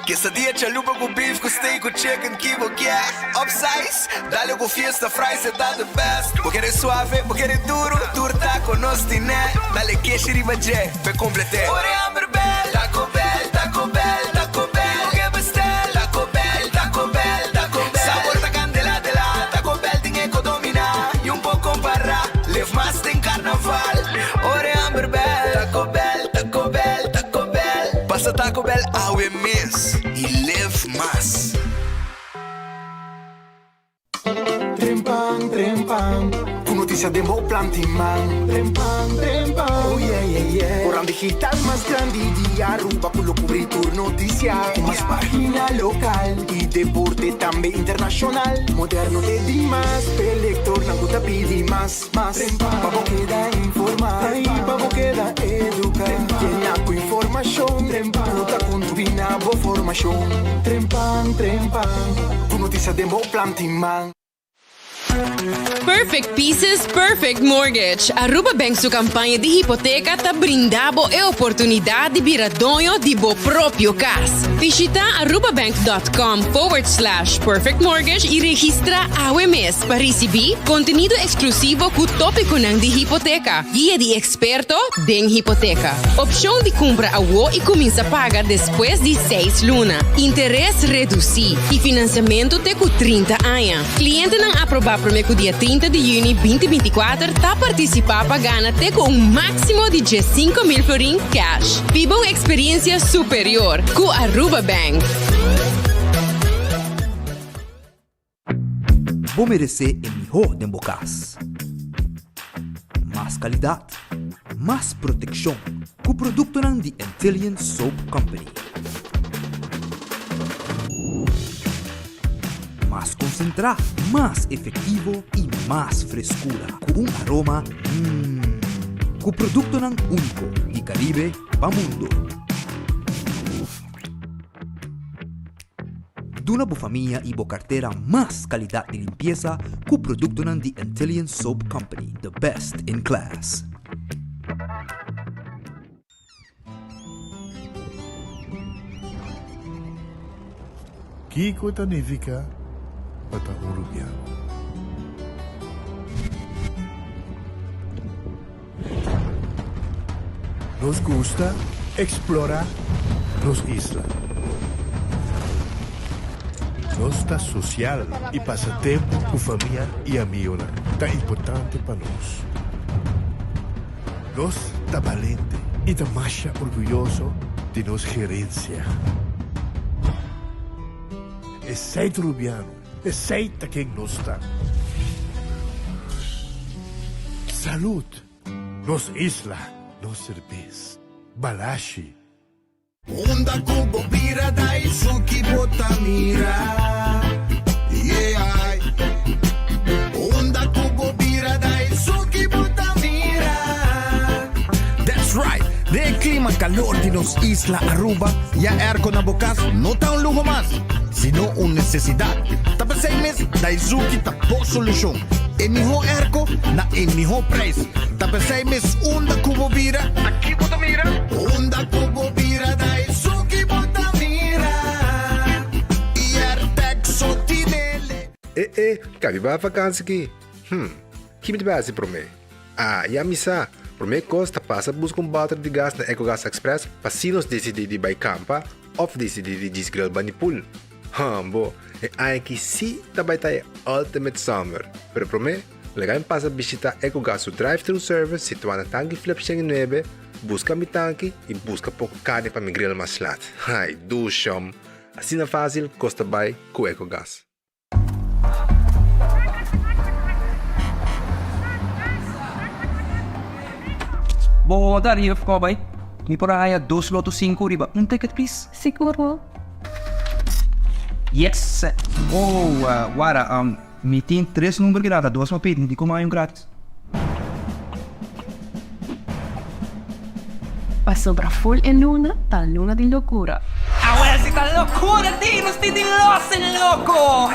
Quesadilla chalupa ku beef ku steak ku chicken ki bo kier Upsize, dale ku fiesta fries e ta the best Bo kere suave, bo kere duro, tur taco nos tine Dale keshi riba dje, p'e complete Ora e hamber bel, Taco Bell, Taco Bell, Taco Bell Bo ke bestel, Taco Bell, Taco Bell, Taco Bell Sabor ta candela de la, Taco Bell tin e ko domina Y un por compara, live mas den carnaval Ora e hamber bel, Taco Bell, Taco Bell, Taco Bell Pasa Taco Bell awe mes y live mas. Trempan, trempan, ku notisia den bo planti man. Trempan, trempan, oh yeah, yeah, yeah. Koran digital mas grandi di Aruba ku lo kubri tur notisia. Ku mas pagina lokal i deporte tambe internashonal. Moderno te dimas, p'e lektornan ku ta pidi mas, mas. Pa bo keda informá i pa bo keda eduká. Yena ku informashon ku ta kontribuí na bo formashon. Trempan, trempan, ku notisia den bo planti man. Perfect Pieces, Perfect Mortgage. Aruba Bank su campaña di hipoteca ta brinda bo e oportunidad di bira doño di bo propio cas. Bishita arubabank.com forward slash perfect mortgage y registra awe mes pa ricibi contenido exclusivo cu topiconan di hipoteca, guia di experto den hipoteca, opcion di cumpra awo y cuminsa paga despues di seis luna, interes reduci y financiamento te cu 30 aña. Clientenan aproba prome cu dia 30 di juni 2024 ta participa pa gana te cu un maximo di 15,000 florin cash. Biba un experiencia superior cu Aruba Bank. Bo meresé e mihó den bo kas. Mas kalidat, mas protekshon ku produktonan di Antillian Soap Company. Mas konsentrá, mas efektivo i mas freskura ku un aroma mmm. Ku produktonan úniko di Karibe pa mundu. Duna bo famia i bo kartera mas kalidat di limpiesa ku produktonan di Antillian Soap Company, the best in class. Kiko ta nifiká pa ta un rubiano? Nos gusta eksplorá nos isla. Nos ta sosial i pasa tempu ku famia i amigonan ta importante pa nos. Nos ta balente i ta masha orguyoso di nos gerensia. Esei ta Rubiano, esei ta ken nos ta. Salud! Nos isla, nos serbes. Balashi. Unda ku bo bira Daisuki bo ta mira Yeah Unda ku bo bira Daisuki bo ta mira. That's right! Den e clima calor di nos isla Aruba, ya airco na bo cas no ta un luho mas, sino un necesidad. Ta p'esey mes Daisuki ta bo solucion. E miho airco na e miho prijs. Ta p'esey mes unda cu bo bira, aki bo ta mira. Unda cu bo bira Daisuki bo ta mira. Airtec so tinele. E e, kabi ba vakansi ki? Hm, ki mi ta bai hasi promé? Ah, ya mi sa! Promé kos ta pasa buska un bòter di gas na Ecogas Express pa si nos disidí di bai kampa òf disidí di djis grill bani pool. Hambo, e aña aki sí ta bai ta e ultimate summer! Pero promé, laga mi pasa bishitá Ecogas su drive-thru service situá na Tanki Flip 109, buska mi tanki i buska poko karni pa mi grill mas lat. Ai, dushom! Asina fásil kos ta bai ku Ecogas. Bo ta riba of bai? Mi por a haya dos loto sinku riba un ticket please? Sigur no. Yes! Oh, wara, mi tin tres number ki data, dos pa pidi, di como hay un gratis? Pasobra ful e luna ta luna di locura. Awel si ta locura di nos tin di los en loco!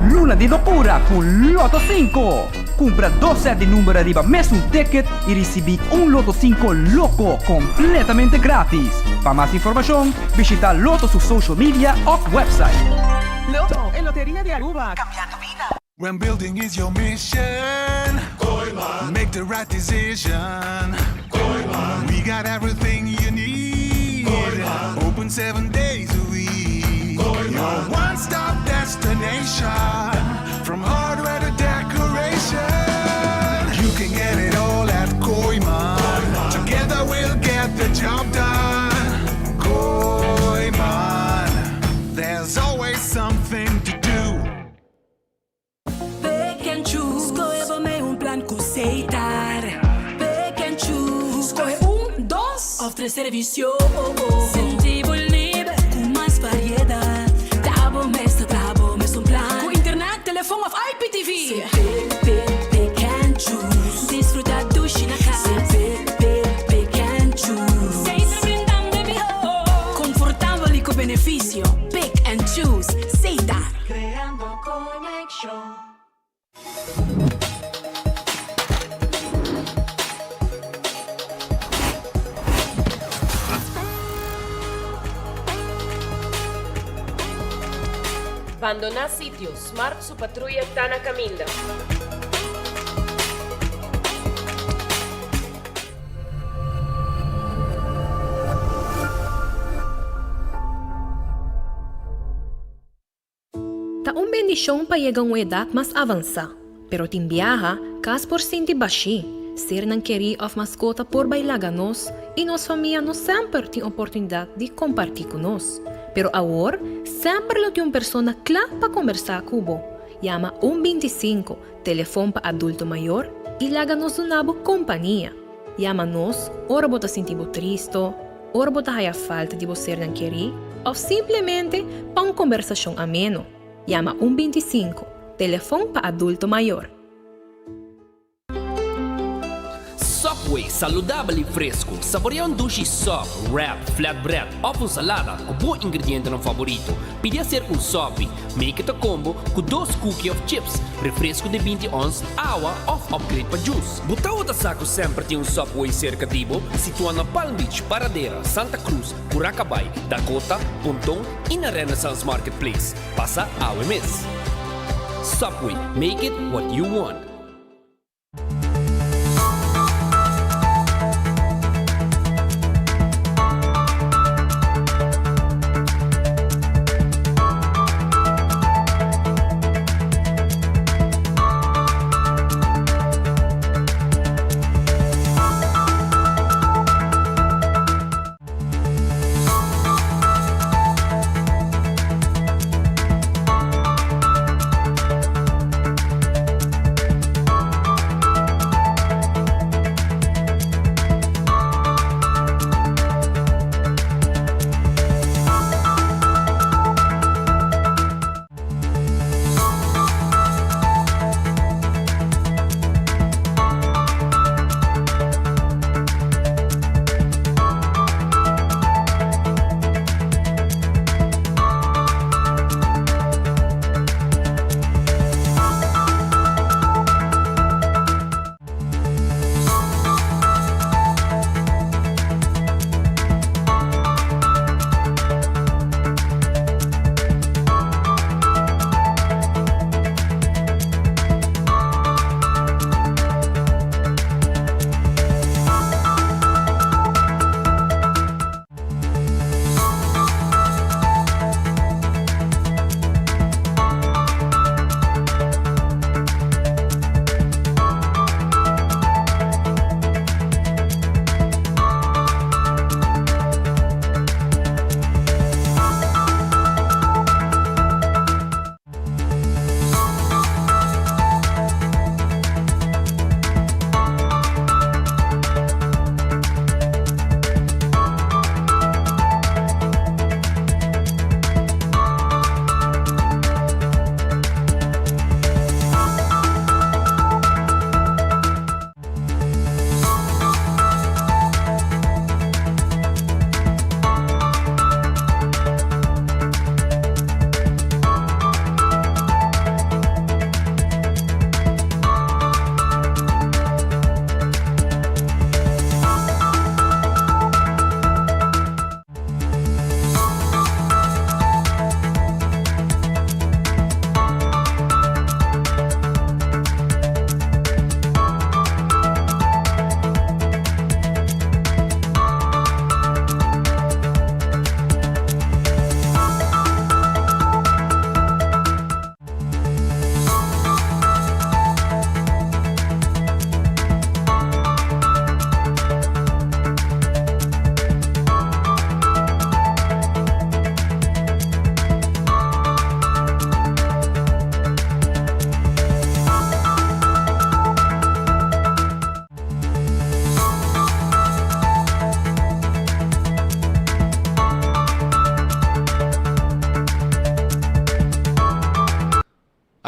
Luna di locura cu Lotto sinku! Cumpra dos set di number ariba mesun ticket y ricibi un Lotto 5 Loco completamente gratis. Pa mas informacion, bishita Lotto su social media of website. Lotto, e loteria di Aruba, cambiando bida. When building is your mission, Kooyman. Make the right decision. Kooyman. We got everything you need. Kooyman. Open 7 days a week. Kooyman. Your one-stop destination. From hardware to decoration. You can get it all at Kooyman. Together we'll get the job done. Kooyman. There's always something to do. Pick and choose. Scohe bo un plan cu Setar. Pick and choose. Scohe un, dos of tres servicio. Sinti bo liber cu mas variedad. Ta bo mes, ta bo mes un plan. Cu internet, telefon of IPTV. Pick, pick, pick and choose. Disfruta dushi na cas. Pick, pick, pick and choose. Setar brindando miho. Comfortabel y cu beneficio. Pick and choose. Setar. Creando conexion. Bandona sitio, Smart su patruya ta na caminda. Ta un bendicion pa yega un edad mas avansa, pero tin biaha, cas por sinti bashi, sernan keri of mascota por bay laga nos y nos famia no semper tin oportunidad di comparti cu nos. Pero awor, semper lo tin un persona cla pa combersa cu bo. Yama 125, telefon pa adulto mayor, y laga nos duna bo compania. Yama nos ora bo ta sinti bo tristo, ora bo ta haya falta di bo sernan keri, of simplemente pa un combersacion ameno. Yama 125, telefon pa adulto mayor. Subway, saludabel y fresco. Saborea un dushi sub, wrap, flatbread of un salada cu bo ingredientenan favorito. Pidi hacer un sopi. Make it a combo cu dos cookie of chips, refresco di 20 ons, awa of upgrade pa juice. Bo ta sa cu semper tin un Subway cerca di bo, situa na Palm Beach, Paradera, Santa Cruz, Curaca Bay, Dakota, Ponton y na Renaissance Marketplace. Pasa awe mes. Subway, make it what you want.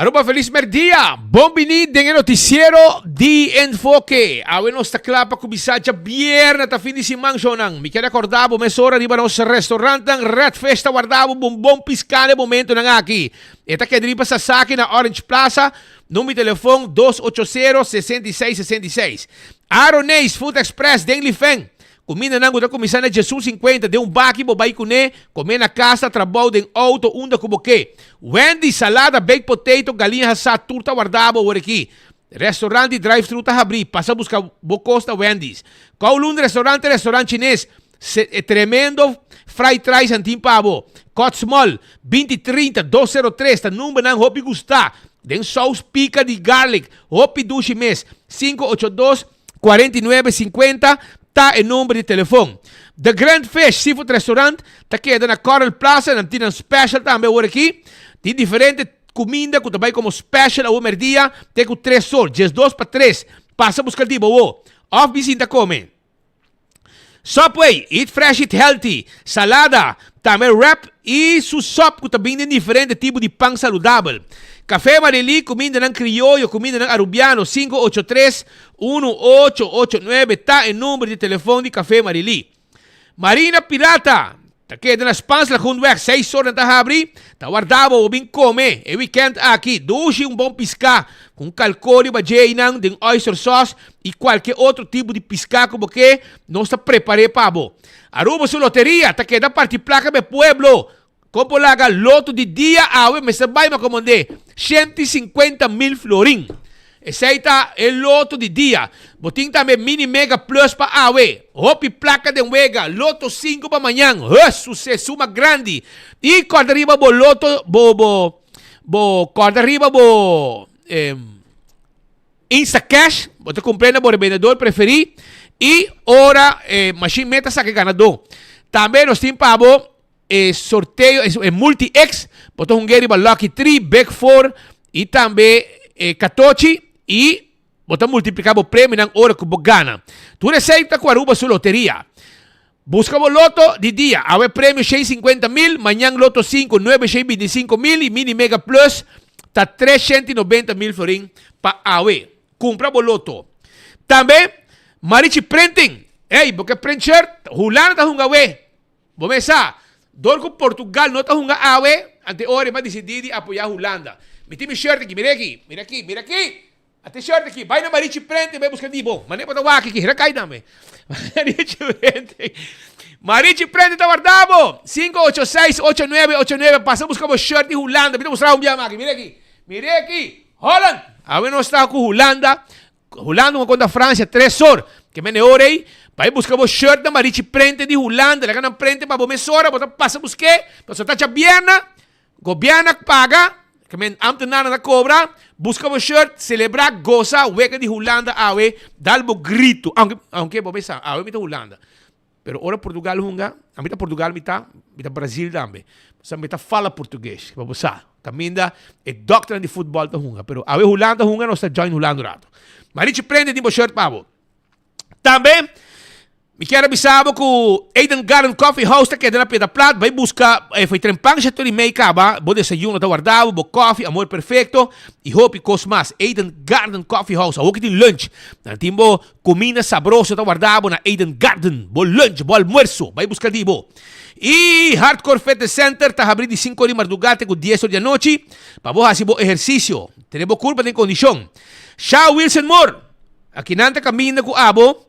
Aruba felis merdia! Bon bini den e noticiero di Enfoke. Awe nos ta kla pa kuminsá djabièrnè ta fin di siman shownan. Mi kier rekordá bo mesora riba nos restaurantnan Red Fish ta warda bo bon bon piská na e momentonan aki. E ta keda riba Sasaki na Orange Plaza, number di telefon 280 66 66. Aroneis Food Express den Lifen. Kumindanan ku ta kuminsá na djesun sinkuenta den un baki bo bai kuné, komé na kas, na trabou, den outo, unda ku bo ke. Wendy's, salada, baked potato, galiña hasá, tur ta wardá bo awor aki. Restaurant di drive thru ta habrí, pasa buska bo kos na Wendy's. Kowloon Restaurant ta restaurant chines, tremendo fried rice nan tin pa bo. Cots Mall, 20 30 203 ta numbernan hopi gustá. Den saus pika di garlic, hopi dushi mes, 582 49 50 ta e number di telefon. The Grand Fish Seafood Restaurant ta keda na Coral Plaza, nan tin nan special tambe awor aki. Tin diferente kuminda ku ta bai komo special awor merdia te ku tres or, 12 pa tres. Pasa buska di bo awo òf bin sinta kome. Subway, eat fresh eat healthy, salada, tambe wrap y su sop cu ta bin den diferente tipo di pan saludabel. Café Marily, cumindanan crioyo, cumindanan Arubiano, 583 1889 ta e number di telefon di Café Marily. Marina Pirata, Ta keda na Spaans Lagoenweg, seis or nan ta habri, ta warda bo, bo bin kome e weekend aki, dushi un bon piská, ku un kalkó riba dje einan den oyster sauce i kualke otro tipo di piská ku bo ke, nos ta prepar'é pa bo. Aruba su loteria ta keda parti plaka pa e pueblo, kon por laga loto di dia awe mester bai makomondé 150 mil florin. Esei ta e loto di dia. Bo tin tambe Mini Mega Plus pa awe. Hopi plaka den wega. Loto 5 pa mañan. Hus, suse, suma grandi. I kòrda riba bo loto, bo, bo, bo, kòrda riba bo eh, Instacash. Bo ta kumpr'é na bo rebendedor preferí. I ora eh, mashin meta saka e ganadó. Tambe nos tin pa bo e sorteo, e multi-X, bo ta hungu'é riba Lucky 3, Big 4 i tambe e Katochi i bo ta multipliká bo premionan ora ku bo gana. Tur esei ta ku Aruba su loteria. Buska bo loto di dia. Awe premio 650 mil, mañan loto 5, 925 mil i Mini Mega Plus ta 390 mil florin pa awe. Kumpra bo loto. Tambe Marichi Printing. Ey, bo ke print shirt? Hulanda ta hunga awe. Bo mes sa, dor ku Portugal no ta hunga awe, ante ora e m'a disidí di apoyá Hulanda. Mi tin mi shirt aki, mira aki, mira aki, mira aki! Ate shirt aki, bai na Marichi Prente bai buska di bo. Manera bo ta wak aki, hera kai tambe. Marichi Prente, Marichi Prente ta warda bo! 586 8989, pasa buska bo shirt di Hulanda. Mi ta mustra un bia aki, mira aki, mira aki! Holland! Awe nos ta ku Hulanda. Hulanda un kontra Francia tres or. Ke mene ora ei, bai buska bo shirt na Marichi Prente di Hulanda. Laga nan prente pa bo mesora, bo ta pasa busk'é. Pasobra ta djabièrnè, gobièrnè paga, ke men ambtenarnan ta kobra. Buska bo shirt, selebrá, gosa wega di Hulanda awe, dal bo gritu. Aunke, aunke bo mesa, awe mi ta Hulanda. Pero ora Portugal hunga, ami ta Portugal mi ta, mi ta Brazil tambe. Pasobra mi ta fala portugues, pa bo sa. Caminda e dokternan di futbol ta hunga. Pero awe Hulanda hunga, nos ta join Hulanda un rato. Marichi prende tin bo shirt pa bo. Tambe, mi kier a bisa bo ku Eden Garden Coffee House ta keda na Piedra Plat. Bai buska e foi trempan shetor i mei kaba. Bo desayuno ta warda bo, bo koffie, amor perfecto i hopi kos mas. Eden Garden Coffee House. Awor ki tin lunch. Nan tin bo Cuminda sabroso ta warda bo na Eden Garden. Bo lunch, bo almuerzo, bai busca di bo. Y Hardcore Fitness Center ta habri di cinco di marduga te cu dies or di anochi pa bo haci bo ehercicio. Tene bo curpa den condicion. Sha Wilson Moore, aki nan ta caminda cu abo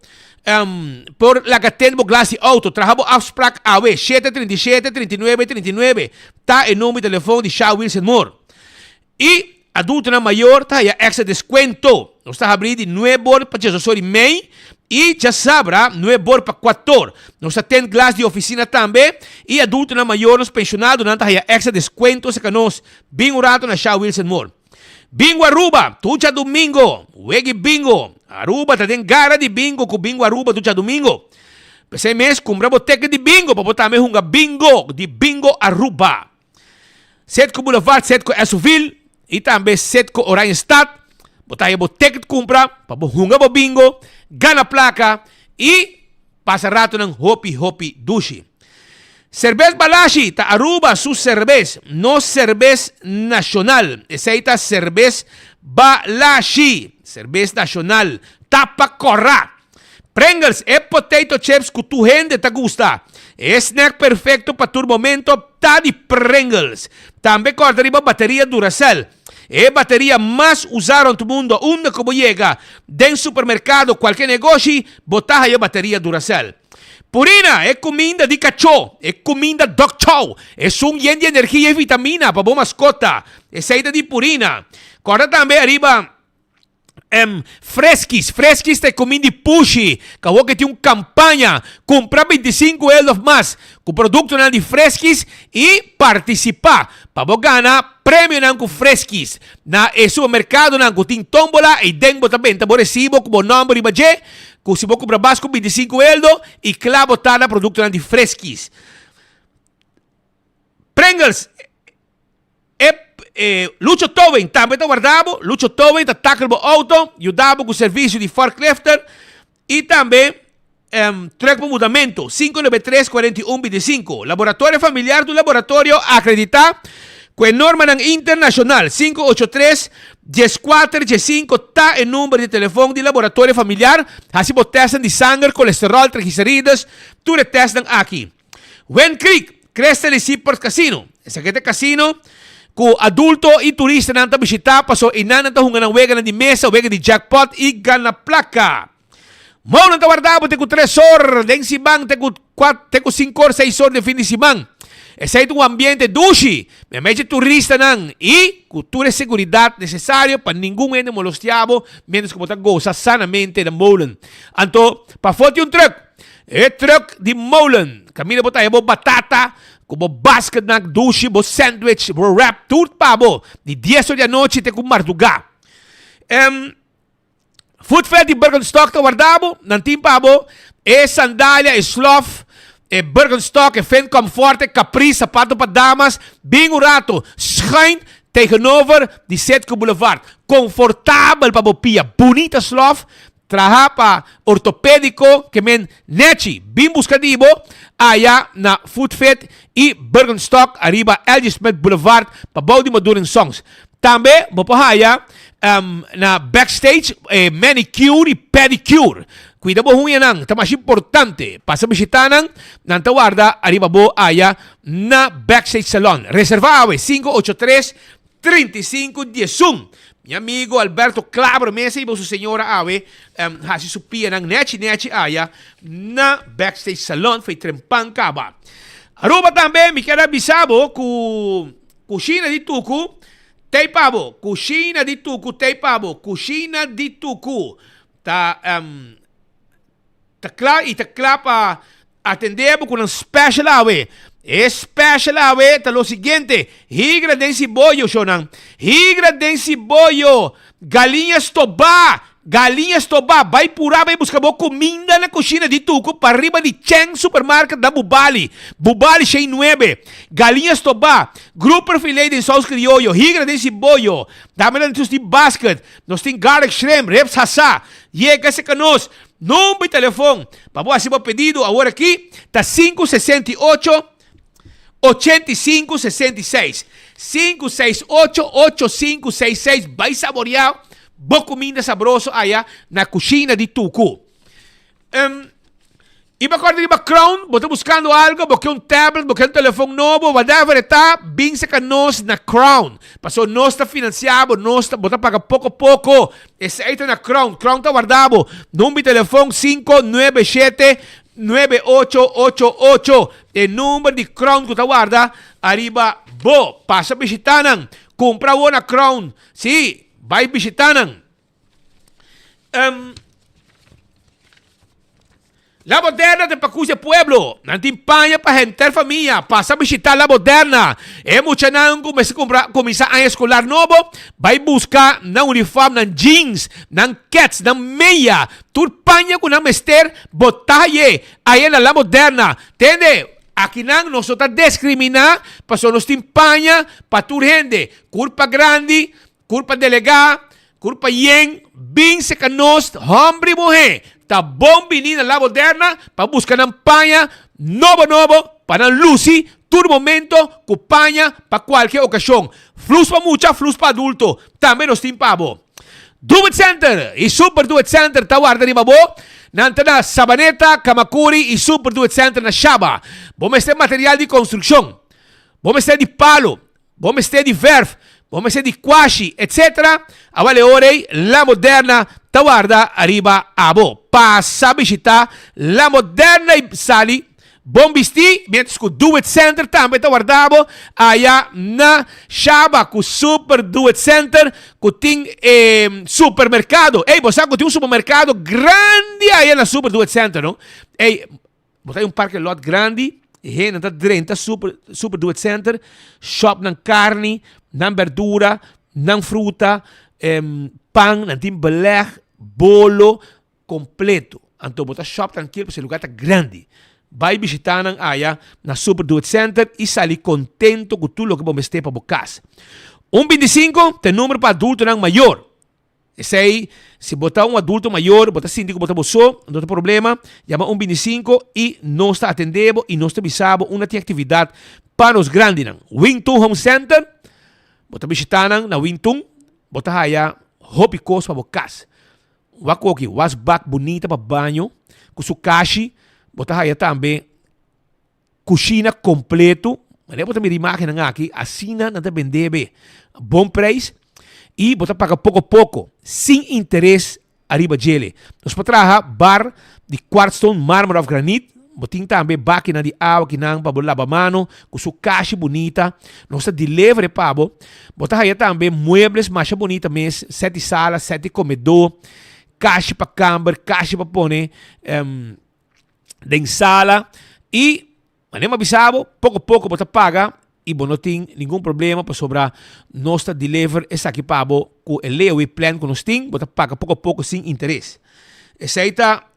por laga tene bo glas di auto. Traha bo afspraak awe, shete 37 39 39 ta e number di telefon di Sha Wilson Moore. Y adultonan mayor ta haya extra descuento. Nos ta habri di nuebe or pa diesdos or y mei y djasabra nuebe or pa cuator. Nos ta tent glas di oficina tambe y adultonan mayor, nos pensionadonan ta haya extra descuento cerca nos. Bin un rato na Sha Wilson Moore. Bingo Aruba, tur djadumingo, wegi bingo. Aruba ta den gara di bingo cu Bingo Aruba tur djadumingo. P'esey mes cumpra bo ticket di bingo pa bo tambe hunga bingo di Bingo Aruba. Setco Boulevard, Setco Esoville y tambe Setco Oranjestad. Bo ta haya bo ticket cumpra pa bo hunga bo bingo, gana placa y pasa ratonan hopi hopi dushi. Serbes Balashi ta Aruba su serbes, nos serbes nacional. Esey ta Serbes Balashi, serbes nacional. Tapa cora. Pringles, e potato chips cu tur hende ta gusta. E snack perfecto pa tur momento ta di Pringles. Tambe corda riba bateria Duracell. E bateria mas usa rond mundo unda cu bo yega, den supermercado, cualke negoshi, bo ta haya bateria Duracell. Purina, e kuminda di kachó, e kuminda dog chow, esun yen di energia i vitamina pa bo maskota. Esei ta di Purina. Kòrda tambe ariba em Freskis. Freskis ta e kuminda di pushi. Kawó ke tin un kampaña. Kumpra bintisinku euro òf mas ku produktonan di Freskis i partisipá pa bo gana premionan ku Freskis. Na e supermerkadonan ku tin tómbola, eiden bo ta benta bo resibo ku bo nòmber riba dje. Ku si bo kumpra bas ku bintisinku eldo i kla bo ta na produktonan di Friskies. Pringles, e e Lucho Towing tambe ta warda bo. Lucho Towing ta tackle bo auto, yuda bo ku servisio di forklifter i tambe um, truck pa mudamentu. 593 41 25. Laboratorio Familiar ta un laboratorio akreditá ku e normanan internashonal. 583 14 15 ta e number di telefon di Laboratorio Familiar. Hasi bo testnan di sanger, kolesterol, triglicerides, tur e testnan aki. Wind Creek, Crystal y Seaport Casino. Esaki ta e casino ku adulto y turistanan ta bishita paso einan nan ta hunga nan weganan di mesa, wega di jackpot y gana plaka. Mounan ta warda bo te ku tres or den siman, te ku te ku sinku or, seis or den fin di siman. Esei ta un ambiente dushi, meimei dje turistanan i ku tur e seguridat nesesario pa ningun hende molostia bo miéntras ku bo ta gosa sanamente den molen. Anto, pafó tin un trùk, e trùk di molen, kaminda bo ta haña bo batata ku bo basketnan dushi, bo sandwich, bo wrap, tur pa bo, di dies or di anochi te ku mardugá. Footfed di Birkenstock ta warda bo, nan tin pa bo e sandalia, e slof, e Birkenstock, e Finn Comfort, e Capri, sapato pa damas, bin un rato, schuin tegenover di Citgo Boulevard. Confortabel pa bo pia, bunita slof, traha pa ortopedico, ke men nechi. Bin busca di bo aya na Footfed y Birkenstock ariba LG Smith Boulevard pa bou di Madurin Songs. Tambe bo por haya na backstage e manicure y pedicure. Cuida bo huñanan, ta mas importante. Pasa bishita nan, nan ta warda ariba bo aya na Backstage Salon. Reserva awe, 583 35 11. Mi amigo Alberto Klaber mes a hiba su señora awe haci su pianan nechi nechi aya na Backstage Salon fey trempan caba. Aruba tambe mi kier a bisa bo cu Kushina di tuku tei pa bo Kushina di tuku tei pa bo Kushina di tuku ta um, ta kla i ta kla pa atendé bo ku nan special awe. E special awe ta lo siguiente, higra den siboyo, shownan. Higra den siboyo, galiña stobá, Galiña stobá, bai purá bai buska bo kuminda na kushina di Tuku pariba di Cheng Supermarket na Bubali, Bubali shei nuebe. Galiña stobá, grouper filé den sous krioyo, higra den siboyo. Tambe nan nos tin basket, nos tin garlic shrimp, ribs hasá. Yega serka nos. Number di telefon pa bo hasi bo pedido awor aki ta 568 85 66. 568 8566. Bai saboreá bo kuminda sabroso aya na kushina di Tuku. Um, i bo acorda riba Crown, bo ta buskando algo, bo ke un tablet, bo ke un telefon nobo, whatever e ta, bin saka nos na Crown. Paso nos ta finansiá bo, nos ta, bo ta paga poko poko. Esei ta na Crown. Crown ta warda bo. Number di telefon 597 9888 e number di Crown ku ta warda ariba bo. Pasa bishita nan. Kumpra awo na Crown. Si, bai bishita nan. Um, La Moderna ta pa kusi e pueblo. Nan tin paña pa henter famia. Pasa bishita La Moderna. E muchanan ku mester kumpra kuminsá aña eskolar nobo, bai buska nan uniform, nan jeans, nan kets, nan meya. Tur paña ku nan mester bo ta haye aya na La Moderna. Tende, akinan nos no ta deskriminá pasobra nos tin paña pa tur hende, kurpa grandi, kurpa delegá, kurpa yen, bin seka nos, hòmber i muhé, ta bon bini na La Moderna pa buska nan paña nobo nobo. pa nan luci tur momento cu paña pa cualke ocasion. Flus pa mucha, flus pa adulto tambe nos tin pa bo. Do It Center y Super Do It Center ta warda riba bo. Nan ta na Sabaneta, Camacuri y Super Do It Center na Shaba. Bo mester material di construccion, bo mester di palo, bo mester di verf, bo mester di kwashi, etc. Awal e ora ei La Moderna ta warda ariba abo. Pasa bishita La Moderna y sali bon bisti, mientras cu Do It Center tambe ta warda bo aya na Shaba cu Super Do It Center cu tin e supermercado. Ey, bo sa cu tin un supermercado grandi aya na Super Do It Center, no? Ey, Bo ta un parke lot grandi, e hende ta drenta super, super do it center, shop nan carni, nan berdura, nan fruta, em, pan, nan tin beleg, bolo, completo. Anto bo ta shop trankil pasobra e lugar ta grandi. Bai bishita nan aya na Super Do It Center y sali contento cu tur loke bo mester pa bo cas. Un 25 ta e numero pa adultonan mayor. Esei, si bo ta un adulto mayor, bo ta sinti ku bo ta bo so, no ta problema, yama un bintisinko i nos ta atendé bo i nos ta bisa bo unda tin aktividat pa nos grandinan. Wingtun Home Center, bo ta bishitá nan na Wingtun, bo ta haya hopi kos pa bo kas. Wak oki, wasbak bunita pa baño ku su kashi, bo ta haya tambe Cushina completo, manera bo ta mira imagennan aki, asina nan ta bende be bon prijs y bo ta paga poco poco, sin interes ariba djele. Nos por traha bar di quartzstone, marmer of granit, bo tin tambe bakinan di awa kinan pa bo laba mano cu su kashi bunita, nos ta deliver e pa bo. Bo ta haya tambe muebles masha bunita mes, set di sala, set di comedor, kashi pa kamber, kashi pa pone den sala y manera mi a bisa bo, poco poco bo ta paga y bo no tin ningun problema pasobra nos ta deliver esaki pa bo cu e layaway plan cu nos tin, bo ta paga poco poco sin interes. Esey ta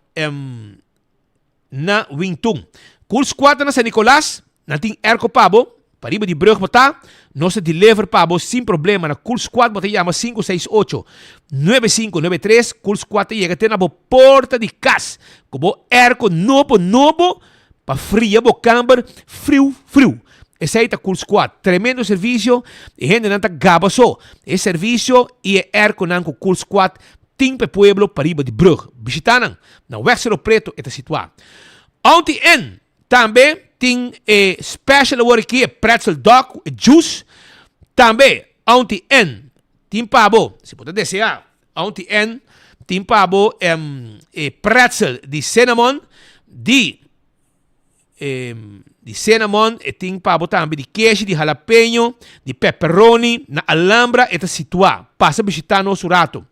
na Wingtun. Cool Squad ta na San Nicolas. Nan tin airco pa bo, pariba di brug bo ta, nos ta deliver pa bo sin problema na Cool Squad bo ta yama 568 9593, Cool Squad ta yega te na bo porta di cas cu bo airco nobo nobo pa fria bo camber friu friu. Esey ta Cool Squad, tremendo servicio, e hendenan ta gaba so e servicio y e airconan cu Cool Squad tin pa e pueblo pariba di brug. Bishita nan na Weg Cerro Preto e ta situa. Auntie N. Tambe tin e special awor aki e pretzel dog cu e juice. Tambe Auntie N tin pa bo, si bo ta desea, Auntie N tin pa bo e pretzel di cinnamon, di di cinnamon, e tin pa bo tambe di keshi, di jalapeño, di pepperoni, na Alhambra e ta situa. Pasa bishita nos un rato.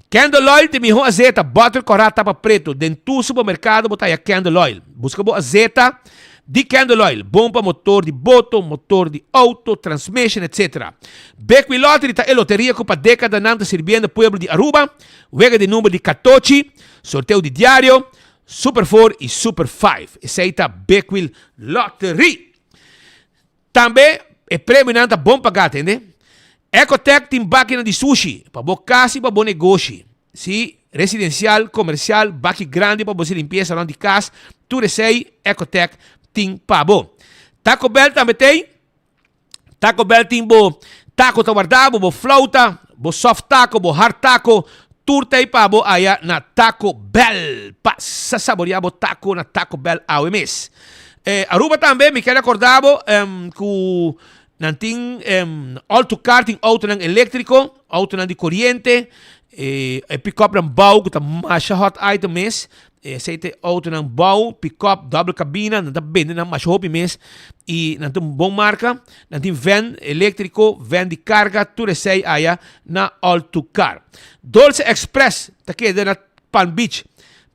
Candle oil ta e miho azeta, bottle kora tapa preto, den tur supermercado bo ta haya candle oil. Busca bo azeta di candle oil, bon pa motor di boto, motor di auto, transmission etc. Bekwin Lottery ta e loteria cu pa decadanan ta sirbiendo pueblo di Aruba, wega di number di catochi, sorteo di diario, super four y super five. Esey ta Bekwin Lottery. Tambe e premionan ta bon pagá, tende. Ecotec tin bakinan di sushi pa bo kas i pa bo negoshi. Sí, residensial, komersial, baki grandi pa bo hasi limpiesa rònt di kas, tur esei Ecotec tin pa bo. Taco Bell tambe t'ei. Taco Bell tin bo taco ta warda bo, bo flauta, bo soft taco, bo hard taco, tur t'ei pa bo aya na Taco Bell. Pasa saboreá bo taco na Taco Bell awe mes. Eh, Aruba tambe, mi ker acorda bo em, ku nan tin em, all to car, tin autonan eléctrico, autonan di corriente, eh, e pick-upnan bou ku ta masha hot item mes. Eh, esei ta e autonan bou, pick-up, double cabina, nan ta bende nan masha hopi mes i nan ta un bon marca. Nan tin van eléctrico, van di carga, tur esei aya na all to car. Dolce Express ta keda na Palm Beach,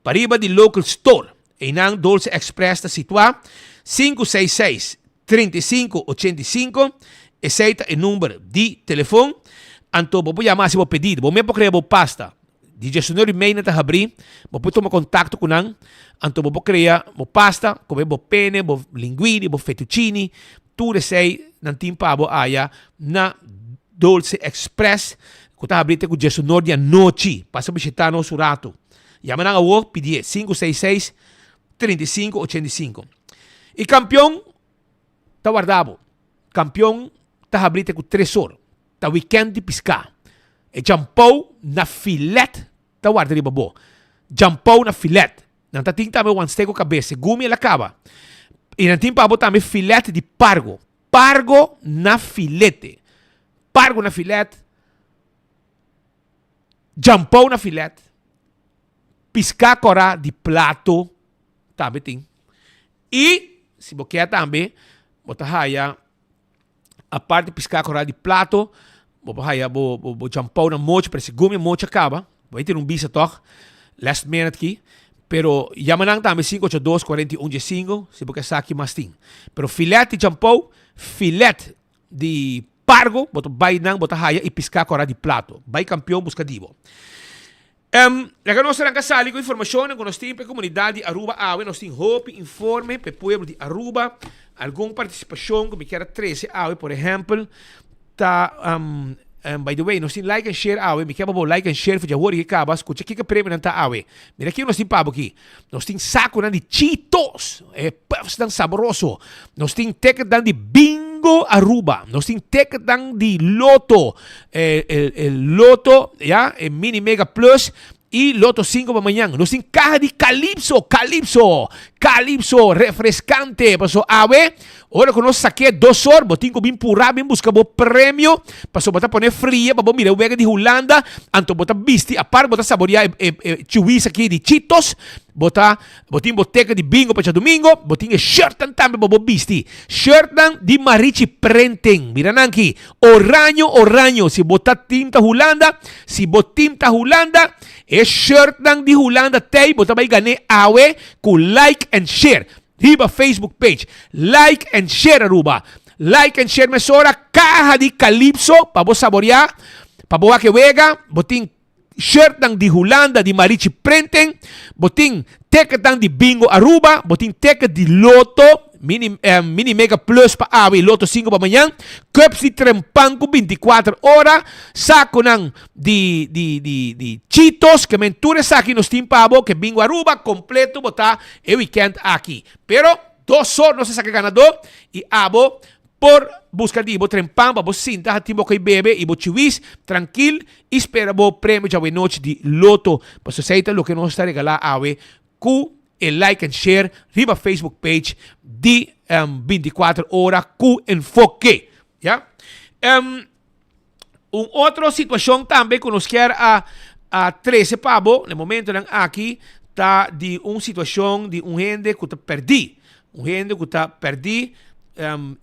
pariba di local store. Einan Dolce Express ta situá, 566 35 85, esei ta e number di telefon. Anto bo por yama hasi bo pedido. Bo mes por krea bo pasta. Di diesnuebe i mei nan ta habrí, bo por tuma kontakto ku nan, anto bo por krea bo pasta, kome bo pene, bo linguini, bo fettuccini, tur esei nan tin pa bo aya na Dolce Express ku ta habrí te ku diesnuebe di anochi. Pasa bishitá nos un ratu. Yama nan awor, pidié, 566 35 85. I kampion ta warda bo. Kampion ta habri te ku tres or. Ta wikènt di piská. E djampou na filet ta warda riba bo. Djampou na filet. Nan ta tin tambe wanstei ku kabes. Segun mi el a kaba. I nan tin pa bo tambe filet di pargo. Pargo na filete. Pargo na filet. Djampou na filet. Piská kòrá di plato tambe tin. I si bo kier tambe bo ta haya aparte piská kòrá di plato, bo por haya bo bo djampou na mochi, pero segun mi mochi a kaba, bo a tene un bisa tòg last minute aki, pero yama nan tambe 582 41 15 si bo ke sa ki mas tin. Pero filet di djampou, filet di pargo, bo ta bai nan bo ta haya i piská kòrá di plato. Bai kampion buska di bo. Em, laga nos ranka sali ku informashonnan ku nos tin pa e komunidat di Aruba awe. Nos tin hopi informe pa e pueblo di Aruba. Algun partisipashon ku mi kier a trese awe, por ehèmpel, ta, em, em, by the way, nos tin like and share awe. Mi kier pa bo like and share for dje awor i kaba. Skucha kiko premionan ta awe. Mira kiko nos tin pa bo aki. Nos tin sakunan di Cheetos, e puffsnan saboroso. Nos tin ticketnan di Bingo Aruba. Nos tin ticketnan di Lotto. E, e, e Lotto, ya, e Mini Mega Plus y Lotto 5 pa mañan. Nos tin caja di Calypso, Calypso, Calypso, refrescante. Paso awe, ora cu nos saké dos or, bo tin cu bin pura, bin busca bo premio. Paso bo ta pone fria pa bo mira e wega di Hulanda. Anto bo ta bisti apart, bo ta saborea e, e, e chuwis aki di Cheetos. Bo ta Bo tin bo teken di bingo pa djadumingo, bo tin e shirtnan tambe pa bo bisti. Shirtnan di Marichi Printing. Mira nan aki. Oraño, oraño. Si bo ta team ta Hulanda, si bo team ta Hulanda, e shirtnan di Hulanda tei bo ta bai gané awe ku like and share riba Facebook page. Like and share Aruba. Like and share mesora kaha di Calypso pa bo saboreá, pa bo wak e wega. Bo tin Shirtnan di Hulanda di Marichi Printing, bo tin ticketnan di Bingo Aruba, bo tin ticket di Lotto, mini, eh, mini Mega Plus pa awe y Lotto 5 pa mañan, cups di Trempan cu 24 ora, saconan di, di, di, di Cheetos, ke men tur esaki nos tin pa bo, ke Bingo Aruba completo bo ta e weekend aki. Pero dos or nos a saca ganador y abo por busca di bo Trempan pa bo sinta hatin bo koy bebe y bo chiwis trankil I spera bo premio djawe-nochi di Lotto. Pasobra esei ta loke nos ta regalá awe ku e like and share riba Facebook page di 24 ora ku Enfoke. Ya. Un otro situashon tambe ku nos kier a a trese pa bo na e momentonan aki ta di un situashon di un hende ku ta pèrdí. Un hende ku ta pèrdí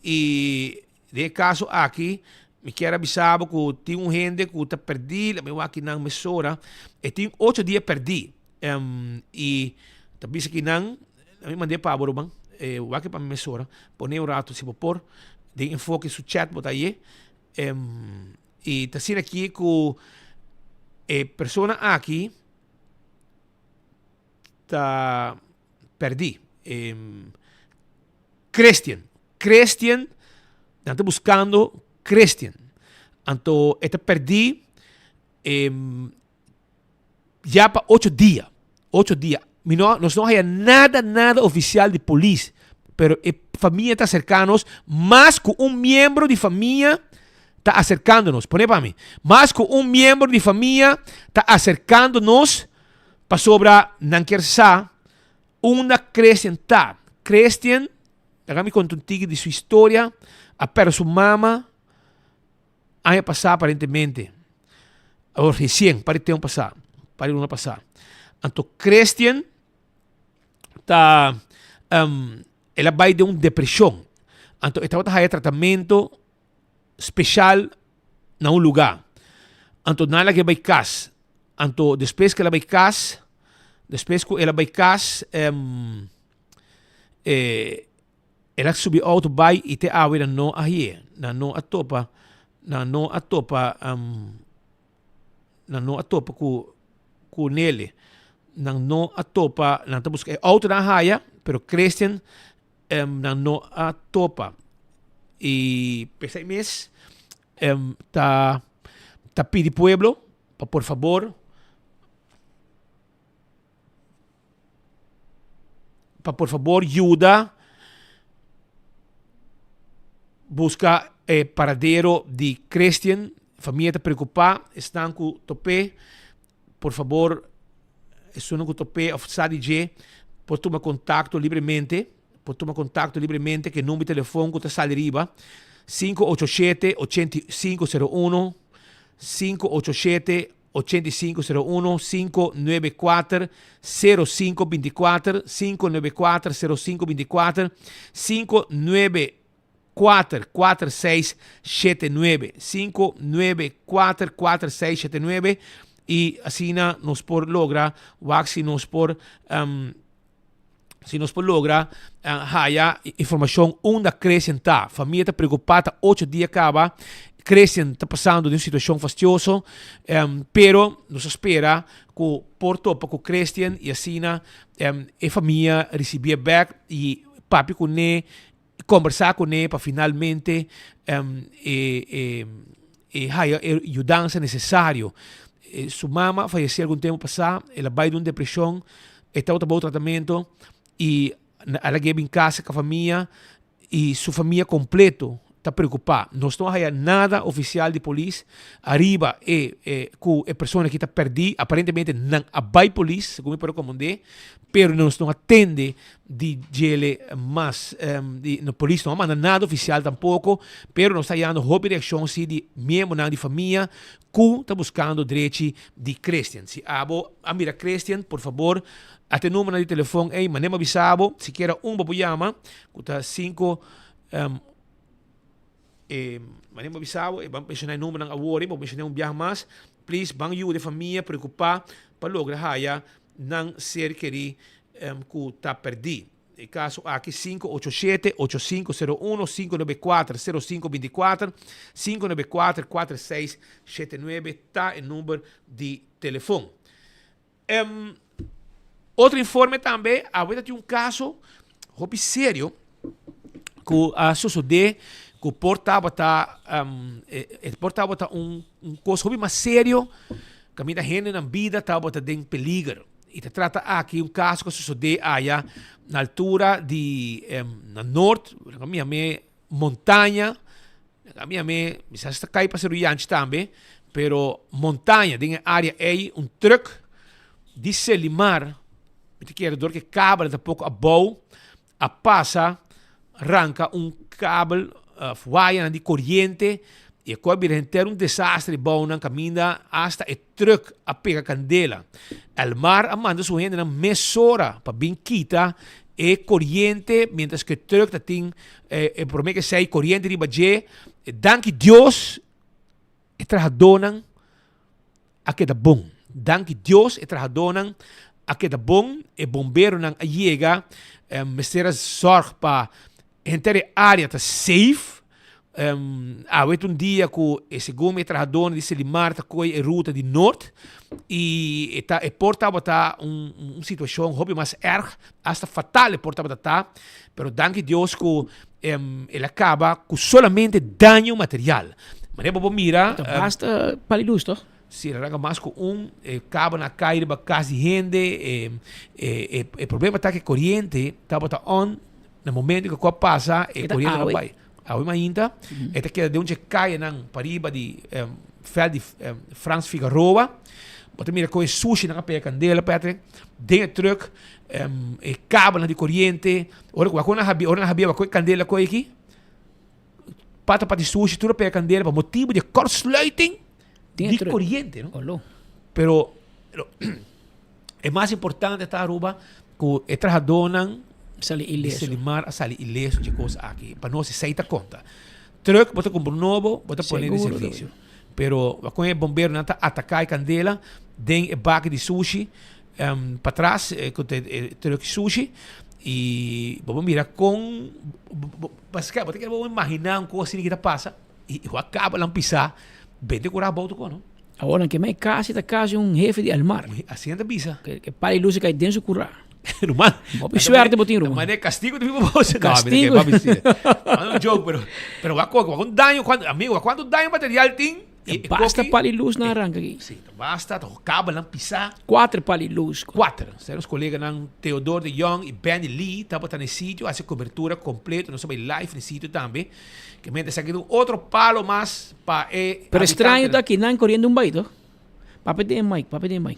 i Den e kaso aki, mi kier a bisa bo ku tin un hende ku ta pèrdí, laat mi wak kinan mesora, e tin ocho dia pèrdí. I ta bisa kinan, laat mi mand'é pa bo ruman, wak pa mi mesora, pon'é un rato si bo por, den Enfoke su chat bo ta haye. I ta asina aki ku e persona aki ta pèrdí. Christian. Christian, nan ta buscando Christian. Anto e ta perdi ya pa ocho dia. Ocho dia. Mi no, nos no haya nada, nada oficial di polis. Pero e famia ta acerca nos mas cu un miembro di famia ta acercando nos. Pone pa mi. Mas cu un miembro di famia ta acercando nos pasobra nan kier sa Unda Christian ta? Christian, laga mi konta un tiki di su historia, a pèrdè su mama aña pasá aparentemente, o resien, par di tempu pasá, par di luna pasá. Anto Christian ta, el a bai den un depreshon, anto e tabata haya tratamentu speshal na un lugá. Anto nan laga e bai kas. Anto despues ku el a bai kas, despues ku el a bai kas, el a subi outo bai i te awe nan no a hie. Nan no a topa, nan no a topa, nan no a topa ku ku Nele. Nan no a topa, nan ta buska e outo nan a haya, pero Christian nan no a topa. I p'esei mes ta ta pidi pueblo pa por fabor pa por fabor yuda. busca e paradero di Christian. Famia ta preocupa, esnan cu top'é, por fabor, esunnan cu top'é of sa di dje, por tuma contacto libremente, por tuma contacto libremente cu e number di telefon cu ta sali riba, 587 8501, 587 8501 594 0524 594 0524 594 4679 594 4679 y asina nos por logra wak si nos por um, si nos por logra haya informacion unda Christian ta. Famia ta preocupa, ta ocho dia caba. Christian ta pasando den un situacion fastioso, pero nos a spera cu por topa cu Christian y asina e famia ricibié bek y papia cune, combersa cune pa finalmente e e haya e yudansa necesario. Su mama a fayece algun tempo pasa, el a bay den un depresion, e tabata bou tratamento y el a gebe bin casa cu famia y su famia completo ta preocupa. Nos no a haya nada oficial di polis ariba e e cu e persona aki ta perdi, aparentemente nan a bay polis, segun mi por a comprende, pero nos no a tende di djele mas di no polis no a manda nada oficial tampoco, pero nos ta hayando hopi reaccion si di miembronan di famia cu ta buscando drechi di Christian. Si abo a mira Christian, por fabor ata e numbernan di telefon ey, manda mi avisa bo, sikiera un bo por yama cu ta cinco E manera bo bisa bo, e ban menshona e numbernan awor, bo menshona un biaha mas. Please, ban yuda e famia preocupa pa logra haya nan ser keri cu ta perdi. E caso aki 587 8501 594 0524 594 4679 ta e number di telefon. Otro informe tambe, awe ta tin un caso hopi serio cu a sosode cu por tabata e por tabata un un cos hopi mas serio caminda hende nan bida tabata den peliger. Y ta trata aki un caso cu a sosode aya na altura di na Noord, laga mi yam'e Montaña. A mi a mi, mi sa si ta kai pa Seru Yanchi tambe, pero montaña den e área ei, un truck di Selimar, mi ta kere dor ku e kabel ta poko abou, a pasa ranka un kabel òf wayanan di koriente i e kos a bira henter un desastre bou nan kaminda asta e truck a pega kandela. Elmar a manda su hendenan mesora pa bin kita e koriente mientras ku e truck ta tin e prome ke esei koriente riba dje. Danki Dios e trahadónan a keda bon. Danki Dios e trahadónan a keda bon. E bomberonan a yega mester a zorg pa Henter e área ta safe. Awe ta un dia ku e segun e trahadónan di Selimar ta kohe e ruta di nort i e ta e por tabata un un situashon hopi mas erg, asta fatal e por tabata ta, pero danki Dios ku el a kaba ku solamente daño material. Manera bo por mira. Ta basta pali lus toch? Si, el a ranka mas ku un, e kabelnan a kai riba kas di hende, e e e problema ta ku e koriente tabata on. Na momento ku a pasa e koriente no bai. Awe mainta e ta keda den un dje kayanan pariba di veld di Frans Figaroa. Bo ta mira kon e sushinan a pega kandela Patrick den e truck e kabelnan di koriente. Ora ku wak nan ora nan habia wak e kandela koe aki pata pata di sushi tur a pega kandela pa motibu di e kortsluiting di koriente no. Pero E mas importante ta Aruba cu e trahadornan Sali ileso. di Selimar a sali ileso dje cos aki. Pa nos esey ta conta. Truck bo ta cumpra un nobo, bo ta pone den Seguro, servicio. Pero con e bomberonan ta ataca e candela den e baki di sushi patras cu ta e truck di sushi y bo por mira con bo bo ta kere bo imagina un cos asina ki ta pasa y bo a caba lan pisa bente cura abou ta con no. Awor nan kemey casi ta casi un hefe di Elmar. Asina ta bisa. Ke pali luci cay den su cura. Ruman. Hopi suerte bo tin ruman. Mane castigo ta biba bo. Castigo. No, no joke pero pero wak wak un daño cuando amigo wak cuanto daño material tin. E Basta koki- pali luz na arranca aki. Sí, basta, ta kabelnan pisá. Kuater pali luz. Kuater. Ser nos koleganan Theodore de Jong i Benny Lee tabata na e sitio, hasi kobertura kompleto, nos a bai live na e sitio tambe. Ke mente esaki ta un otro palo mas pa e Pero extraño habitantenan. ta aki nan koriendo un bai to. Papia den e mic, papia den e mic.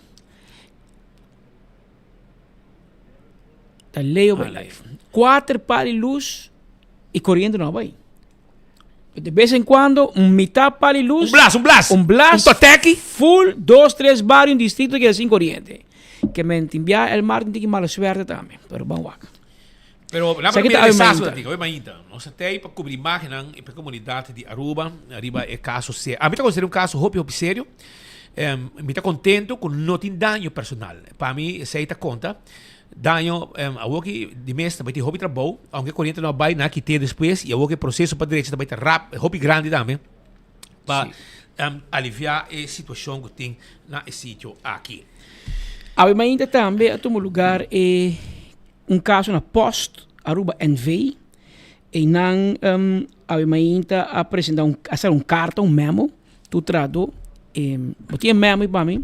Ta Leo bai live. Kuater pali luz i koriendo no a bai. De vez en cuando, un mitad pali luz. Un blas, un blas. Un blas. Un toteki. Full, dos, tres barrio, un distrito que sin corriente. Que men timbia el mar tin mala suerte tambe. Pero ban wak. Pero la Sa mira kita e saso aumenta. digo, mainta. Nos ta pa cubrir imagennan e pa comunidad di Aruba, ariba e caso se. A mi ta considera un caso hopi hopi serio. Mi ta contento cu no tin daño personal. Pa mi esey ta conta. Daño, awor ki di mes ta bai tin hopi trabou, aunke koriente no a bai, nan a kite despues i awor ki e proseso pa drecha ta bai ta rap, hopi grandi tambe pa alivia e situashon ku tin na e sitio aki. Awe mainta tambe a tuma lugar e un kaso na Post Aruba NV. Einan awe mainta a presenta un a sali un karta, un memo, tur trado. Bo tin e memo ei pa mi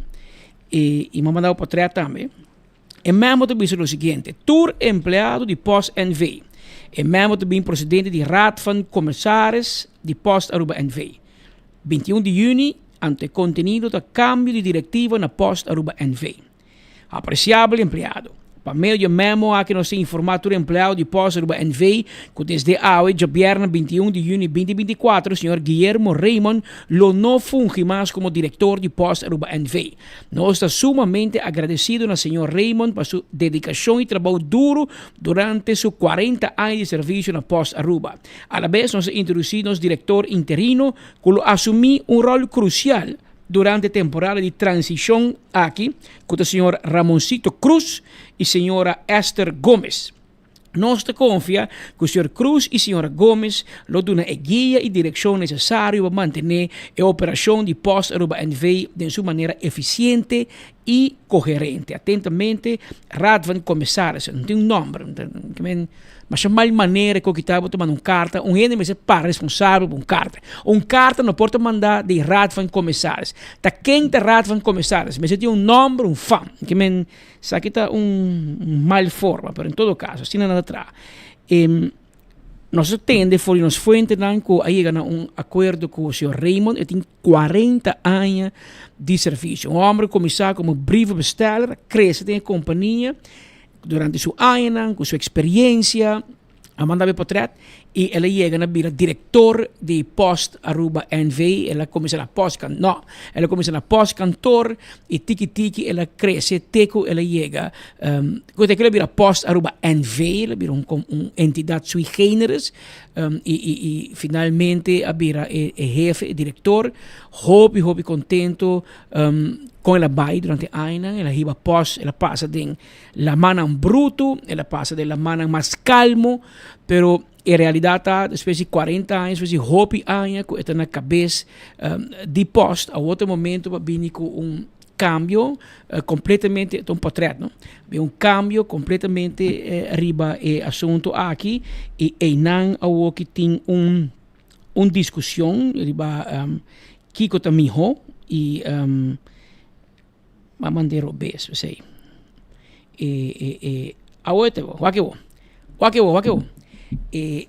i mi a manda bo potret tambe. E memo ta bisa lo siguiente, Tur empleado di Post NV. E memo ta bin procedente di Raad van Commissaris di Post Aruba NV. 21 di juni, anto e contenido ta cambio di directiva na Post Aruba NV. Apreciabel empleado, Pa medio di e memo aki nos ta informa tur empleado di Post Aruba NV cu desde awe, djabièrnè 21 di juni 2024, señor Guillermo Raymond lo no fungi mas como director di Post Aruba NV. Nos ta sumamente agradecido na señor Raymond pa su dedicacion y trabou duro durante su cuarenta aña di servicio na Post Aruba. Alabes nos ta introduci nos director interino cu lo asumi un rol crucial durante e temporada di transicion aki cu ta señor Ramoncito Cruz y señora Esther Gomez. Nos ta konfia ku señor Cruz i señora Gomez lo duna e guia i direkshon nesesario pa mantené e operashon di Post Aruba NV. den su manera efisiente i koherente. Atentamente, Raad van Commissarissen. No tin un nòmber, masha mal manera ku kita bo ta manda un karta. Un hende mester para responsabel pa un karta. Un karta no por ta manda di Raad van Commissaris. Ta ken ta Raad van Commissaris? Mester tin un nòmber, un fam. Esaki ta un mal forma, pero en todo caso, asina nan ta traha. E nos a tende for di nos fuentenan cu a yega na un acuerdo cu señor Raymond, e tin cuarenta aña di servicio. Un homber cu cuminsa como brievenbesteller, a crece den e compania durante su añanan, cu su experiencia, A manda mi potret y el a yega na bira director di Post Aruba NV. El a cuminsa na post kan, no, el a cuminsa na post kantoor y tiki tiki el a crece te cu el a yega, um, cu te cu el a bira Post Aruba NV, el a bira un, un entidad sui generis, um, y, y, y finalmente a bira e, e hefe, e director. Hopi, hopi contento, um, con el a bay durante añanan, el a hiba post, el a pasa den Lamannan brutu, el a pasa den lamannan mas kalmo, pero e realidat ta despues di cuarenta aña, despues di hopi aña ku e ta na kabes di post, awor ta e momento pa bini ku un kambio kompletamente, ta un potret no, bin un kambio kompletamente riba e asuntu aki i einan awor ki tin un un diskushon riba kiko ta miho i M'a mand'é robes p'esei. E e e awo te bo, wak e bo, wak e bo, wak e bo. E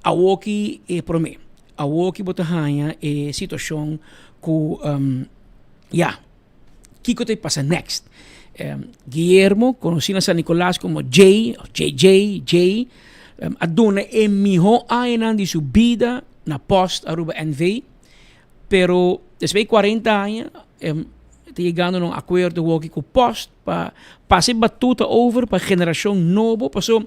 awoki e promé, awoki bo ta haña e situashon ku ya, kiko ta pasa next. Guillermo, konosí na San Nicolas komo Jay, òf JJ, Jay, a duna e mihó añanan di su bida na Post Aruba NV. Pero despues di cuarenta aña ta yegando na un acuerdo hoki cu post pa pasa e batuta over pa generacion nobo paso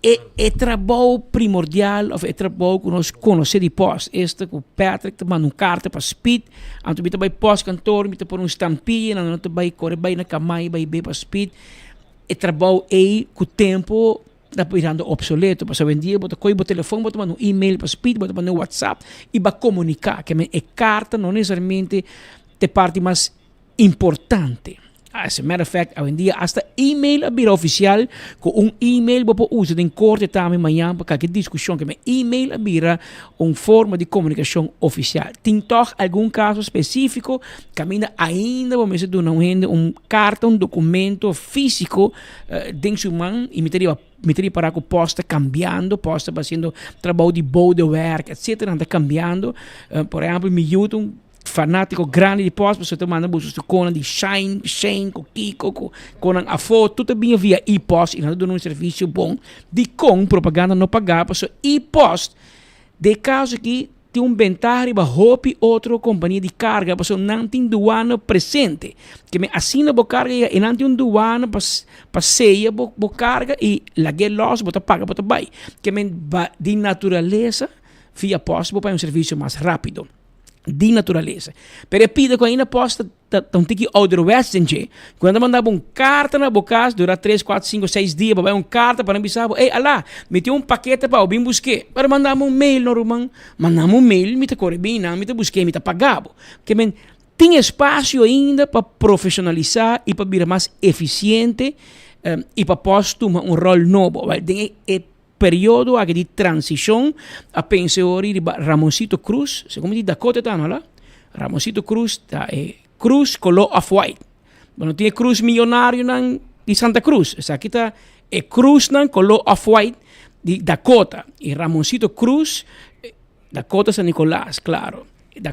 e e trabou primordial of e trabou cu nos conoce di post esta cu Patrick ta manda un carta pa Speed anto mi ta bay post kantoor mi ta pone un stampilla nan ta bay core bay na Kamay bay bay pa Speed e trabou ey cu tempo Ta birando obsoleto pasobra hoy en dia bo ta kohe bo telefon bo ta manda un email pa speed bo ta manda un whatsapp y bo a comunica ke men e carta no necesariamente ta e parti mas importante. As a matter of fact, awendia hasta email a bira oficial, cu un email bo por usa den corte tambe mañan pa cualkier discusion. Ke men email a bira un forma di comunicacion oficial. Tin toch algun caso specifico caminda ainda bo mester duna un hende un carta, un documento fisico den su man y mi ta riba mi ta ripara cu post ta cambiando, post ta haciendo trabou di bodewerk etcetera, nan ta cambiando. Por ehempel mi yu ta un Fanatico grandi di post pasobra ta manda boso su konan di Shine, Shane ku Kiko ku konan afó tur ta bini via e-post i nan ta duna un servisio bon. Dikon propaganda no pagá? Pasobra e-post den e kaso aki tin un bentaha riba hopi otro kompania di karga pasobra nan tin duana presente. Ke men asina bo karga yega i nan tin un duana pa pa seya bo bo karga i lag'é lòs bo ta paga bo ta bai. Ke men ba di naturalesa via post bo paña un servisio mas rápido. di naturalesa. Pero e pida ku ainda pos ta ta un tiki ouderwets den dje. Ku nan ta manda bo un karta na bo kas, dura tres, kuater, sinku, seis dia pa bai un karta pa nan bisa bo, ey alá, mi tin un pakete pa bo, bin busk'é. Pero manda mi un mail no ruman, manda mi un mail, mi ta kore bin nan, mi ta busk'é, mi ta paga bo. Ke men tin espasio ainda pa profeshonalisá i pa bira mas efisiente i pa pos tuma un ròl nobo. Wèl den e Periodo aki di transishon a pensa e ora riba Ramoncito Cruz, segun mi di Dakota ta no la? Ramoncito Cruz ta e cruz color off white. Bo no tin e cruz milionarionan di Santa Cruz, esaki ta e cruznan color off white di Dakota. Y Ramoncito Cruz, Dakota San Nicolas, claro.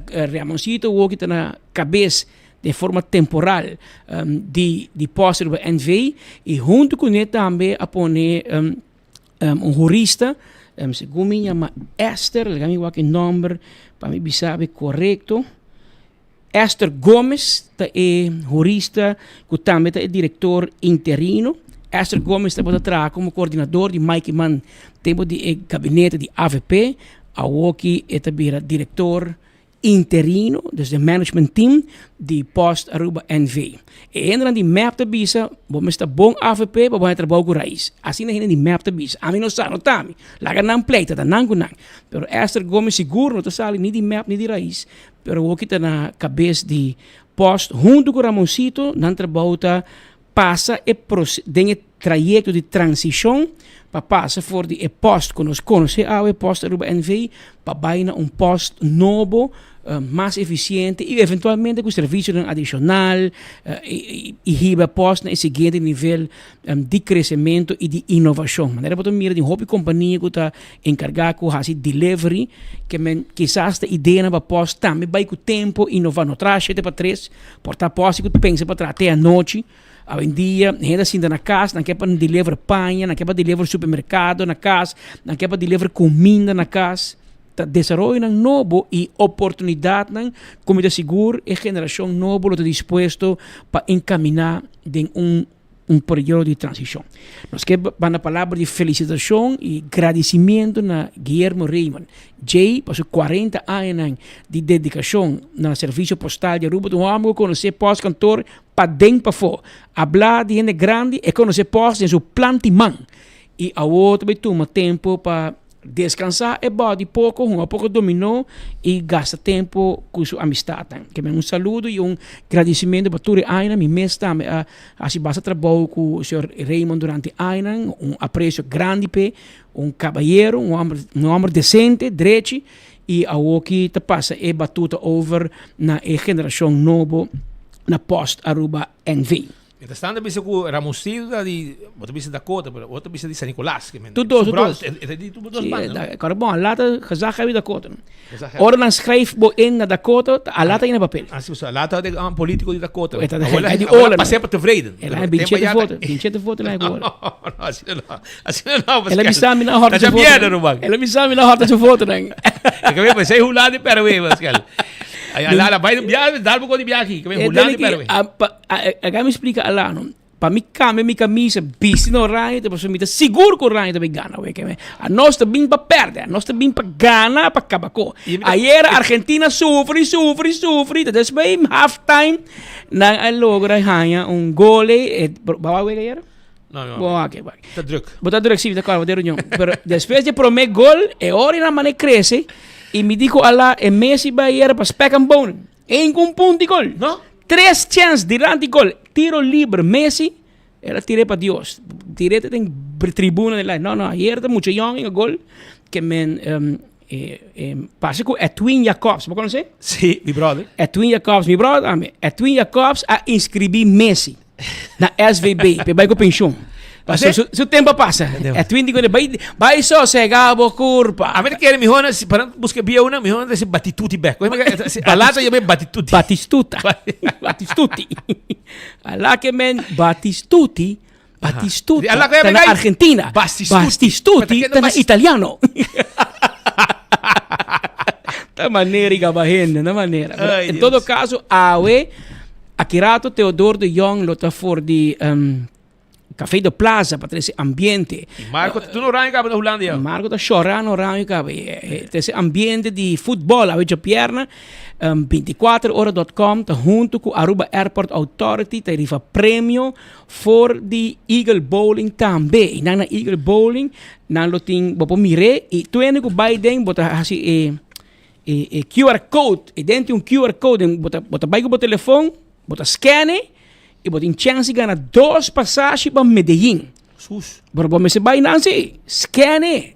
Ramoncito awo ki ta na cabes den forma temporal di di Post Aruba NV y hunto cune tambe a pone un hurista segun mi yama Esther, laga mi wak e nomber pa mi bisa bo corecto, Esther Gomez ta e hurista cu tambe ta e director interino. Esther Gomez tabata traha como coordinador di Mike Eman tempo di e gabinete di avp, awoki e ta bira director interino, dus den management team di Post Aruba NV. E hendenan di mep ta bisa, bo mester ta bon avp pa bo haña trabou ku Raiz. Asina e hende di mep ta bisa. Ami no sa, no ta ami. Laga nan pleita, ta nan ku nan. Pero Esther Gomez sigur no ta sali ni di mep ni di Raiz, pero awoki ta na kabes di Post huntu ku Ramoncito, nan trabou ta pasa e den e trayekto di transishon pa pasa for di e pòst ku nos konosé awe, Pòst Aruba NV, pa bai na un pòst nobo, mas efisiente i eventualmente ku servisionan adishonal i hiba e pòst na e siguiente nivel di kresementu i di inovashon. Manera bo ta mira tin hopi kompania ku ta enkargá ku hasi delivery ke men kisas ta ideanan pa pòst tambe bai ku tempu inová. No traha shete pa tres, por ta pòst ku pensa pa traha te anochi. Awendia hende a sinta na kas, nan ke pa deliver paña, nan ke pa deliver supermerkado na kas, nan ke pa deliver kuminda na kas. Ta desaroyonan nobo i oportunidatnan ku mi ta sigur e generashon nobo lo ta dispuesto pa enkaminá den un un periodo di transishon. Nos ke manda palabra di felisitashon i gradisimiento na Guillermo Reymond Jay pa su kuarenta añanan di dedikashon na Servisio Postal di Aruba. Ta un hòmber ku konosé pòstkantor Paden pafó. Abla di hende grandi, e konosé pòs den su planti man. I awor ta bai tuma tempu pa deskansá e bòdi poko, hunga poko dominó i gasta tempu ku su amistatnan. Ke men un saludo i un gradisimentu pa tur e añanan. Mi mes tambe a hasi basta trabou ku señor Raymond durante e añanan. Un apresio grandi p'e, un kabayero, un hòmber un hòmber desente, drechi i awor ki ta pasa e batuta over na e generashon nobo. na Post Aruba NV. Mientras tanto bisa cu Ramoncito ta di, bo ta bisa Dakota, pero bo ta bisa di San Nicolas. Que men, Tur dos, tur dos. E ta di tur dos Sí, banda, no? da, kor bon, alata gezaghebber Dakota. Gezaghebber. Ora nan schrijf bo in na Dakota, ta alata in na papel. Ah, sí, so alata de un politico di Dakota. E ta de Abuela, hij di abuela ola. pasé pa tevreden. El hij binchete foto, binchete foto na hoor. No, no, asina no. Asina no, El a bisa mi na horta Ta su foto. mierda, ruman. El a bisa mi na horta su foto nan. Ik weet maar, zij Hulanda di Paraguay, Pascal. Ay, ala, ala, bai biahe, dal buko di biahe. Ik weet Hulanda di Paraguay. Aga mi explica Alano. Pa mi cambia mi camisa, bisti na oranje, te paso mi ta sigur cu oranje ta bay gana. We, que a nos ta bin pa perde, a nos ta bin pa gana, pa caba co. Ayer Argentina sufri, sufri, sufri, te después half time, nan a logra haña un gol, eh, bawa wega ayer? No, no. Bo oké, oké. Ta druk. Bo ta druk, sí, ta kòrda, bo tin reunion. Pero despues di promé gol, e ora nan mane krese, i mi di ku Alá, e Messi bai era pa spek en bonen. Eén ku un punt di gol. No? Tres chèns dilanti gol, tiro liber Messi, el a tir'é pa Dios. Tir'é te den tribuna di lai. No, no, ayer ta mucha yòn en e gol ke men parse ku Edwin Jacobs, bo konosé? Sí, mi brother. Edwin Jacobs, mi brother tambe. Edwin Jacobs a inskribí Messi na SVB pa e bai ku penshun. Paso su, su tempo a pasa. Edwin di ku bai, bai sosegá bo kurpa. A mi ta kere mihó na, si pa nan buska bieunan, mihó nan ta disi Batituti bèk. Balata yam'é Batituti. Batistuta. Batistuti. Ala ke men Batistuti, Batistuta Ala ke ta na men Argentina. Bastistuti. Bastistuti Pero ta na bas- italiano. Ta manera i gaba hende, na manera. Pero Ay, en todo Dios. caso, awe, aki rato Theodor de Jong lo ta for di um, Café de Plaza pa trece ambiente. Y Marco ta tuna oranje caba na Hulanda ya. Marco ta chorando oranje caba. Trece ambiente di futbol awe djapierna. Um, 24ora.com ta hunto cu Aruba Airport Authority ta rifa premio for di Eagle Bowling tambe. Y nan na Eagle Bowling nan lo tin bo por mire y tu hende cu bay den bo ta haci e e e QR code. E den tin un QR code den bo ta bo ta bay cu bo telefon bo ta scan e Y bo tin chance di gana dos pasashi pa Medellin. Sus. Pero bo mester bai nan si. Scan e.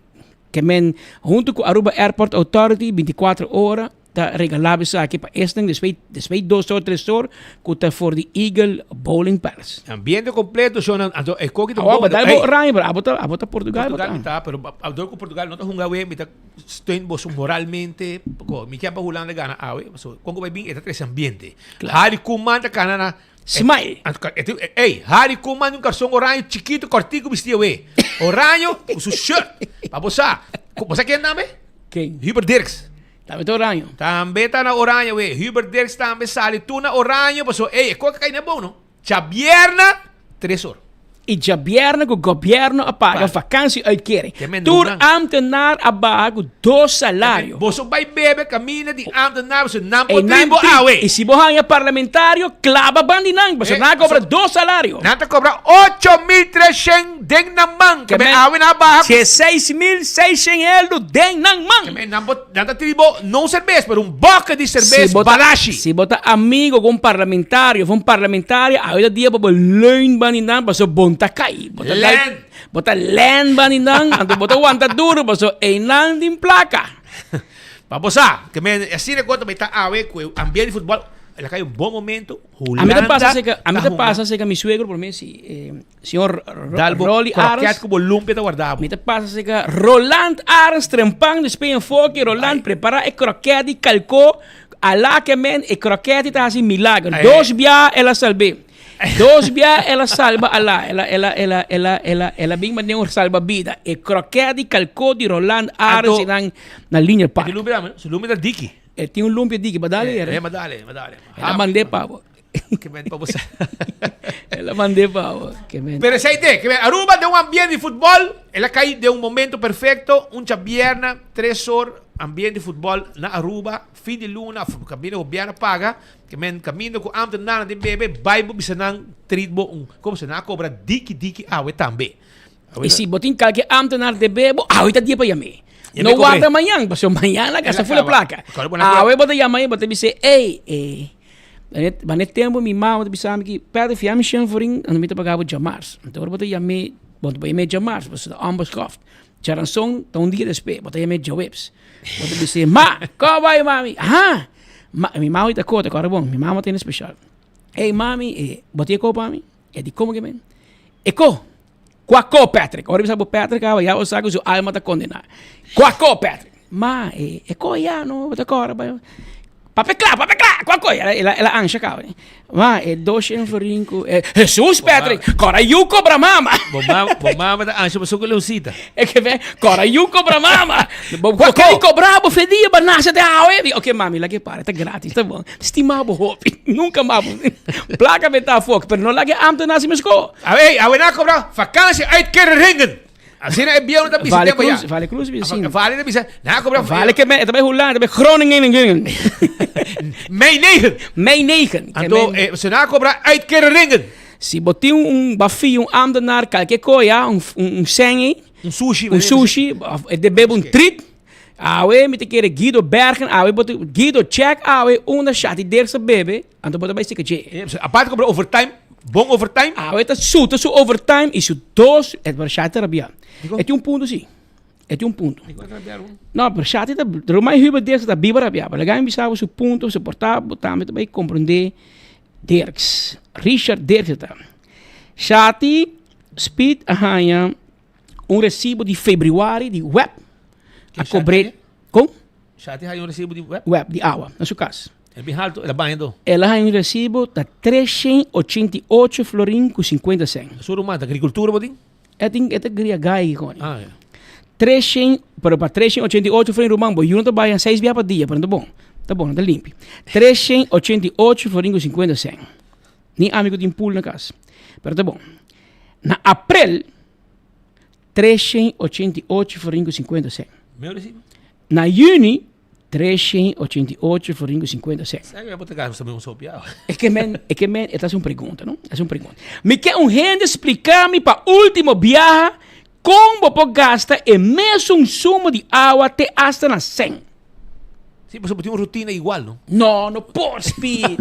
Ke men hunto cu Aruba Airport Authority 24 ora ta regala bo esaki pa esnan despues despues dos or tres or cu ta for di Eagle Bowling Palace. Ambiente completo shownan anto e koki ta Awa bon. bo dai bo oranje pero abo ta abo ta Portugal bo Portugal ta. mi ta pero dor cu Portugal no ta hunga awe mi ta steun boso moralmente pako mi kier pa Hulanda gana awe paso kon ku bai bin e ta trece ambiente. Harry Koeman ta kana na Smile. Ey, Harry Koeman di un karson oraño chikito kortiku bisti awe. Oraño ku su shirt. Pa bo sa. Bo sa ken tambe? Ken? Hubert Dirks. Tambe ta oraño. Tambe ta na oraño awe. Hubert Dirks tambe sali tur na oraño paso ey e koka kai na bon no. Djabierna tres or. I djabièrnè ku gobièrnu a paga vakantie-uitkering. Tur ámtenar a baha ku dos salario. Boso bai bebe kaminda di ámtenar pasobra nan por tin bo awe. I si bo haña parlamentario, klaba ban di nan pasobra nan a kobra dos salario. Nan ta kobra 8300 den nan man. Ke men awe nan a baha. 16600 eldo den nan man. Ke men nan bo nan ta tin bo no un serbes pero un boka di serbes balashi. Si bo ta amigo ku un parlamentario of un parlamentaria awe ta dia pa bo leun bani nan pasobra bon ta kai. Bo ta Len. Bo ta len bani nan anto bo ta wanta duro pasobra einan tin plaka. Pa bo sa ke men asina ku ta bai ta awe ku e ambiente di futbol el a kai un bon momento A mi ta Hulanda pasa seka a mi ta ta hunga. pasa seka mi suegro prome si Señor Dal bo Rolly kroket Arends. ku bo lumpia ta warda bo. Mi ta pasa seka Roland Arends trempan di Spain Foki. Roland prepara e kroket di kalko. Ala ke men e kroket ta hasi milager. Eh. Dos bia el a salb'é. Dos bia el a salba ala. El a el a el a el a el a el a bin manera un salbabida. E kroket di kalko di Roland Arends Anto i nan na Linear E Park. tin lumpia tambe? Su lumpia ta diki. E tin un lumpia diki. Ba dale Eh, era. eh, ma dale, ma dale. El a mand'é pa bo. Ke men pa bo sa. El a mand'é pa bo. Ke men. Pero esei te, ke men Aruba den un ambiente di futbol, el a kai den un momento perfecto, un djabierna, tres or, ambiente di futbol na Aruba, fin di luna, of kaminda gobierno paga, ke men kaminda ku ambtenarnan tin bebe, bai bo bisa nan treat bo un, komo se nan a kobra diki diki awe tambe. I si bo tin kalke ambtenar te bebe, bo awe ta dia pa yam'é. Yam'é No kobr'é. warda mañan, pasobra mañan la gasta El a ful e kaba. plaka. Kòrda bo na Awe bo ta yama ei, bo ta bis'é, ey, eh, Wanneer tempo mi mama ta bisa mi ki, Pedro, fia mi shen forin, anto mi ta paga bo djamars. Anto ora bo ta yam'é, bo ta yam'é djamars, pasobra ta onbeschoft. Djaranson ta un dia despues, bo ta yam'é djaweps. Bo ta bis'é, Ma, ko bai mami? Aha! Ma, mi mama ta kota, kòrda bon, mi mama tene speshal. Ey mami, eh, bo tin e ko pa mi? E di, Komo ke men? E ko! Kua ko, Patrick? Ora bisa bo Patrick awa, ya bo sa ku su alma ta kondená. Kua ko, Patrick? Ma, e, e ko ya no, bo ta kòrda bai. Papia kla, papia kla, kua ko? El a, el a, el a ansha kaba. Ma, e dos shen florin ku, e, Hesus, Patrick, kòrda yu kobra mama. Bo mama, bo mama ta ansha pasobra ku Leoncita. E ke ve, kòrda yu kobra mama. Bo, bo kere kobra bo fe dia, ba nase te awe. Di, oké, mami, laga e para, ta gratis, ta bon. Stima bo hopi, nunca mas bo placa beta afok, pero no laga e ambtenaar si mesko. Awey, awe na cobra vakantie uitkeringen. Asina e bieuno ta bisa Vale tempo ya. Cruz, Vale Cruz bisa asina. Vale ta bisa, na cobra Vale ke me, ta bij Hulanda, ta bij Groningen. Mei negen. Mei negen. Anto, eh, se na cobra uitkeringen. Si bo tin un bafie, un ambtenaar, kalke koya, un un un sengi, un sushi, un sushi, of e debe un treat. Awe mi ta kere Guido Bergen, awe bo ta, Guido check awe unda Shati Dirks ta bebe, anto bo ta bai sika dje. Aparte cobra overtime, bon overtime. Awe ta suta su overtime y su dos, et pero Shati ta rabia. E tin un punto si, e tin un punto. No, pero Shati ta, Romay Hubert Dirks ta biba rabia, pero laga mi bisa bo su punto, su por ta bo tambe ta bai comprende Dirks, Richard Dirks ta. Shati Speed a haña un recibo di februari di web. A cobré. Con? Shati haña un recibo di web? Web, di awa, na su cas. El bin halto, el a baña do. El a haña un recibo ta 388 florin cu 50 cent. Su ruman, ta agricultura bo tin? E tin, e ta cria gai con. Ah, ja. 300, pero pa 388 florin ruman, bo yuno ta baña 6 bia pa dia, pero no ta bon. Ta bon, ta limpi. 388 florin cu 50 cent. Ni ami cu tin pool na cas. Pero ta bon. Na aprel, 388 florin cu 50 cent. Meu recibo? Na juni, 388 florin cu 50 cent. Sabe que botar gasta un sopiao. Es que men, es que men, esta es un pregunta, no? Es un pregunta. Mi ke un hende explica mi pa ultimo biaha con bo por gasta e mesun sumo di awa te hasta na cent. Sí, pasobra bo tin un rutina igual, no? No, no por, Speed.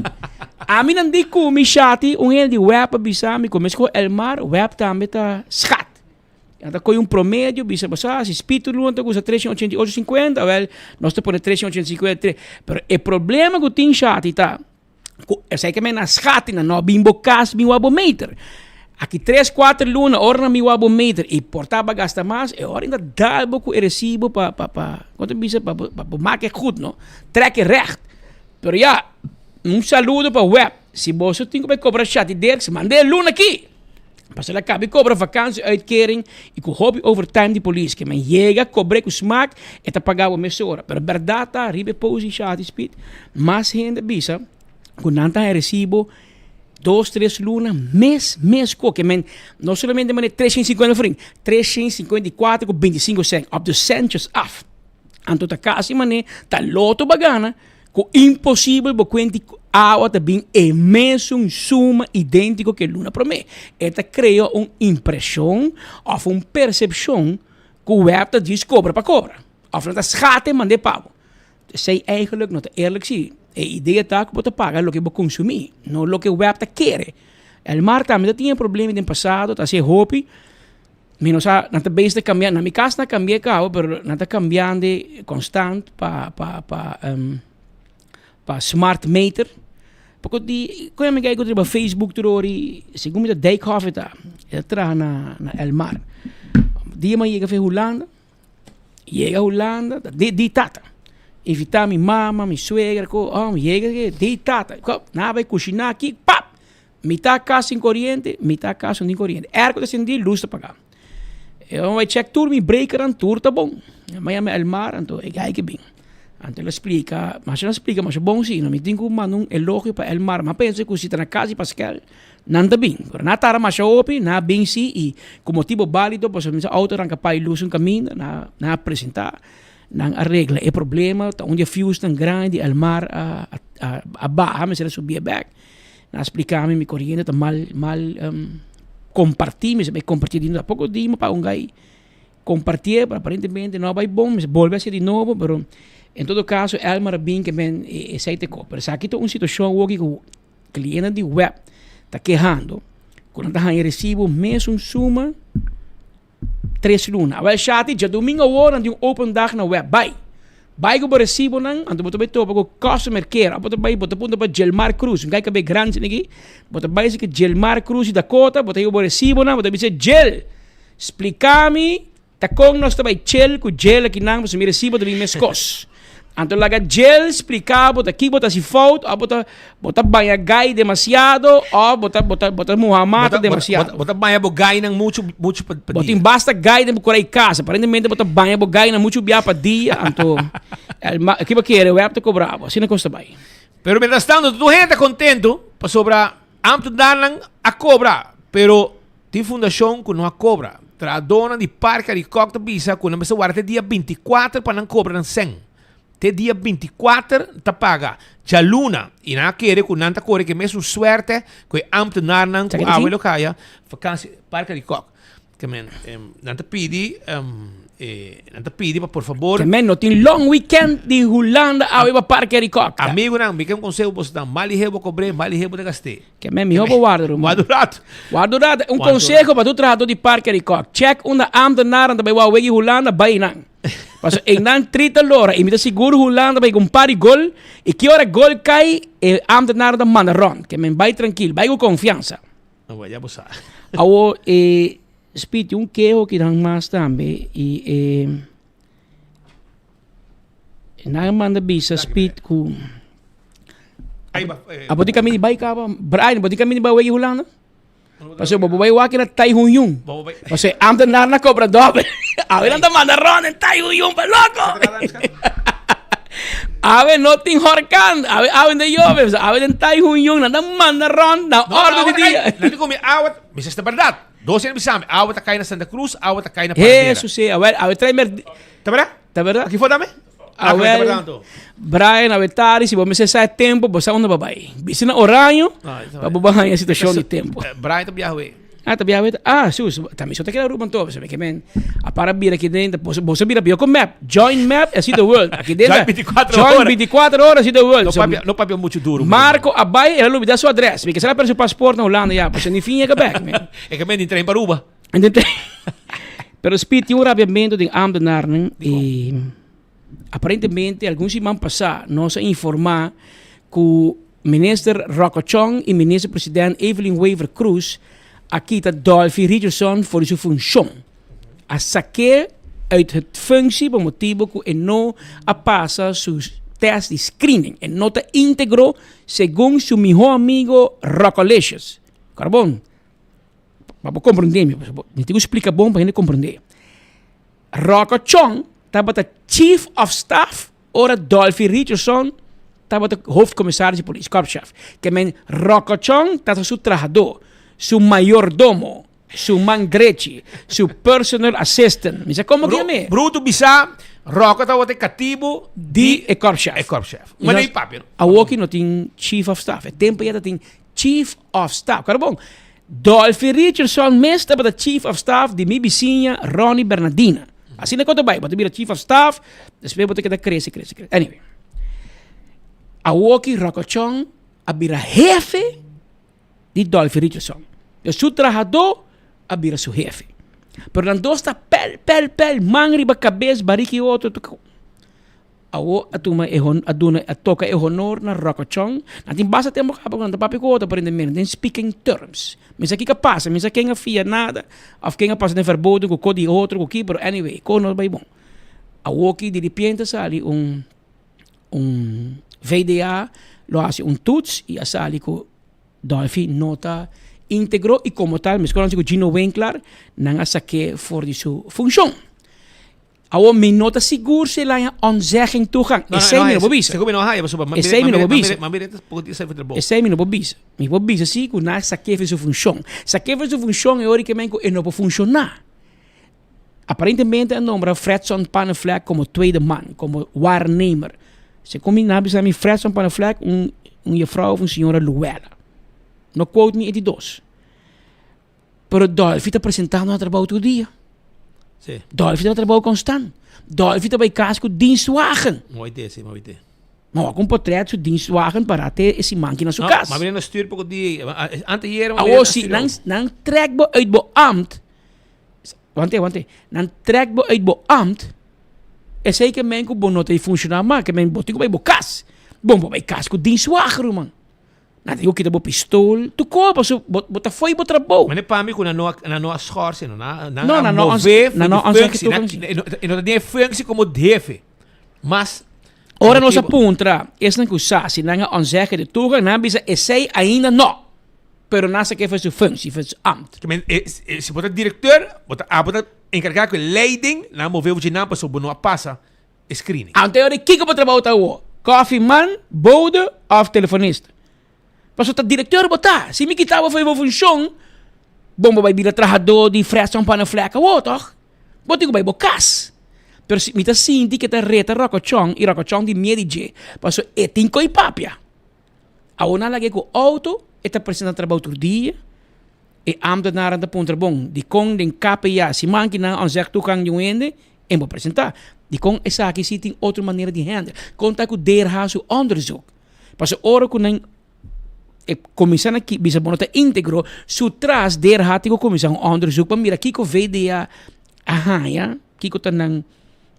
Ami nan di ku mi shati, un hende di web a bisa mi ku meskos Elmar, web tambe ta schat. Nan ta kohe un promedio, bisa bo sa, si Speed tur luna ta gusta 388,50, awel nos ta pone 385,3. Pero e problema ku tin shati ta, Ku esei ke men a schat nan no bin bo kas bin wak bo meter. Aki tres kuater luna ora nan bin wak bo meter i por ta bo a gasta mas e ora nan ta dal bo ku e resibo pa pa pa kon ta bisa pa bo pa bo make goed no trek e recht. Pero ya un saludo pa web si boso tin ku bai kobra Shati Dirks manda e luna aki pasobra el a kaba di kobra vakantie uitkering i ku hopi overtime di polis ke men yega kobr'é ku smak e ta paga bo mesora pero bèrdat ta riba e post di Shati Speed Mas hende bisa ku nan ta haña resibo dos, tres luna mes mes ku ke men no solamente mane 350 florin, 354 ku 25 sènt op de sèntjes af. Anto ta kasi mane ta loto bo a gana ku imposibel bo kuenti ku awa ta bin e mesun suma idéntiko ke luna promé. E ta krea un impreshon òf un persepshon ku web ta djis kobra pa kobra òf nan ta skate mand'é pa bo. Esei eigenlijk no ta eerlijk si. E idea ta ku bo ta paga loke bo konsumí, no loke web ta kere. Elmar tambe ta tin e problema den pasado, ta hasi e hopi. Mi no sa, nan ta bezig ta kambia, na mi kas nan a kambia e kaba, pero nan ta kambiando konstant pa pa pa pa smart meter. Poko di, kon mi kijk riba Facebook tur ori, segun mi ta Dijkhoff e ta, e ta traha na na Elmar. Dia mi a yega for Hulanda, Yega Hulanda, ta di di tata. Invita mi mama, mi suegra, ku oh, mi yega ke di tata. Ko, nan a bai kushiná aki, pap! Mitá kas sin koriente, mitá kas no tin koriente. Airco ta sendí, lus ta pagá. E ora mi bai chèk tur mi breakernan, tur ta bon. Mi a yama Elmar, anto e gai ke bin. Anto el a splika, masha el a splika masha bon si, no mi tin ku manda un elogio pa Elmar. Mi a pensa ku si ta na kas di Paskel, Nan ta bin, pero nan a tarda masha hopi, nan a bin si y cu motibo balido pasobra mi sa auto ranca pa y luz un caminda, nan nan a presenta, nan a regla e problema, ta un di e fuse nan grandi di Elmar a a a baha mester a subie bek, nan a splica mi mi coriente ta mal mal comparti, mi sa bay comparti di nobo, poco di mi paga un guy compartie pero aparentemente no a bay bon, mi sa bolbe haci di nobo, pero en todo caso Elmar a bin ke men esey ta e cos, pero esaki ta un situacion awoki cu. Clientenan di web ta kehando ku nan ta haña resibo mesun suma tres luna. Awel Shati, djadumingu awor nan tin un open dag na web. Bai! Bai ku bo resibonan, anto bo ta bai topa ku customer care. Of bo ta bai, bo ta punta pa Gilmar Cruz, un kai kabei grandi esaki. Bo ta bai esaki Gilmar Cruz di Dakota, bo ta hiba bo resibonan, bo ta bisa Gil, splika mi Ta kon nos ta bai chel ku djel akinan pasobra mi resibo ta bin meskos. Anto laga djel splika bo ta ki bo ta hasi fout òf bo ta bo ta baña gai demasiado òf bo ta bo ta bo ta muha mata demasiado. Bo ta baña bo gainan muchu muchu pa dia. Bo tin basta gai den bo kura i kas. Aparentemente bo ta baña bo gainan muchu bia pa dia anto ki bo kere web ta kobra bo. Asina kos ta bai. Pero mientras tanto tur hende ta kontento pasobra ambtenarnan a kobra pero Tin fundashon ku no a kobra. Trahadónan di Parke Arikok ta bisa ku nan mester warda te dia 24 pa nan kobra nan sèn. Te dia 24 ta paga djaluna i nan a kere ku nan ta kore ku e mesun suerte ku e ámtenarnan ku awe lo kaya vakansi Parke Arikok. Ke men nan ta pidi. Eh, nan ta pidi pa por favor. Ke men no tin long weekend di Hulanda awe pa Parke Arikok. Amigonan, mi ke un conseho boso dan, mal lihe bo cobr'é, mal lihe bo ta gast'é. Ke men miho bo warda ruman. Warda un rato. Warda un rato. Un Warda un conseho pa tur trahador di Parke Arikok. Check unda ambtenaren ta bai wou wegi Hulanda, bai einan. Paso einan tri ta lora y mi ta sigur Hulanda bai ku un par di gol y ki ora gol kai e ambtenaren ta manda rond. Ke men bai trankil, bai ku konfiansa. Awo ya bo sa. Awo e Speed un keho ki nan mas tambe y e nan manda bisa Speed ku Abo tin kaminda di bai kaba Brian bo tin kaminda di bai wegi Hulanda? Pasobra bo bai wak na Tai Hun Yun. Pasobra e ambtenaar na kobra dobbel. Awe nan ta manda rond den Tai Hun Yun pa loko. Awe no tin horkan, awe awe no ta yobe, awe den Tai Hun Yun nan ta manda rond na orde di dia. Nan ta komi awa, mi sa esta berdad. Dos hende bisa mi, awa ta kai na Santa Cruz, awa ta kai na Paradera. Hesus e, awel awe trae mer. Ta berdad? Ta berdad. Aki for dame? Awel, Brian awe tari si bo mester sa e tempo bo sa unda bo bai. Bisa na Oraño pa bo haña situashon di tempo. Brian ta biaha we. Ah, ta biaha we. Ah, sus, ta mi so ta keda Aruba anto, pasobra ke men a para bira aki den, bo bo bira bio ku map, join map and see the world. Aki den Join 24 ora. Join 24 ora see the world. No papia, no papia mucho duro. Marco a bai, el a lubida su adres. Mi ke sera perde su paspoort na Hulanda ya, pasobra ni fin yega bek, men. E ke men di tren pa Aruba. Pero Speed tin un rabiamento den ambtenarnan y aparentemente algun siman pasá nos a informá ku Minister Rocco Chong y Minister President Evelyn Wever Croes a kita Dolfi Richardson for di su funshon. A sak'é uit het functie pa motibo ku e no a pasa su test di screening. E no ta íntegro segun su mihó amigo Roccolicious. Kòrda bon. Pa bo komprendé mi, mi tin ku splika bon pa hende komprendé. Rocco Chong tabata chief of staff ora Dolfi Richardson tabata hoofdcommissaris di polis, korpschef. Ke men Rocco Chong tabata su trahadó, su mayordomo, su man drechi, su personal assistant. Mi sa komo ke yam'é. Bruto bisa, Rocco tabata e katibu di e korpschef. E korpschef. Ma nei papia no. Awoki no tin chief of staff. E tempo ya ta tin Chief of Staff. Kòrda bon, Dolfi Richardson mes tabata Chief of Staff di mi bisiña Ronnie Bernardina. Asina ku ta bai, bo ta bira Chief of Staff, despues bo ta keda krese, krese, krese. Anyway, awoki Rokochon a bira hefe di Dolfi Richardson. Dus su trahadó a bira su hefe. Pero nan dos ta pèl, pèl, pèl, man riba kabes, bariki otro. Awo a tuma e hon, a duna, a toka e honor na Rokochon. Nan tin basta tempo kaba ku nan ta papia ku otro aparentemente den speaking terms. Mi sa kiko a pasa, mi sa ken a fia nada of ken a pasa den verboden ku ko di otro ku ki, pero anyway, ko no bai bon. Awoki diripiente a sali un un VDA lo hasi un toets i a sali ku Dolfi no ta integro i komo tal meskos nan hasi ku Gino Winklar nan a sak'é for di su funshon. Awor mi no ta sigur si el a haña ontzegging toegang. Esei mi no por bisa. Segun mi no a haña pasobra Esei mi no por bisa. Esei mi no por bisa. Mi por bisa si ku nan a sak'é for su funshon. Sak'é for su funshon e ora ke men ku e no por funshoná. Aparentemente a nombra Fredson Panneflek komo tweede man, komo waarnemer. Segun mi nan a bisa mi Fredson Panneflek un un jefrouw of un señora Luella. No quote mi e di dos. Pero Dolfi ta presentando na trabou tur dia. Sí. Dolfi ta na trabou constant. Dolfi ta bai cas cu dienstwagen. Mooi te, sí, mooi te. Ma wak un portret su dienstwagen para te e siman ki na su No, cas. maar meneer stuur poco di anteayer Awo si nan nan trek bo uit bo ambt. Wante, wante. Nan trek bo uit bo ambt. Esei ke men ku bo no ta funciona mas, ke men bo tin ku bai bo cas. Bon bo bai cas cu dienstwagen ruman. Nan ta dico kita bo pistol, tu koe paso bo bo ta fo'i bo trabou. Mane pa mi ku nan no a nan no a schorsen no, nan No, a nan no a move nan no a for di functie, toegang. nan e no ta den e functie komo hefe, mas Ora nos a puntra esnan ku sa si nan a ontzeggen de toegang, nan a bisa esei ainda no, pero nan sa ke for su functie, for su ambt. Ke men e si bo ta directeur, bo ta abo ta enkargá ku e leiding, nan a move bo dje nan pasobra bo no a pasa e screening. Anto e ora kiko bo trabou ta awor? Koffieman, bode of telefonista? Pasobra ta directeur bo ta. Si mi kita bo for bo funcion, bon bo bai bira trahador di Fredson Pannenvlek awor toch? Bo tin ku bai bo kas. Pero si mi ta sinti ke ta reta Rokochon i Rokochon di mie di dje, pasobra e tin koi papia. Awor nan lag'é ku outo, e ta presenta trabou tur dia. E ambtenaren ta puntra bon, dikon den KPA siman ki nan onzeg toegang di un hende? En bo presentá. Dikon esaki si tin otro manera di handle? Kon ta ku DRH su onderzoek? Pasobra ora ku nan e kuminsá na bisa bo no ta íntegro, su tras DRH tin ku kuminsá un onderzoek pa mira kiko VDA a haña, kiko ta nan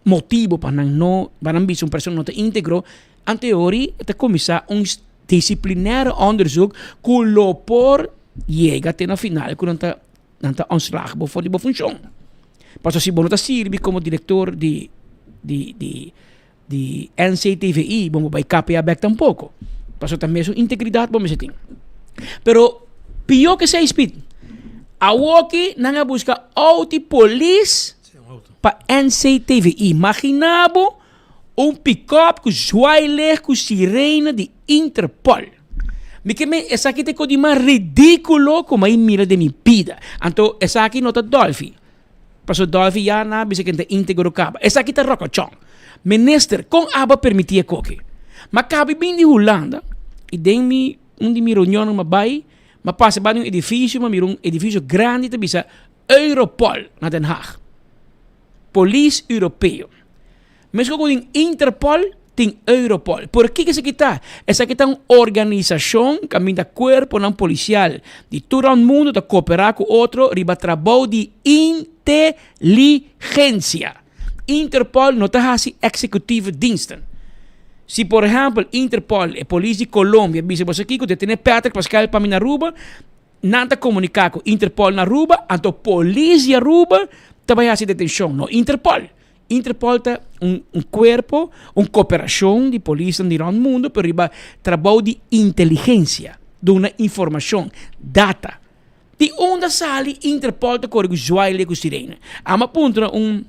motibo pa nan no, pa nan bisa un persona no ta íntegro. Anteori e ta kuminsá un disiplinaire onderzoek ku lo por yega te na final ku nan ta nan ta ontslag bo for di bo funshon. Pasobra si bo no ta sirbi komo direktor di di di di NCTVI bo no bai KPA bek tampoko. Pasobra ta mesun integridat bo mester tin. Pero pió ke esei Speed, awoki nan a buska outo di polis pa NCTVI. Magina bo un pick-up ku zwaailicht ku sirena di Interpol. Mi ke men esaki ta e kos di mas ridíkulo ku mi a mira den mi bida. Anto esaki no ta Dolfi. Pasobra Dolfi ya nan a bisa ku e ta íntegro kaba. Esaki ta rokochon. Minister, kon abo a permití e koki? Mi a kaba di bin di Hulanda i den mi un di mi reunionnan mi a bai, mi a pasa bai den un edifisio, mi a mira un edifisio grandi ta bisa Europol na Den Haag. Polis Europeo. Meskos ku tin Interpol, tin Europol. Por kiko esaki ta? Esaki ta un organisashon kaminda kuerponan polisial di tur rònt mundu ta kooperá ku otro riba trabou di inteligensia. Interpol no ta hasi executieve diensten. Si por ehèmpel Interpol, e polis di Colombia, bisa boso kiko, detené Patrick Pascal pa mi na Aruba, Nan ta komuniká ku Interpol na Aruba, anto polis di Aruba ta bai hasi detenshon, no Interpol. Interpol ta un un kuerpo, un koperashon di polisnan di rònt mundu, pero riba trabou di inteligensia, duna informashon, data. Di unda sali Interpol ta kore ku zwaile ku sirena? Amo a puntra un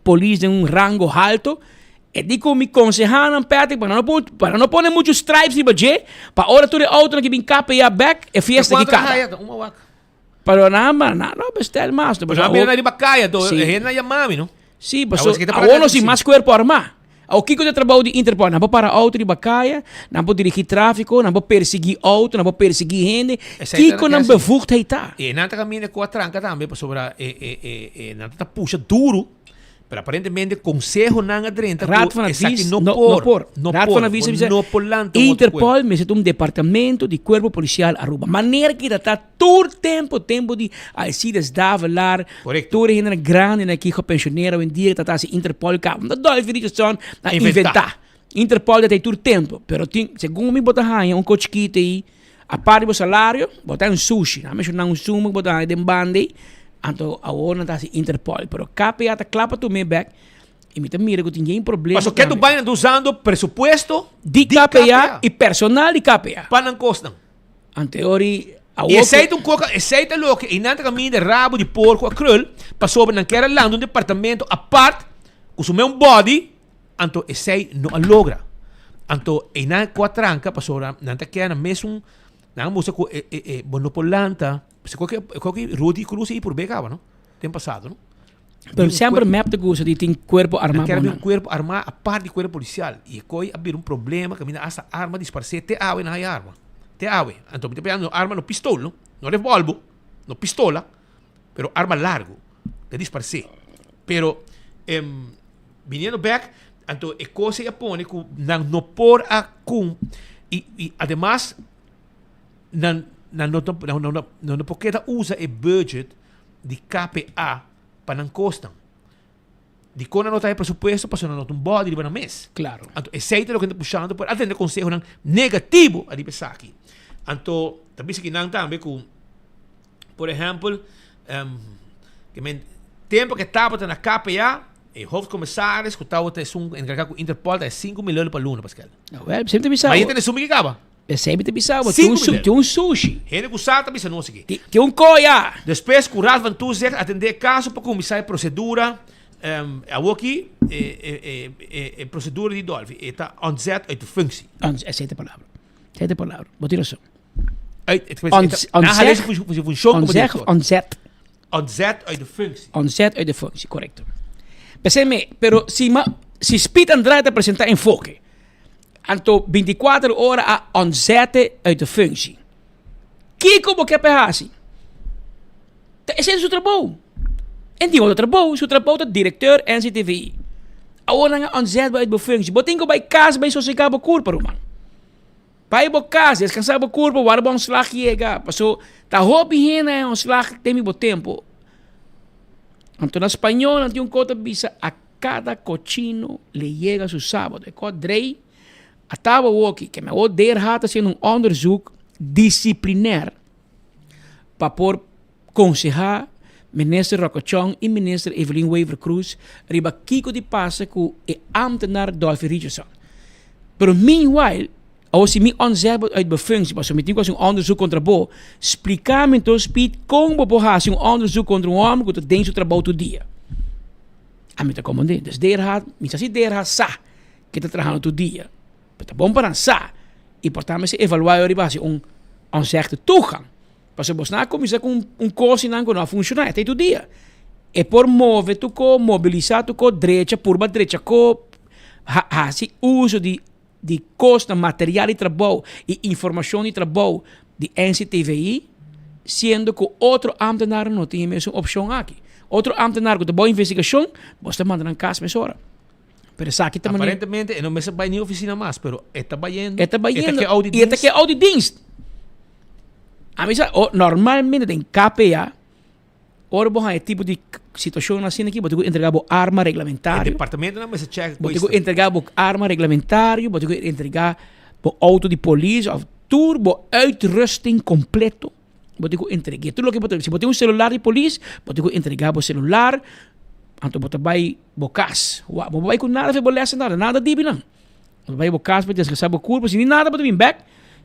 polis den un rango halto, e di ku mi konsehá nan Patrick pa nan no pa nan no pone muchu stripes riba dje, pa ora tur e outonan ki bin KPA bek, e fiesta ki kaba. Pero nan ma nan no bestel mas. Pero nan bira riba kaya, to e hende nan yama mi no. Sí, paso awor nos tin mas kuerpo armá. Awor kiko ta e trabou di Interpol? Nan por para outo riba kaya, nan por dirigí tráfiko, nan por persiguí outo, nan por persiguí hende. Kiko nan bevoegdheid ta? E nan ta kaminda ku a tranka tambe pasobra e e e e nan ta pusha duru, pero aparentemente konsehonan a drenta ku Raad van esaki Advies no no por, no por. no Raad por, van Advies bo a bisa no por lanta un otro kuerpo. Interpol mester ta un departamento di Cuerpo Policial Aruba. Manera ki ta ta tur tempo, tempo di Alcides Davelaar, Correcto. tur e hendenan grandinan aki gepensioneer awendia ta ta hasi Interpol kaba. No Dolphy Richardson a Inventa. inventa. Interpol ta ta tur tempo, pero tin segun mi bo ta haña un ko chikito ei, apart di bo salario, bo ta haña un sushi. Nan a menshoná un suma ku bo ta haña den banda ei, anto awor nan ta hasi Interpol. Pero KPA ta kla pa tum'é bèk i mi ta mira ku tin yen problema Pasobra ke tambe. tur bai nan ta usando presupuesto Di di KPA KPA. i personal di KPA. Pa nan kosnan. Anteori I esei ta un koka, esei ta loke i nan ta kaminda rabo di porko a krul, pasobra nan kier a lanta un departamento apart ku su meun body, anto esei no a logra. Anto einan ku a tranka pasobra nan ta kier nan mesun, nan a mustra ku e e e bo no por lanta, pasobra koke koke Rudy Cruz ei purbe kaba no, den pasado no. Pero semper mep ta gusta di tin cuerpo arma Nan kier bo bin nan. un cuerpo arma apart di cuerpo policial y e koy a bira un problema caminda hasta arma disparce te awe nan haya arma. Te awe. Anto mi ta peleando no arma no pistol no, no revolvo, no pistola, pero arma largo ta disparce. Pero em biniendo bek anto e cos ey a pone cu nan no por a cum y y ademas nan nan no ta nan no nan no por keda usa e budget di KPA pa nan kosnan. Dikon nan no ta e presupuesto? Pasobra nan no ta un body riba nan mes. Claro. Anto esei ta loke nan ta pushando por atende konsehonan negativo ariba esaki. Anto ta bisa ki nan tambe ku por ehèmpel ke men tempo ke tabata na KPA e hoofdcommissaris ku tabata esun enkargá ku Interpol ta e 5.000 euro pa luna Pascal. Awel, semper ta bisa. Ma e tene suma ki kaba. Esei mi ta bisa bo, tin un su, tin un sushi. Hende ku sa ta bisa nos aki. Tin un koya. Despues ku Raad van Toezicht atendé e kaso pa kuminsá e prosedura, awoki e prosedura di Dolfi e ta ontzet uit de functie. Esei ta e palabra. Esei ta e palabra. Bo tin rason. Uit, het, het, Ontzeg, ontzeg of ontzet? Ontzet uit de functie. Ontzet uit de functie, correcto. P'esei mi, pero si ma, si Speed Andrade ta presenta enfoke, anto 24 ora a ontzette uit de functie. Kiko bo ke pa e hasi? Ta esei ta su trabou. En tin otro trabou, su trabou ta directeur NCTVI. Awor nan a ontzet bo uit bo functie. Bo tin ku bai kas bai sosegá bo kurpa, ruman. Bai bo kas, deskansá bo kurpa, warda bo ontslag yega. Paso ta hopi hende a ontslag den mi bo tempu. Anto na spañó nan tin un kos ta bisa a kada cochino le yega su sábado. E kos drei a taba awoki ke mi awor DRH ta hasiendo un onderzoek disciplinair pa por konsehá Minister Rocco Chong i Minister Evelyn Wever-Croes riba kiko di pasa ku e ámtenar Dolphy Richardson. Pero meanwhile, awor si mi ontzet bo uit bo functie pasobra mi tin ku hasi un onderzoek kontra bo, splika mi enton Speed kon bo por hasi un onderzoek kontra un hòmber ku ta den su trabou tur dia. Ami ta komprendé. Dus DRH, mi sa si DRH sa ke ta trahando tur dia, pero ta bon pa nan sa i por ta mester evaluá e ora riba hasi un ontzegde toegang. Pasobra bosnan a kuminsá ku un kos nan ku no a funshoná, e ta ei tur dia. E por move tur ko, mobilisá tur ko, drecha, purba drecha ko, hasi uso di di kosnan, material di trabou i informashon di trabou di NCTVI, siendo ku otro ámtenarnan no tin e mesun opshon aki. Otro ámtenar ku ta bou investigashon, bos ta manda nan kas mesora. Pero esaki ta manera. Aparentemente e no mester bai ni oficina mas, pero e ta bayendo. E ta bayendo. E ta ke auditdienst. A mi sa, oh, normalmente den KPA, ora bo haña tipo di situacion asina aki, bo tin ku entrega bo arma reglamentario. E departamento nan mester check. Bo tin ku entrega bo arma reglamentario, bo tin ku entrega bo auto di polis of tur bo uitrusting completo. Bo tin ku entreg'é tur loke bo tin. Si bo tin un selular di polis, bo tin ku entregá bo selular, anto bo ta bai bo kas. Bo no bai ku nada for bo lès nada, nada dibi nan. Bo ta bai bo kas pa deskansá bo kurpo, si ni nada bo ta bin bèk,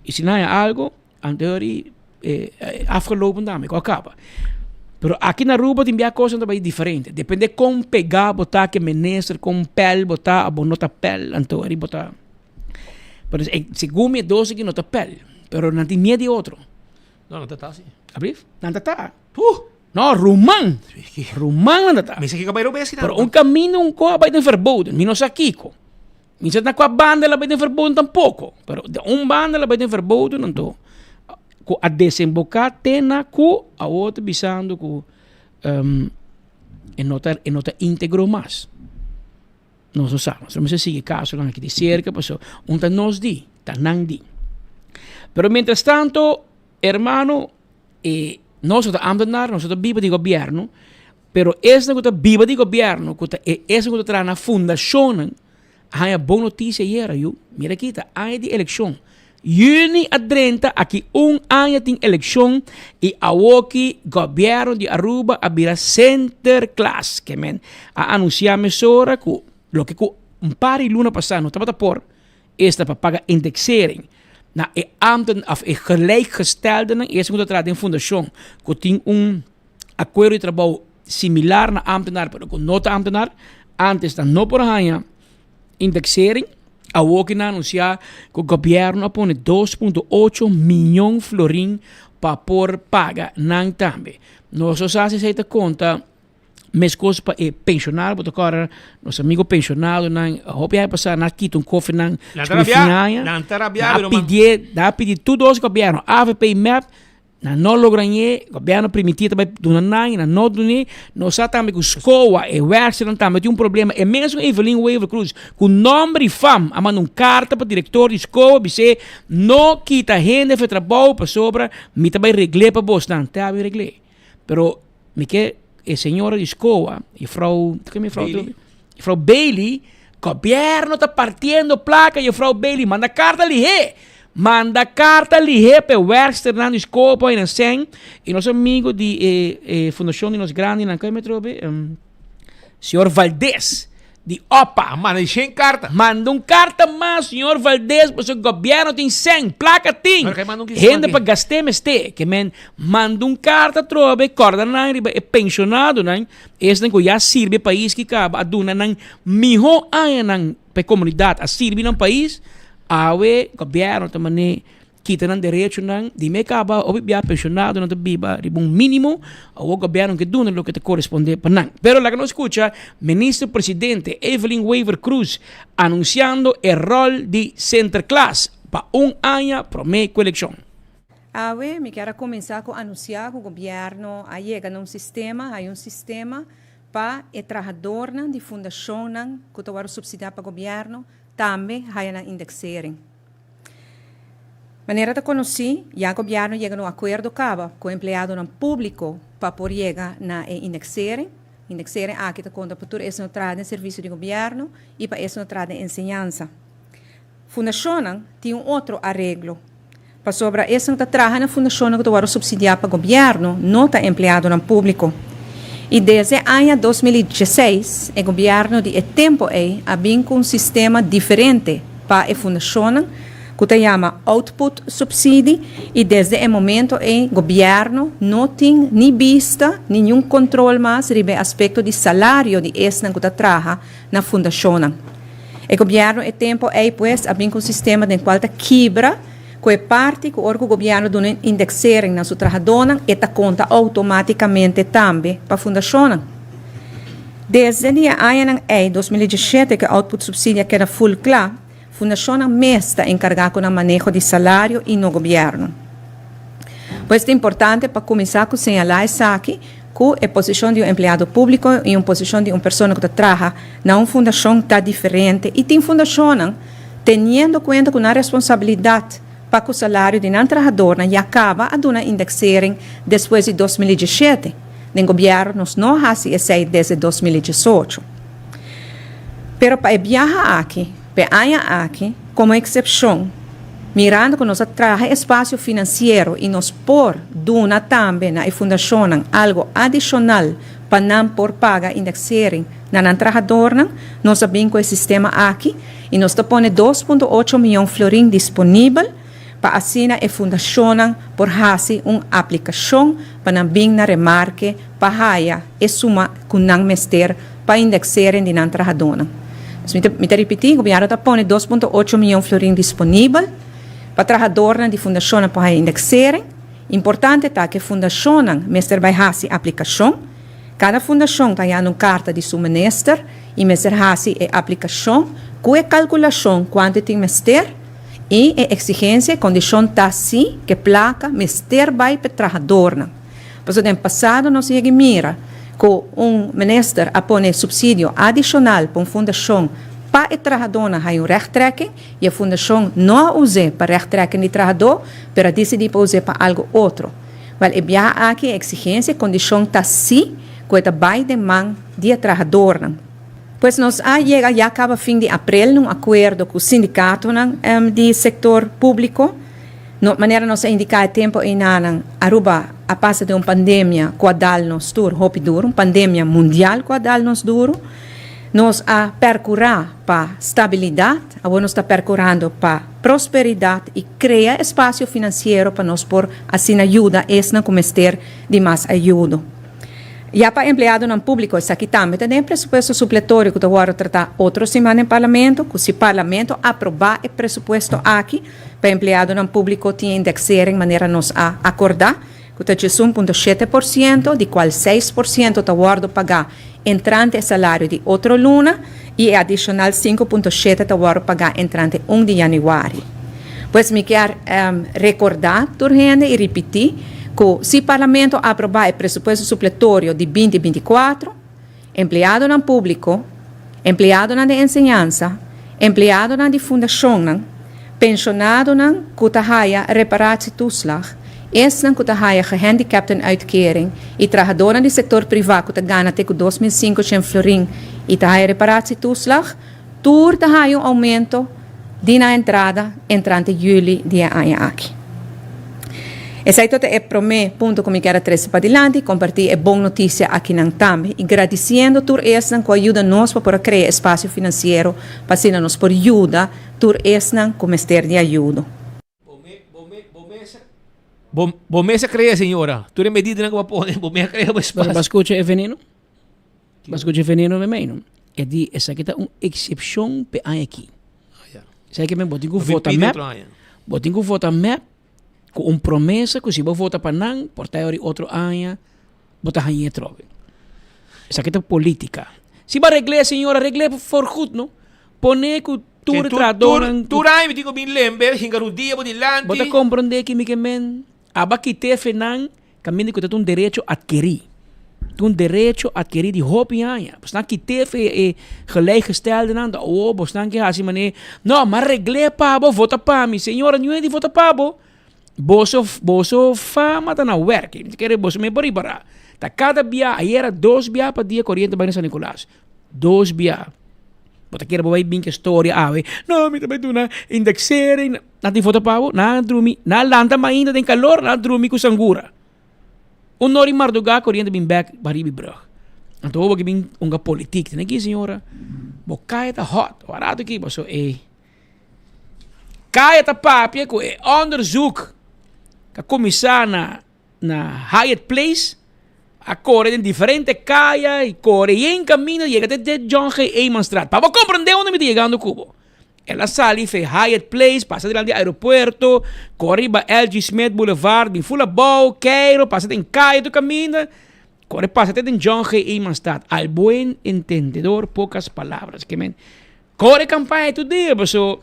i si nan haña algu, anto e afgelopen tambe, ku a kaba. Pero aki na Aruba tin bia kosnan ta bai diferente, depende kon pegá bo ta ku e minister, kon pèl bo ta, abo no ta pèl, anto eri bo ta. Pero segun mi e dos aki no ta pèl, pero nan tin miedu di otro. No, nan ta ta si. Ablief? Nan ta ta. Huh! No, ruman. Ruman nan ta ta. Mi sa kiko bai robes Pero un camino un ko a bai den verboden. Mi no sa kiko. Mi sa na kua banda la bai den verboden tampoco. Pero de un banda la bai den verboden anto ku a desemboca te na ku awor ta bisando ku um, e no ta e no ta integro mas. Nos no sa. Nos mester sigui kasonan aki di serka pasobra un ta nos di, ta nan di. Pero mientras tanto, hermano, e nos no ta ambtenaar, nos no ta biba di gobierno, pero esnan ku ta biba di gobierno, ku ta e esnan ku ta traha na fundashonnan, a haña bon notisia ayera yu. Mira aki ta aña di elekshon. Juni a drenta aki un aña tin elekshon i awoki gobierno di Aruba a bira Sinterklaas. Ke men a anunsia mesora ku loke ku un par di luna pasá no tabata por, esta pa paga indexering na e ambten of e gelijkgesteldenan, esun ku ta traha den fundashon ku tin un akuerdo di trabou similar na ambtenar pero ku no ta ambtenar, antes nan no por a haña Indexering, Awor ki nan anunsiá ku gobièrnu a pone 2.8 mion florin pa por paga nan tambe. Nos no sa si esei ta konta meskos pa e penshonado, bo ta kòrda nos amigo penshonadonan hopi aña pasá nan a kita un kofi nan Nan ta rabiá, nan ta rabiá, nan a pidié, nan a pidi tur dos gobièrnu, avp i mep, Nan no logra ñe, gobierno primiti ta bai duna nan y nan no dun'e. Nos sa tambe cu SCOA, e werksternan tambe tin un problema. E mesun Evelyn Wever Croes cu nomber y fam a manda un carta pa director di SCOA bis'e no kita hende for trabou pasobra mi ta bai regl'e pa bosnan. Te abi regl'e. Pero mi ke e señora di SCOA, juffrouw, ke mi juffrouw? Bailey. Juffrouw Bailey, gobierno ta partiendo placa, juffrouw Bailey, manda carta lihé. Manda carta lihé pa e werksternan di SCOA pa nan sèn. Y nos amigo di e, e fundacion di nos grandinan, ke mi trobe? Um, señor Valdez di OPA. A manda shen carta. Manda un carta mas, señor Valdez, pasobra gobierno tin sèn, placa tin. Pero ke manda un kis Hende pa gast'é mester. Ke men manda un carta trobe, corda nan riba e pensionadonan, Esnan ku ya sirbi e pais ki kaba a duna nan mihó añanan pa e komunidat, a sirbi nan pais, awe gobièrnu ta man'é kita nan derechonan, di me kaba hopi bia penshonadonan ta biba riba un mínimo, awor gobièrnu ke duna loke ta korespondé pa nan. Pero laga nos skucha Minister Presidente Evelyn Wever-Croes anunsiando e ròl di Sinterklaas pa un aña promé ku elekshon. Awe mi kier a kuminsá ku anunsiá ku gobièrnu a yega na un sistema, hay un sistema pa e trahadornan di fundashonnan ku ta wòrdu supsidiá pa gobièrnu tambe haya nan indeksering. Manera ta konosí, ya gobièrnu yega na un akuerdo kaba ku empleadonan públiko pa por yega na e indeksering. Indeksering aki ta konta pa tur esnan ku traha den servisio di gobièrnu i pa esnan ku traha den enseñansa. Fundashonnan tin un otro areglo, pasobra esnan ku ta traha na fundashonnan ku ta wòrdu supsidiá pa gobièrnu no ta empleadonan públiko. I desde aña 2016 e gobièrnu di e tempu ei a bin ku un sistema diferente pa e fundashonnan ku ta yama output subsidie i desde e momento ei gobièrnu no tin ni bista ni niun kontrol mas riba e aspekto di salario di esnan ku ta traha na fundashonnan. E gobièrnu e tempu ei pues a bin ku un sistema den kual ta kibra ku e parti ku ora ku gobièrnu duna un indeksering na su trahadónan e ta konta outomátikamente tambe pa fundashonnan. Desde di e añanan ei, 2017, ku e output subsidie a keda ful kla, fundashonnan mes ta enkargá ku nan maneho di salario i no gobièrnu. Pues ta importante pa kuminsá ku señalá esaki ku e posishon di un empleado públiko i un posishon di un persona ku ta traha na un fundashon ta diferente i tin fundashonnan teniendo kuenta ku nan responsabilidat pa ku salario di nan trahadornan ya kaba a duna indeksering despues di 2017. Den gobièrnu nos no a hasi esei desde 2018. Pero pa e biaha aki, pa e aña aki, komo eksepshon, mirando ku nos a traha espasio finansiero i nos por duna tambe na e fundashonnan algu adishonal pa nan por paga indeksering na nan trahadornan, nos a bin ku e sistema aki i nos ta pone 2.8 mion florin disponibel pa asina e fundashonnan por hasi un aplikashon pa nan bin na remarke pa haya e suma ku nan mester pa indeksering di nan trahadónan. Dus mi ta mi ta ripití, gobièrnu ta pone 2.8 mion florin disponibel pa trahadornan di fundashonnan por haya indeksering. Importante ta ku e fundashonnan mester bai hasi aplikashon. Kada fundashon ta hañando un karta di su minister i mester hasi e aplikashon ku e kalkulashon kuantu e tin mester i e eksigensia, e kondishon ta si ku e plaka mester bai pa e trahadornan. Pasobra den pasado nos yega mira ku un minister a pone supsidio adishonal pa un fundashon pa e trahadónan haña un rechttrekking i e fundashon no a us'é pa rechttrekking di trahadó pero a disidí pa us'é pa algu otro. Wèl e biaha aki e eksigensia e kondishon ta si ku e ta bai den man di e trahadornan. Pues nos a yega ya kaba fin di aprel na un akuerdo ku sindikatonan di sektor públiko. No, manera nos a indiká e tempu einanan, Aruba a pasa den un pandemia ku a dal nos tur hopi duru, un pandemia mundial ku a dal nos duru. Nos a perkurá pa stabilidat, awor nos ta perkurando pa prosperidat i krea espasio finansiero pa nos por asina yuda esnan ku mester di mas ayudo. Ya pa empleadonan públiko esaki tambe ta den e presupuesto supletorio ku ta wòrdu tratá otro siman den Parlamento, ku si Parlamento aprobá e presupuesto aki, Pa empleadonan públiko tin indexering manera nos a akordá, ku ta 11.7%, di kual 6% ta wòrdu pagá entrante e salario di otro luna i e adishonal 5.7 ta wòrdu pagá entrante 1 di yanüari. Pues mi kier rekordá tur hende i ripití ku si Parlamento aprobá e presupuesto supletorio di binti 24, Empleadonan públiko, empleadonan den enseñansa, empleadonan di fundashonnan, penshonadonan ku ta haya reparatietoeslag, esnan ku ta haya gehandicaptenuitkering i trahadónan di sektor privá ku ta gana te ku 2500 florin i ta haya reparatietoeslag, tur ta haya un oumento di nan entrada entrante juli di e aña aki. Esei ta e promé punto ku mi kier a trese padilanti, kompartí e bon notisia akinan tambe i gradisiendo tur esnan ku a yuda nos pa por a krea espasio finansiero pa asina nos por yuda tur esnan ku mester di ayudo. Bo mes a krea, señora. Tur e medidanan ku bo a pone, bo mes a krea bo espasio. Pero bo a skucha e veneno? Bo a skucha e veneno mei mei, no? E di esaki ta un eksepshon p'e aña aki. Esaki men bo tin ku vota mep, bo tin ku vota mep ku un promesa ku si bo vota pa nan por ta ori otro aña bo ta hañ'é atrobe. Esaki ta politica. Si bo a regl'é señor a regl'é for goed no. Pone ku tur e trahadornan Tur aña mi tin ku bin lembe hinka rudia bo dilanti. Bo ta komprondé ki mi ke men? Aba kit'é fe nan kaminda ku ta un derecho atkerí. Ta un derecho atkerí di hopi aña. Bosnan kit'é fe e gelijkgesteldenan, ta awor bosnan ke hasi manera, no, m'a regl'é pa bo, vota pa mi. Señora, niun hende vota pa bo. Boso, boso fama ta na wèrk. Mi ta kere boso mes por ripará. Ta kada bia, ayera dos bia pa dia koriente bai na San Nicolas. Dos bia. Bo ta kere bo bai bin ke storia awe. No, mi ta bai duna indexering. Nan tin foto pa bo, nan a drumi, nan a lanta mainta den kalor, nan a drumi ku sangura. Un ora i mardugá koriente bin bèk baribi brug. Anto bo ke bin hunga politik. Tene aki señora, bo kaya ta hot. Warato aki paso e kaya ta papia ku e onderzoek ta kuminsá na na Hyatt Place a kore den diferente kaya i kore yen kaminda yega te te John G. Emanstraat. Pa bo komprendé unda mi ta yegando ku bo. El a sali fe Hyatt Place, pasa dilanti aeropuerto, kore riba LG Smith Boulevard, bin ful abou, keiro, pasa den kaya tur kaminda, kore pasa te den John G. Emanstraat. Al buen entendedor pocas palabras. Ke men kore kampaña tur dia paso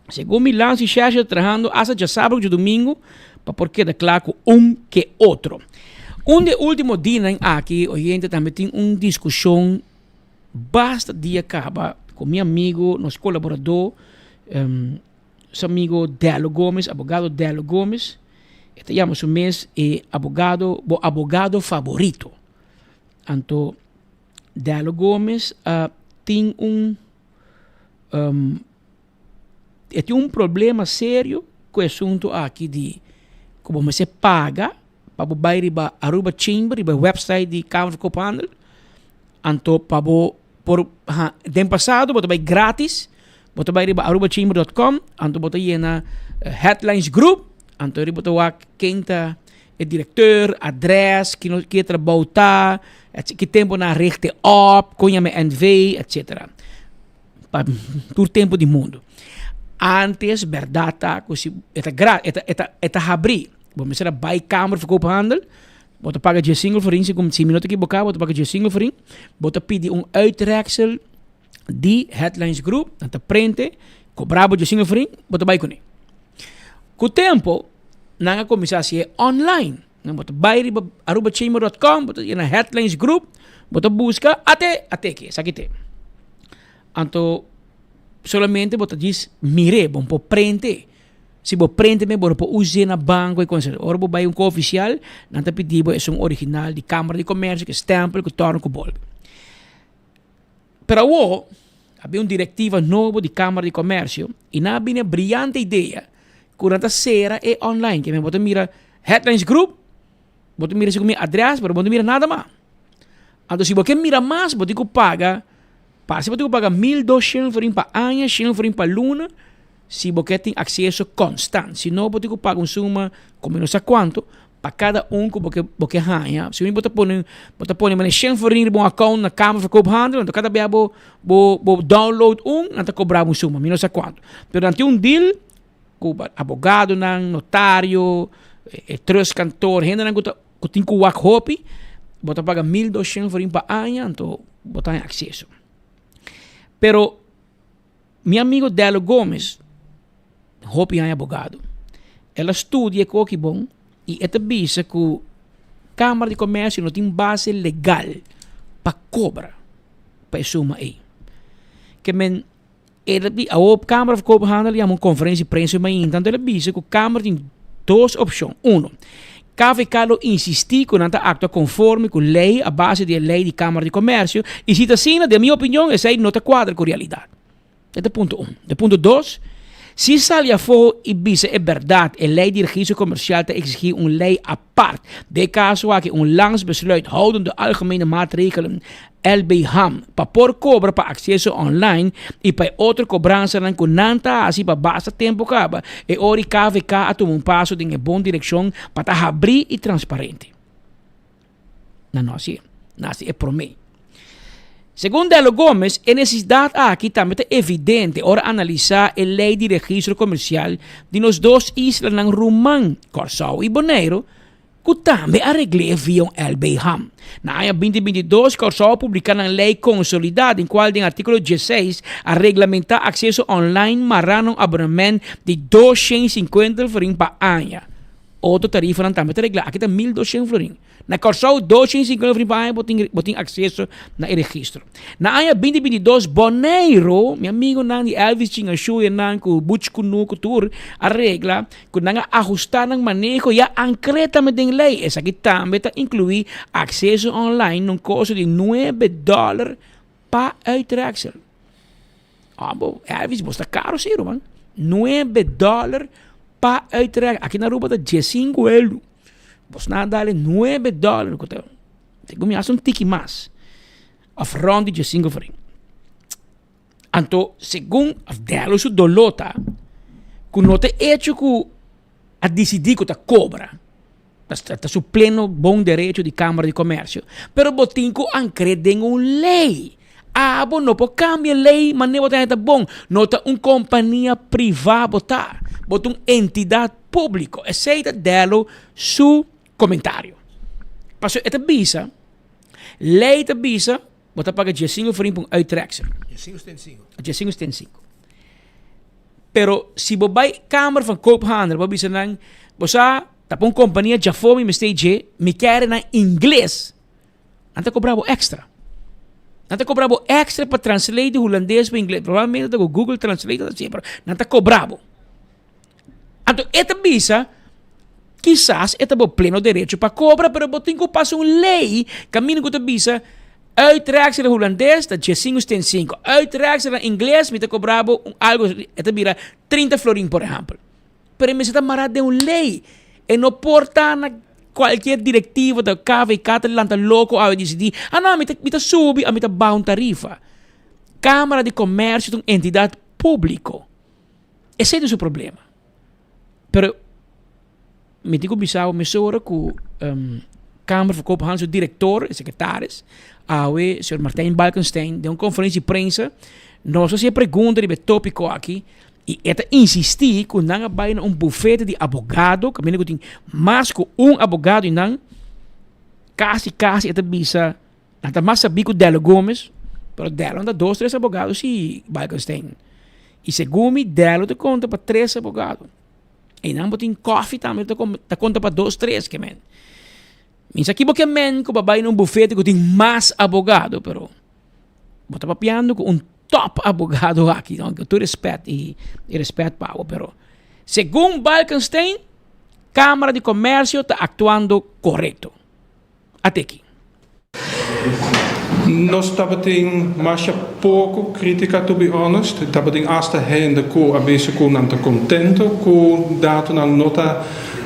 segun mi Lance y Shasha ta trahando hasta djasabra ku djadumingu pa por keda kla ku un ke otro. Un di e ultimo dianan aki oyente tambe tin un diskushon Basta dia kaba ku mi amigo, nos kolaboradó, nos amigo Dello Gomez, abogado Dello Gomez. E ta yama su mes e abogado, bo abogado favorito. Anto Dello Gomez a tin un e tin un problema serio ku e asuntu aki di ku bo mester paga pa bo bai riba Aruba Chamber, riba e website di Kamer van Koophandel. Anto pa bo por ha den pasado bo ta bai gratis, bo ta bai riba arubachamber dot com, anto bo ta yena headlines group, anto riba bo ta wak ken ta e directeur, adres, ki no ki e trabou ta, etc ki tempo nan a richt e op, kon yama e NV, etc. Pa tur tempo di mundo. Antes berdad ta ku si e ta gra e ta e ta e ta habri, bo mester a bai Kamer van Koophandel, Bo ta paga dje single florin, si si mi no ta ekiboká, bo ta paga dje single florin. Bo ta pidi un uitreksel di Headlines Group, nan ta prente, kobra bo dje single florin, bo ta bai kuné. Ku tempo, nan a kuminsá hasié online. Nan bo ta bai riba arubachamber dot com, bo ta yena Headlines Group, bo ta buska, ate, ate aki, esaki te. Anto, solamente bo ta djis mir'é, bo no por prente. Si bo prende me bo no por us'é na banco y cosas. Ora bo bay un co oficial, nan ta pidi bo esun original di Camara di Comercio, cu stempel, cu torno, cu bolbe. Pero awo, a bin un directiva nobo di Camara di Comercio y nan a bini e brillante idea cu nan ta cera e online. Ke men bo ta mira Headlines Group, bo ta mira si cu mi adres, pero bo no ta mira nada mas. Anto si bo ke mira mas, bo tin cu paga, parse bo tin cu paga 1200 florin pa aña, shen florin pa luna, Si bo ke tin akseso konstant. Si no, bo tin ku paga un suma ku mi no sa kuantu pa kada un ku bo ke bo ke haña. Si bo ta pone bo ta pone manera shen florin riba un akount na Kamer van Koophandel, anto kada bia bo bo bo download un, nan ta kobra bo un suma, mi no sa kuantu. Pero nan tin un deal ku abogadonan, notario, e trustkantoor, hendenan ku ta ku tin ku wak hopi, bo ta paga 1200 florin pa aña, anto bo ta haña akseso. Pero Mi amigo Dello Gomez, hopi aña abogado, el a studia e koki bon y e ta bisa cu Camara di Comercio no tin base legal pa cobra pa e suma ey. Ke men el a bi awo Camara van Koophandel yama un conferencia di prensa mainta anto el a bisa cu Camara tin dos opcion. Uno, KVK lo insisti cu nan ta actua conforme cu ley a base di e ley di Camara di Comercio y si ta asina, den mi opinion, esey no ta cuadra cu realidad. E ta punto un. De punto dos, si sali afo y bisa e berdad, e ley di registro comercial ta exigi un ley apart. Den e caso aki un landsbesluit houdende algemene maatregelen, LBHAM, pa por cobra pa acceso online y pa e otro cobransanan cu nan ta haci pa basta tempo caba, e ora y KVK a tuma un paso den e bon direccion pa ta habri y transparente. Nan no haci, nan haci e prome. Segun Dello Gomez, e necesidad aki tambe ta evidente ora analisa e ley di registro comercial di nos dos islanan ruman, Corsou y Boneiro, ku tambe a regl'é via un LBHAM. Na aña 2022 Kòrsou a publiká nan lei konsolidá den kual den artíkulo 16 a reglamentá akseso online mará na un abonement di 250 florin pa aña. Otro tarifanan tambe ta reglá. Aki ta 1200 florin. Na Kòrsou 250 florin pa aña bo tin bo tin akseso na e registro. Na aña 2022 Boneiru, mi amigonan di Elvis Chingashu e nan ku Butch Kunuku tur a regla ku nan a ahustá nan maneho i a ankr'é tambe den lei. Esaki tambe ta inkluí akseso online na un kosto di nuebe dòler pa uitreksel. Abo, Elvis, bo sta karo si, ruman. Nuebe dòler pa uitreksel. Aki na Aruba ta diesinku euro. Bo sna dale nuebe dòler ku ta segun mi hasta un tiki mas òf rònt di diesinku florin. Anto segun Dello su doló ta ku no ta echo ku a disidí ku ta kobra, ta su pleno bon derecho di Kámara di Komèrsio, pero bo tin ku ankr'é den un lei. Abo no por kambia lei manera bo ta haña ta bon. No ta un kompania privá bo ta, bo ta un entidat públiko. Esei ta Dello su komentario. Pasobra e ta bisa, lei ta bisa bo ta paga diesinco florin pa un uittreksel. Diesinco setenta i sinku. Diesinco setenta i sinku. Pero si bo bai Kamer van Koophandel bo bisa nan, bo sa ta pa un kompania djafó mi mester dje, mi kere nan ingles. Nan ta kobra bo extra. Nan ta kobra bo extra pa translate di hulandes pa ingles. Probablemente ta ku Google Translate ta hasi, pero nan ta kobra bo. Anto e ta bisa, kisas e ta bo pleno derecho pa kobra, pero bo tin ku pasa un lei kaminda ku ta bisa, uitreksel na hulandes ta diesinco setenta i sinku, uitreksel na ingles mi ta kobra bo un algo, e ta bira trinta florin por ehèmpel. Pero e mester ta mará den un lei. E no por ta na cualkier directiva ta KVK ta lanta loco awe dicidi, ah no, mi ta, mi ta subi of mi ta baha un tarifa. Cámara di Comercio ta un entidad público. Esey ta su problema. Pero mi tin cu bisa bo mesora cu um, Kamer van Koophandel su director, e secretaris, awe señor Martijn Balkenstein, den un conferencia di prensa, nos a haci e pregunta riba e tópico aki, I e ta insistí ku nan a bai na un bufete di abogado, kaminda ku tin mas ku un abogado i nan kasi kasi e ta bisa nan ta mas sabí ku Dello Gomez, pero Dello ta dos tres abogado si Balkenstein. I segun mi Dello ta konta pa tres abogado. I nan bo tin kòfi tambe ta ta konta pa dos tres ke men. Mi sa ki bo ke men ku bo a bai na un bufete ku tin mas abogado, pero Bo ta papiando ku un top abogado aki, no? Ku tur respet i i respet pa bo, pero segun Balkenstein, Kámara di Komèrsio ta aktuando korekto. At'e aki. Nos tabatin masha poko krítika to be honest. Tabatin asta hende ku a bisa ku nan ta kontento ku datonan no ta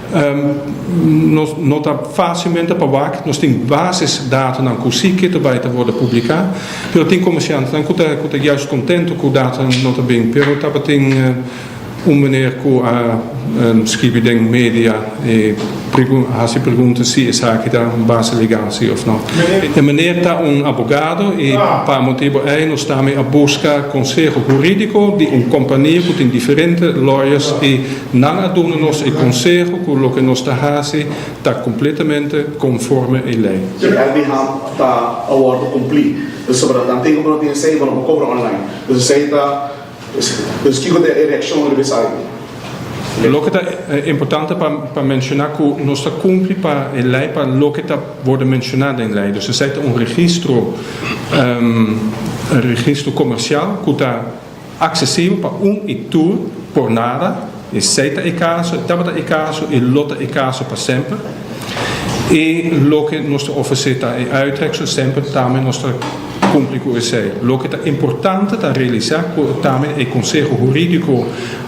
Nos no ta fácilmente pa wak, nos tin bases datonan ku sí ke ta bai ta worde publiká, pero tin komersiantenan ku ta ku ta juist kontento ku datonan no ta bin, pero tabatin un meneer ku a skibi den media i hasi pregunta si esaki ta un base legal si òf no. E meneer ta un abogado i pa motibu ei nos tambe a buska konseho hurídiko di un kompania ku tin diferente lawyers i Nan a duna nos e konseho ku loke nos ta hasi ta kompletamente konforme e lei. E LB-ham ta a wòrdu kumplí. Pasobra nan tin ku no tin esei, bo no por kobra online. Dus esei ta, dus kiko ta e reakshon riba esaki? Loke ta importante pa menshoná ku nos ta kumpli pa e lei pa loke ta wòrdu menshoná den lei. Dus esei ta un registro, un registro komersial ku ta. Aksesibel pa un i tur por nada, esei ta e kaso, e tabata e kaso i lo ta e kaso pa semper. I loke nos ta ofresé ta e uitreksel, semper tambe nos ta kumpli ku esei. Loke ta importante ta realisá ku tambe e konseho hurídiko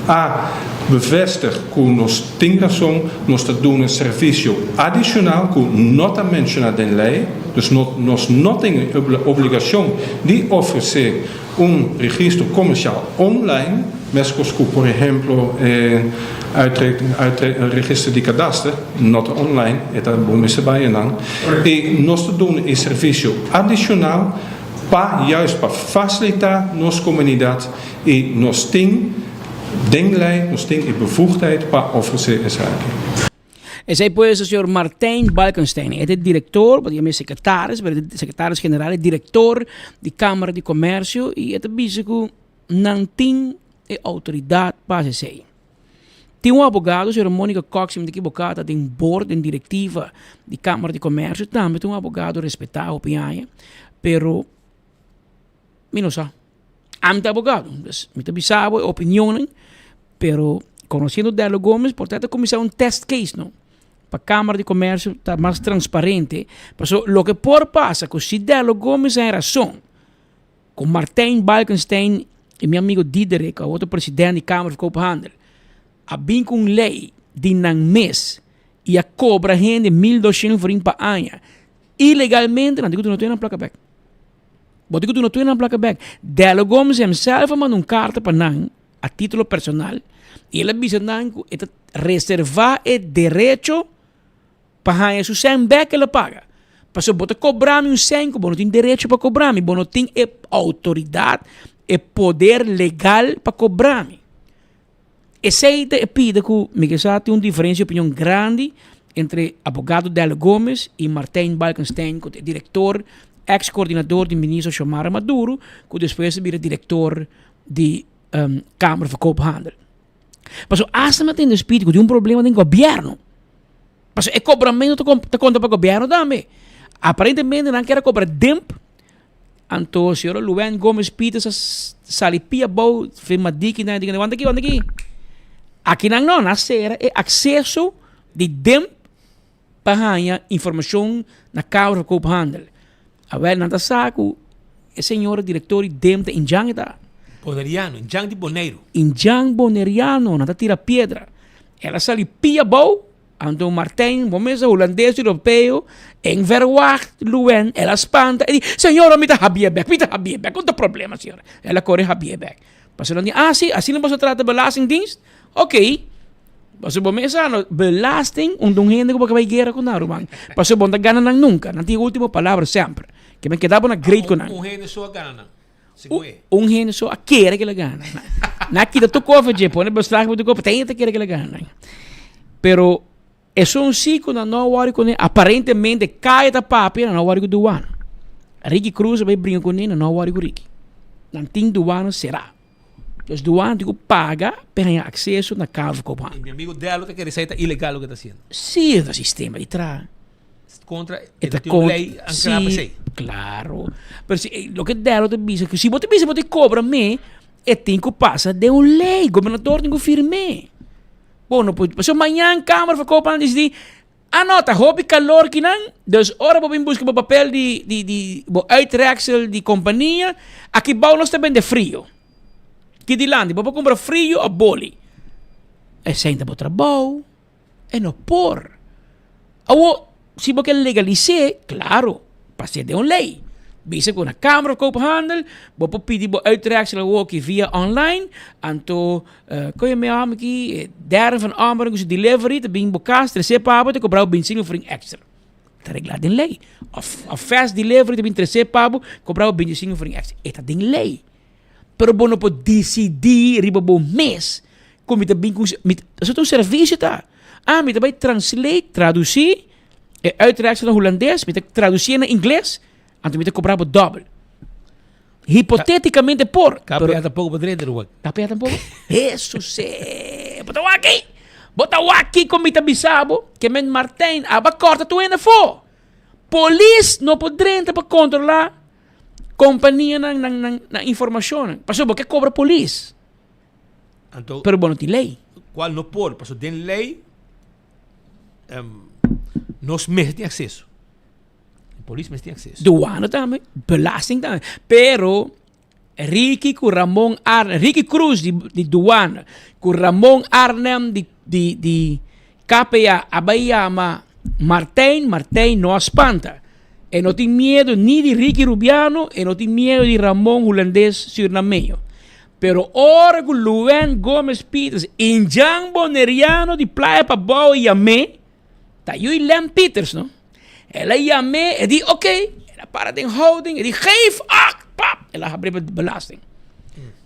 a bevestig ku nos tin rason, nos ta duna servisio adishonal ku no ta menshoná den lei, dus nos no tin e obligashon di ofresé Un registro komersial online, meskos ku por ehemplo e registro di kadaster, no ta online, e ta bo mester bai einan. I nos ta duna e servisio adishonal pa juist pa fasilitá nos komunidat i nos tin den lei, nos tin e bevoegdheid pa ofresé esaki. Esei pues e señor Martijn Balkenstein. E ta e director, bo ta yama e secretaris, pero e ta secretaris general, e director di Camara di Comercio y e ta bisa cu nan tin e autoridad pa haci esei. Tin un abogado, señora Monica Cox, si mi ta ekiboká, ta den board, den direktiva di Kámara di Komèrsio, tambe ta un abogado respetá hopi aña, pero mi no sa. Ami ta abogado, dus mi ta bisa bo e opinionnan, pero konosiendo Dello Gomez por ta ta kuminsá un test case no, pa Kámara di Komèrsio ta mas transparente, pasobra loke por pasa ku si Dello Gomez haña rason, Ku Martijn Balkenstein i mi amigo Diederik, a otro president di Kamer van Koophandel, a bin ku un lei di nan mes i a kobra hende 1200 florin pa aña ilegalmente, nan tin ku duna tur nan plaka bek. Bo tin ku duna tur nan plaka bek. Dello Gomes hemself a manda un karta pa nan a titulo personal i el a bisa nan ku e ta reserva e derecho Pa haña su sèn bèk el a paga. Pasobra bo ta kobra mi un sèn ku bo no tin derecho pa kobra mi. Bo no tin e outoridat, e poder legal pa kobra mi. Esei ta e pida ku mi ke sa tin un diferensia di opinion grandi entre abogado Dello Gomez i Martijn Balkenstein ku ta e direktor, eks koordinador di ministro Xiomara Maduro ku despues a bira direktor di Kamer van Koophandel. Pasobra asta mi a tende spiti ku tin un problema den gobièrnu. Pasobra e kobramentu ta konta pa gobièrnu tambe. Aparentemente nan kier a kobra demp, anto señora Luann Gomez Pieters a sali pia abou firma diki nan di wanta aki wanta aki. Aki nan no, nan a sera e akseso di demp pa haña informashon na Kamer van Koophandel. Awel nan ta sa ku e señora direktor di dem ta indjan e ta. Boneriano, indjan di Boneiru. Indjan boneriano, nan ta tira piedra. El a sali pia abou, anto Martijn, bo mesa hulandes europeo, en verwacht Luen, el a spanta, e di, Señora mi ta habié bek, mi ta habié bek, kon ta problema señora? El a kore habié bek. Pasobra nan di, ah si, asina boso trata belastingdienst? Ok, pasobra bo mesa no, belasting un ta un hende ku bo ka bai guera ku nan ruman, pasobra bo no ta gana nan nunka, nan tin e ultimo palabra semper. Ke men keda bo na great ku nan. Un hende so a gana nan, segun e. Un hende so a kere ke el a gana. Nan a kita tur kofe dje, pone beslag riba tur kofe, ta hende ta kere ke el a gana nan. Pero esun si ku nan no a wòri kuné, aparentemente kaya ta papia, nan no a wòri ku duana. Ricky Cruz a bai bringa kuné, nan no a wòri ku Ricky. Nan tin duana será. Dus duana tin ku paga pa haña akseso na Kamer van Koophandel. I mi amigo Dello ta kere esei ta ilegal loke ta hasiendo. Sí, e ta sistema di traha. Kontra, e ta tin un lei ankrá pa esei. Klaro. Pero si loke Dello ta bisa, si bo ta bisa bo ta kobra me, e tin ku pasa den un lei. Gobernador tin ku firm'é. Bo no por, pasobra mañan Kamer van Koophandel disidí, ah no, ta hopi kalor kinan, dus ora bo bin buska bo papel di di di bo uitreksel di kompania, aki bou nos ta bende frio. Ki dilanti, bo por kumpra frio òf boli. Esei ta bo trabou. E no por. Awor, si bo ke legalis'é, klaro, pas'é den un lei. Bisa ku na Kamer van Koophandel bo por pidi bo uitreksel awoki via online, anto koe mi ame aki, e derde van Ommeren ku su delivery ta bin bo kas tres'é pa bo ta kobra bo bintisinko florin èkstra. Ta reglá den lei. Òf fast delivery ta bin tres'é pa bo, kobra bo bintisinko florin èkstra. E ta den lei. Pero bo no por disidí riba bo mes ku mi ta bin ku mi ta un servisio ta. Ah, mi ta bai translate, tradusí e uitreksel na hulandes, mi ta tradusié na ingles, anto mi ta kobra bo dòbel. Hipotétikamente por. KPA tampoko por drenta ruman. KPA tampoko? Hesus eh! Bo ta wak ei! Bo ta wak kiko mi ta bisa bo, ke men Martijn aba kòrta tur hende afó. Polis no por drenta pa kontrolá kompanianan nan nan nan informashonnan. Pasobra bo ke kobra polis. Anto, Pero bo no tin ley. Cual no por, paso den ley um, nos mester tin acceso. Polis mester tin acceso. Douane tambe, belasting tambe. Pero Ricky cu Ramon Arnhem, Ricky Cruz di, di douane, cu Ramon Arnhem di, di, di KPA a bay yama Martijn, Martijn no a spanta. E no tin miedo ni di Ricky Rubiano, e no tin miedo di Ramon Hulandes Surinameño. Pero ora ku Luan Gomez Pieters, indjan boneriano di Playa Pabou yam'é, ta yui Lem Pieters no. El a yam'é, e di oké, el a para den houding, e di geef acht, pap, el a habri pa belasting.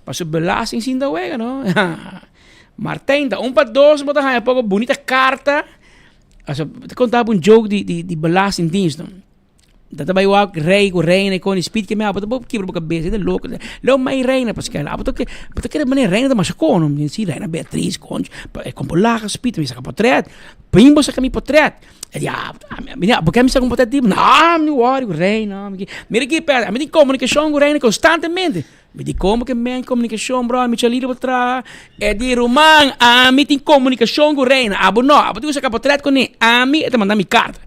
Pasobra belasting sin ta wega no. Martijn ta un pa dos bo ta haña poko bunita karta. Pasobra, ta konta bo un joke di di di belastingdienst no. Ta ta bai wak rey ku reina i kon i speed ke mi abo ta bo kibra bo kabesa e ta loko. Leo mai reina Pascal abo ta ke bo ta kere manera reina ta masha kono mi si reina Beatriz konchi e kon bo laga speed mi saka potret bin bo saka mi potret e di ah bo ke mi saka un potret di bo no mi no wori ku reina mira ki perde ami tin komunikashon ku reina konstantemente mi di komo ke men komunikashon bro mi chalito bo traha e di ruman ami tin komunikashon ku reina abo no abo tin ku saka potret kuné ami e ta manda mi karta.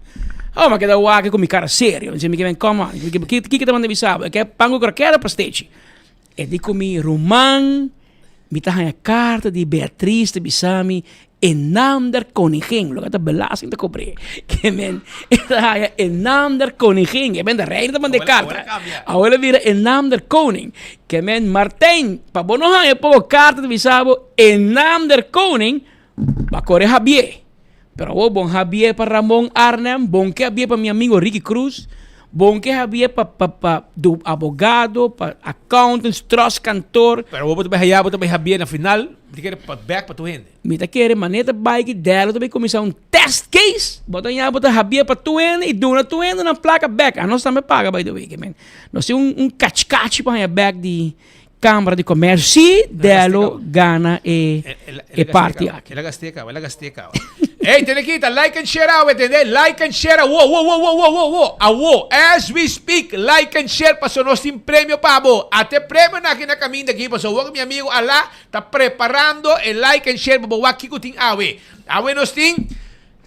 Oh, m'a keda wak ku mi kara serio. Mi di, mi ke ben, come on. Kiko ta manda bisa bo? E ke pan ku krokèt òf pastechi? E di ku mi, ruman, mi ta haña karta di Beatriz ta bisa mi e nam der koningin, loke ta belasting ta kobr'é. Ke men, e ta haña e nam der koningin. E men de reina ta manda e karta. Awor el a bira e nam der koning. Ke men, Martijn, pa bo no haña poko karta ta bisa bo e nam der koning, Ba kore habié. Pero awor bon habié pa Ramon Arnhem, bon ke habié pa mi amigo Ricky Cruz, bon ke habié pa pa pa du abogado, pa accountants, trustkantoor. Pero awor bo ta bai haya, bo ta bai habié na final, mi ta kere pa bek pa tur hende. Mi ta kere manera ta bai ki dèldo ta bai kuminsá un test case, bo ta haña bo ta habié pa tur hende i duna tur hende nan plaka bek. Anos tambe paga by the way, ke men. Nos tin un un kachkachi pa haña bek di Cámara di Comercio si Delo gana e e parti aki. El a gasté caba, el a gasté caba. Ey, tene kita, like and share awe, tende? Like and share awo, wo, wo, wo, wo, wo, wo. Awo, as we speak, like and share paso nos tin premio pa bo. Ate premio na aki na caminda aki, paso wak mi amigo Ala ta preparando e like and share pa bo wak kiko tin awe. Awe nos tin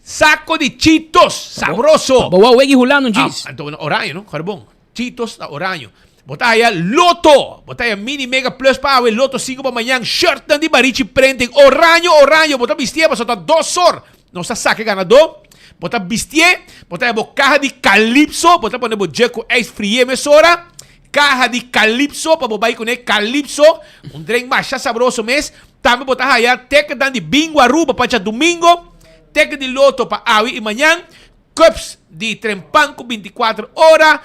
saco di Cheetos, sabroso. Pa bo wak wegi hulando un cheese. Ah, anto oraño, no? Carbon. Cheetos ta oraño. Bo ta haya Lotto! Bo ta haya Mini Mega Plus pa awe, Lotto 5 pa mañan, shirtnan di Barichi Printing, oraño, oraño! Bo ta bistié pasobra ta dos or nos ta saka e ganadó. Bo ta bistié, bo ta haya bo kaha di Calypso, bo ta pone bo jug ku ijs frié mesora. Kaha di Calypso pa bo bai kuné Calypso, un drink masha sabroso mes. Tambe bo ta haya ticketnan di Bingo Aruba pa djadumingo, ticket di Lotto pa awe i mañan. Cups di trempan ku 24 ora.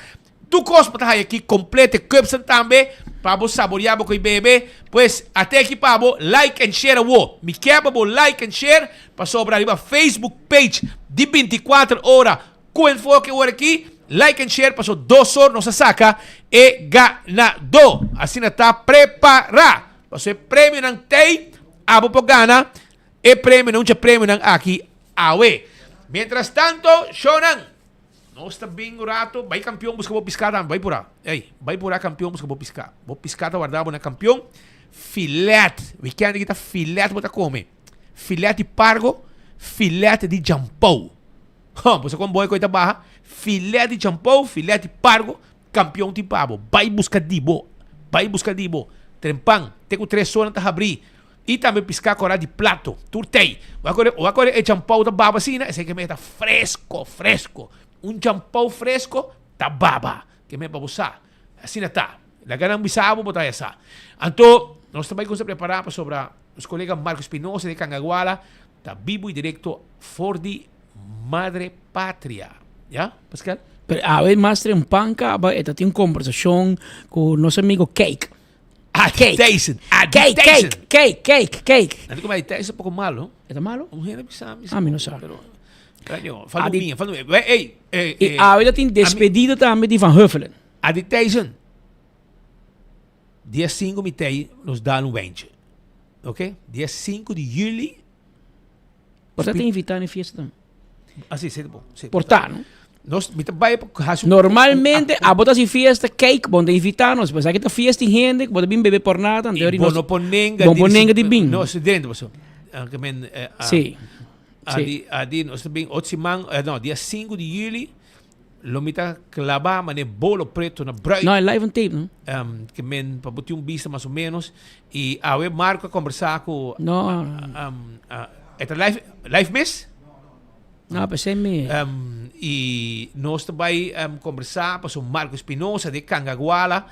Tur kos bo ta haya aki kompleto. E cupsnan tambe pa bo saborea bo ku e bebe. Pues ate aki pa bo like and share awo. Mi ke pa bo like and share pasobra riba Facebook page di 24 ora ku enfoke ora aki. Like and share paso dos or nos a saka e ganado. Asina ta prepara. Paso e premionan tei abo por gana e premionan, un dje premionan aki Awe. Mientras tanto, shownan, nos ta bin un rato, bai kampion buska bo piská tambe, bai purá. Ey, bai purá kampion buska bo piská. Bo piská ta warda bo na kampion. Filet, weekend aki ta filet bo ta kome. Filet di pargo, filet di jampou. Huh, bo sa kon boy koe ta baha? Filet di jampou, filet di pargo, kampion tin pa bo. Bai buska di bo, bai buska di bo. Trempan, te ku tres ora ta habrí. I tambe piská kòrá di plato. Tur tei. Wak ora, wak ora e champou ta baba asina, esei ke me ta fresko, fresko. Un champou fresko ta baba. Ke me pa bo sa. Asina ta. Laga nan bisa bo, bo ta haya sa. Anto, nos ta bai kuminsá prepará pasobra nos kolega Marco Espinosa di Cangaguala ta bibu i direkto for di Madre Patria. Ya, Pascal? Pero awe mas trempan kaba e ta tin un kombersashon ku nos amigo Cake. Adi Tyson. Adi Cake, Tyson. cake, cake, cake, cake. Nanti como Adi Tyson poco malo. Eta malo? Un hende bisa mi. Ah, mi no sa. Pero, Coño, falta Adi- un mía, falta un mía. Ey, ey, Y eh, ahora tin despedida tambe di Van Huffelen. Adi Tyson. Dia 5 mi tei nos dal un wijntje. Ok? Dia 5 di juli. Por ta te invita na fiesta tambe. Ah, sí, sí, bon. Sí, Por ta, no? Nos, mi ta bai pa hasi un- Normalmente, abo ta si fiesta, cake, bon te invitanos. Pues aki ta fiesta y hende, bo ta bin bebe por nada, Y anto bo no por nenga Bo por nenga di bin. No, si dentro paso. Aunque men, eh, ah, Sí. ah, Sí. di, ah, di, nos ta bin ot siman, eh, no, dia 5 di juli, lo mi ta clava mane bolo preto na bruid. No, live on tape, no? Um, que men, pa bo tin un vista mas o menos. Y awe Marco a conversa cu... No. Um, ah, eta live, live mes? No, pensé mi. Um, y nos ta bai um, conversa paso Marco Espinosa de Cangaguala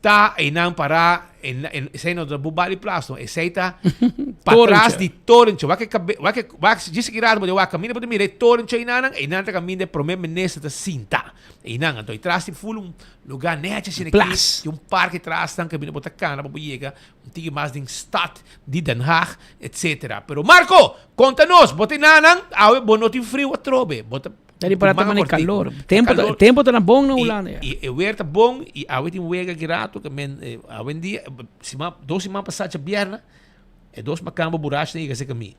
ta einan para en, en, esei no ta Bubali Plaza, no, esei ta patras di Torentje. Wak e kabe, wak e, wak, djis ki rato bo wak kaminda bo ta mira e Torentje einanan, einan ta kaminda e prome minister ta sinta. Einan, anto atras tin ful un lugar netjes asina aki, Plas. tin un parke tras nan kaminda bo ta kana pa bo yega un tiki mas den stad di Den Haag, etcetera. Pero Marco, konta nos, bo ta einanan, awe bo no tin friu atrobe, bo ta. Ta di para ta mane calor. Tempo ta, tempo ta na bon na Hulanda ya. Y e weer ta bon y awe tin wega ki rato ke men awendia siman dos siman pasa djabièrnè e dos makambo burachi ta yega serka mi.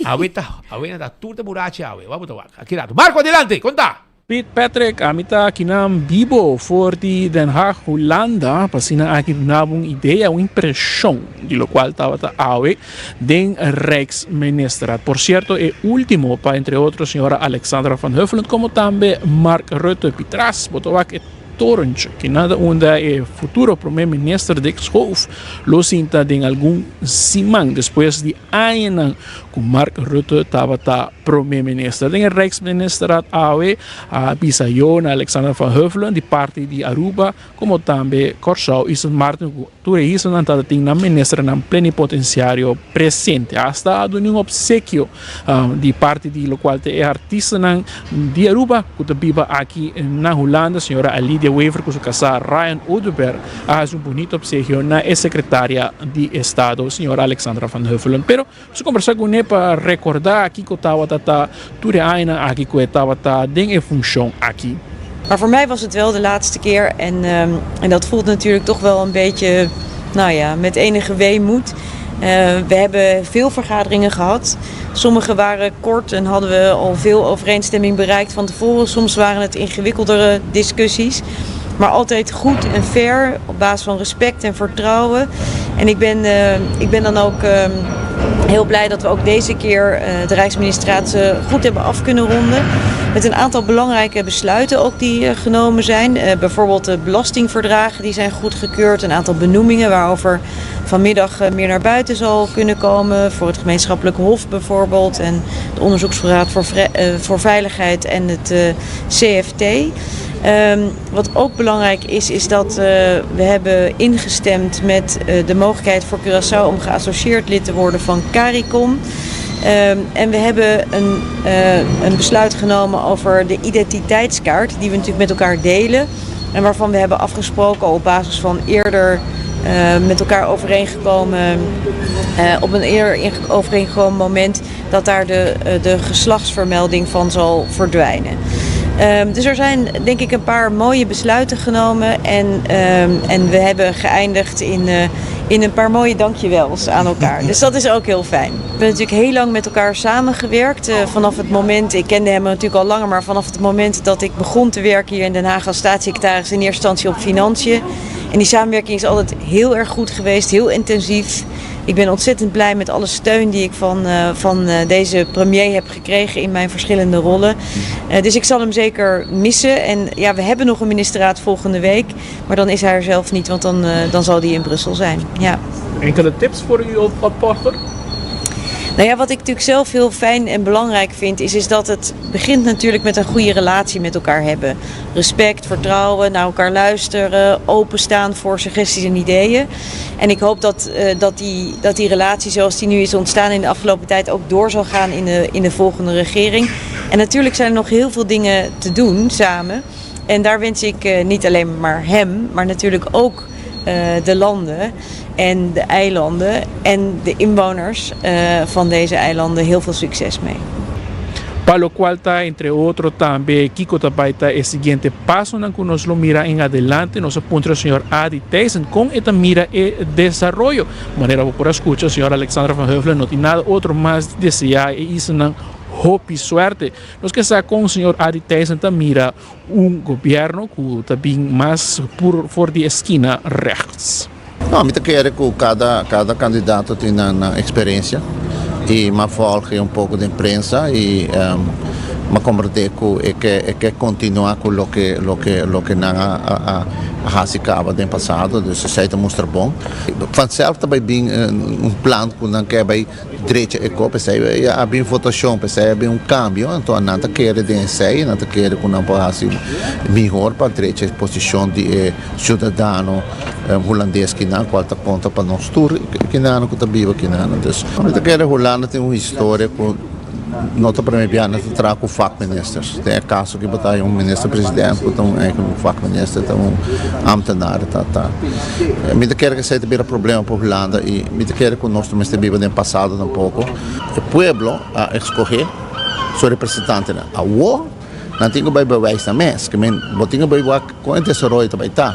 Awe ta awe nan ta tur ta burachi awe. Wak bo ta wak. Aki rato. Marco adelante konta! Piet Patrick, ami ta akinan bibo for di Den Haag, Hulanda, pa asina aki duna bo un idea, un impresion di locual tabata awe den Rijksministerraad. Por cierto, e ultimo pa entre otro señora Alexandra van Huffelen como tambe Mark Rutte. Pitras, bo ta wak e torentje kinan ta unda e futuro prome minister Dick Schoof lo sinta den algun siman despues di añanan cu Mark Rutte tabata Prome Minister den e Rijksministerraad awe a bisa yo na Alexander van Huffelen di parti di Aruba como tambe Corsou y Sint Maarten cu tur e islanan ta tin nan ministernan plenipotenciario presente. Hasta a duna un obsequio di parti di locual ta e artistanan di Aruba cu ta biba aki na Hulanda, señora Alidia Wever cu su casa Ryan Oduber a haci un bunito obsequio na e secretaria di Estado, señora Alexandra van Huffelen. Pero Nos a kombersá kuné pa rekordá kiko tabata ta tur e añanan aki ku e tabata den e funshon aki. Maar voor mij was het wel de laatste keer en, en dat voelt natuurlijk toch wel een beetje, nou ja, met enige weemoed. Uh, we hebben veel vergaderingen gehad. Sommige waren kort en hadden we al veel overeenstemming bereikt van tevoren. Soms waren het ingewikkeldere discussies. Maar altijd goed en fair, op basis van respect en vertrouwen. En ik ben, uh, ik ben dan ook uh, heel blij dat we ook deze keer uh, de Rijksministraat goed hebben af kunnen ronden. Met een aantal belangrijke besluiten ook die genomen zijn. bijvoorbeeld de belastingverdragen die zijn goedgekeurd. Een aantal benoemingen waarover vanmiddag meer naar buiten zal kunnen komen. Voor het gemeenschappelijk hof bijvoorbeeld. En de onderzoeksraad voor, voor veiligheid en het CFT. Um, wat ook belangrijk is, is dat uh, we hebben ingestemd met uh, de mogelijkheid voor Curaçao om geassocieerd lid te worden van CARICOM. Um, en we hebben een, uh, een besluit genomen over de identiteitskaart, die we natuurlijk met elkaar delen. En waarvan we hebben afgesproken op basis van eerder uh, met elkaar overeengekomen, uh, op een eerder overeengekomen moment, dat daar de, uh, de geslachtsvermelding van zal verdwijnen. Um, dus er zijn denk ik een paar mooie besluiten genomen. En, um, en we hebben geëindigd in, uh, in een paar mooie dankjewels aan elkaar. Dus dat is ook heel fijn. We hebben natuurlijk heel lang met elkaar samengewerkt. Uh, vanaf het moment, ik kende hem natuurlijk al langer, maar vanaf het moment dat ik begon te werken hier in Den Haag als staatssecretaris in eerste instantie op financiën. En die samenwerking is altijd heel erg goed geweest, heel intensief. Ik ben ontzettend blij met alle steun die ik van, uh, van uh, deze premier heb gekregen in mijn verschillende rollen. Uh, dus ik zal hem zeker missen. En ja, we hebben nog een ministerraad volgende week. Maar dan is hij er zelf niet, want dan, dan zal hij in Brussel zijn. Ja. Enkele tips voor u op opvolger? Nou ja, wat ik natuurlijk zelf heel fijn en belangrijk vind, is, is dat het begint natuurlijk met een goede relatie met elkaar hebben. Respect, vertrouwen, naar elkaar luisteren, openstaan voor suggesties en ideeën. En ik hoop dat, uh, dat, die, dat die relatie zoals die nu is ontstaan in de afgelopen tijd ook door zal gaan in de, in de volgende regering. En natuurlijk zijn er nog heel veel dingen te doen samen. En daar wens ik uh, niet alleen maar hem, maar natuurlijk ook uh, de landen en de eilanden en de inwoners uh, van deze eilanden heel veel succes mee. Pa locual ta entre otro tambe kico ta bay ta e siguiente pasonan cu nos lo mira en adelante. Nos a puntra señor Adi Thijssen con e ta mira e desaroyo. Manera bo por a scucha señor Alexandra van Huffelen no tin nada otro mas di desea e islanan hopi suerte. Nos ke sa con señor Adi Thijssen ta mira Un gobierno cu ta bin mas pur for di eskina rechts. No, mi ta kere ku kada kada kandidato tin nan nan eksperensia i m'a vòlg e un poko den prensa i m'a komprendé ku e ke e ke kontinuá ku loke loke loke nan a a a hasi kaba den pasado, dus esei ta mustra bon. Vanself ta bai bin un plan ku nan ke bai Drecha e kop, esei a bin votashon, p'esei a bin un kambio, anto nan ta kere den esei, nan ta kere ku nan por hasi mihor pa drecha e posishon di e siudadano hulandes kinan, kual ta konta pa nos tur kinano ku ta biba kinano. Dus mi ta kere Hulanda tin un historia ku no ta prome bia nan ta traha ku vakministers. Den e kaso ki bo ta haña un minister president ku ta un eigen un vakminister, ta un ambtenaar ta ta. Mi ta kere ku esei ta bira problema pa Hulanda i mi ta kere ku nos no mester biba den pasado tampoko. E pueblo a eskohé su representantenan. Awor. Nan tin ku bai bewijs nan mes. Ke men bo tin ku bai wak kon e desaroyo ta bai ta.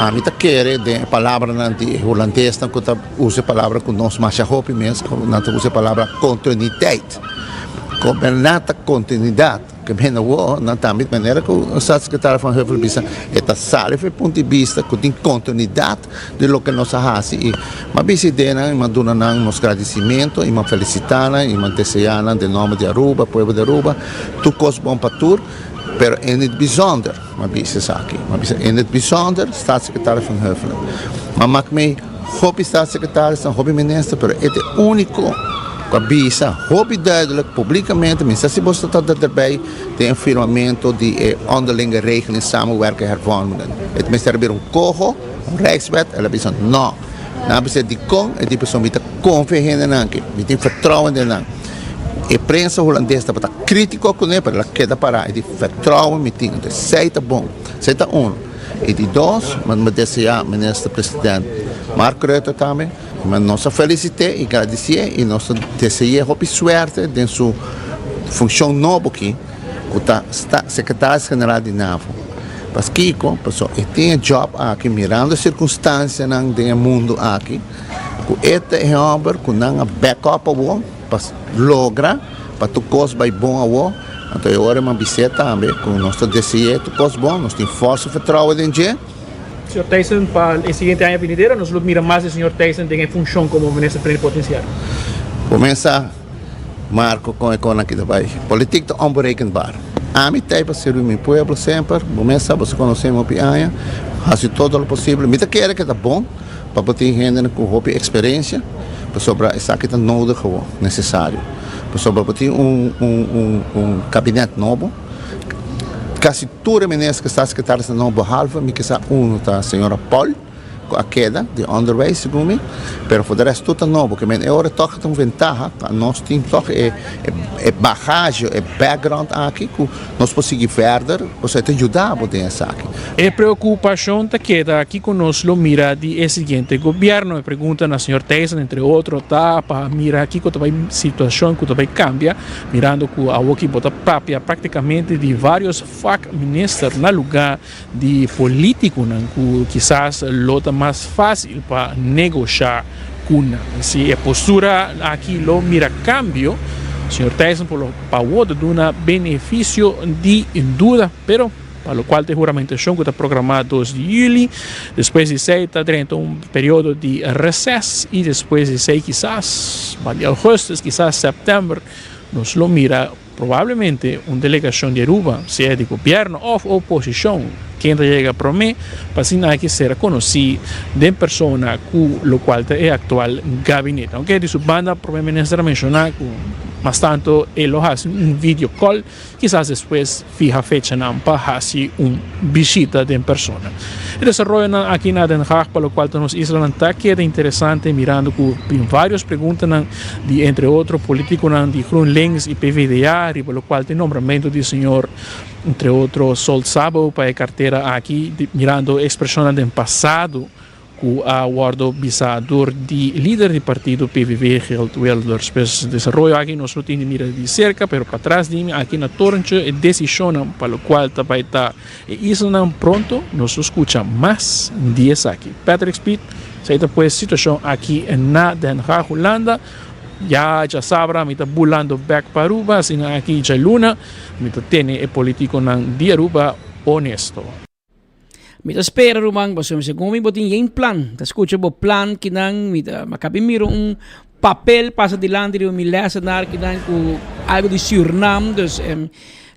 Ami ta kere den e palabranan di e hulandesnan ku ta usa e palabra ku nos masha hopi mes, ku nan ta usa e palabra kontinuiteit. Goberná ta kontinuidat. Ke men awor nan tambe manera ku Staatssecretaris Van Huffelen bisa e ta sali for e punto di bista ku tin kontinuidat di loke nos a hasi i m'a bisa ideanan i m'a duna nan nos gradisimentu i m'a felisitá nan i m'a deseá nan den nòmber di Aruba, pueblo di Aruba, tur kos bon pa tur, pero in het bijzonder, m'a bisa esaki, m'a bisa in het bijzonder Staatssecretaris Van Huffelen. M'a mak mei hopi Staatssecretarisnan, hopi minister, pero e ta e úniko ku a bisa hopi duidelijk publikamente, mi sa si boso ta derbei den e firmamento di e onderlinge regeling samenwerken hervormingen. E mester a bira un koho. Un Rijkswet, el a bisa no. Nan a bisa dikon? E di pasobra mi ta konfia hendenan aki, mi tin vertrouwen den nan. E prensa hulandes tabata kritiko kuné, pero el a keda pará. E di vertrouwen mi tin, entonces esei ta bon, esei ta uno. E di dos, mi deseá Minister President Mark Rutte tambe, nos a felisit'é i gradisié i nos ta dese'é hopi suerte den su funshon nobo aki. ku ta sekretaris general di NAVO. Paskiko? Pasobra e tin e job aki mirando e sirkunstansianan den e mundu aki ku e ta e hòmber ku nan a back up awor pa logra pa tur kos bai bon awor. Anto e ora mi a bis'é tambe ku nos ta dese'é tur kos bon, nos tin fòrsa vertrouwen den dje. Señor Thijssen, pa e siguiente aña binidero nos lo mira mas di señor Thijssen den e funshon komo minister plenipotensiario. Kuminsá. Marco con e con aki ta bay. Politiek ta onberekenbaar. Ami ta pa sirbi mi pueblo semper. Bo mes sa, boso conoce mi hopi aña. Haci todo lo posible. Mi ta kere ke ta bon pa bo tin hendenan cu hopi experiencia, pasobra esaki ta nodig gewoon, necesario. Pasobra bo tin un un un kabinet nobo. Casi tur e minister cu staatssecretaris ta nobo behalve mi kisa uno ta señora Paul. ku a keda di onderwijs segun mi, pero for de rest tur ta nobo, ke men e ora tòg ta un ventaha pa nos tin tòg e e bagage, e background aki ku nos por sigui verder, pasobra e ta yuda bo den esaki. E preokupashon ta keda kiko nos lo mira di e siguiente gobièrnu. E pregunta na señor Thijssen entre otro ta pa mira kiko ta bai situashon ku ta bai kambia mirando ku awoki bo ta papia praktikamente di vários vakminister na lugá di politiconan cu kisas lo ta mas facil pa negosha cu nan. Si e postura aki lo mira cambio, señor Thijssen por lo pa worde duna beneficio di duda, pero pa locual ta e huramentacion cu ta programa dos di juli, despues di esey ta drenta un periodo di reces y despues di esey kisas pa di augustus, kisas september nos lo mira. Probablemente un delegacion di Aruba, sea di gobierno of oposicion, ken ta yega prome pa asina aki ser conoci den persona cu locual ta e actual gabinete. Aunke di su banda Prome Minister a menciona cu mas tanto e lo haci un video call, kisas despues fiha fechanan pa haci un bishita den persona. E desaroyonan aki na Den Haag pa locual ta nos islanan ta keda interesante mirando cu tin varios preguntanan di entre otro politiconan di GroenLinks y PvdA riba locual ta e nombramento di señor entre otro Sol Sabo pa e cartera aki mirando expresionnan den pasado cu a wordo bisa door di lider di partido PVV Geert Wilders. Pues desaroyo aki nos lo tin di mira di cerca pero patras di mi aki na Torentje e decisionnan pa locual ta bay ta e islanan pronto nos lo scucha mas di esaki. Patrick Speed. Esei ta pues situacion aki na Den Haag, Hulanda. Ya djasabra mi ta bulando bek pa Aruba, asina aki djaluna mi ta tene e politiconan di Aruba honesto. Mi ta spera ruman pasobra segun mi bo tin yen plan. Ta scucha bo plan kinan mi ta a cabi mira un papel pasa dilanti riba mi lesenaar kinan cu algo di Surinam dus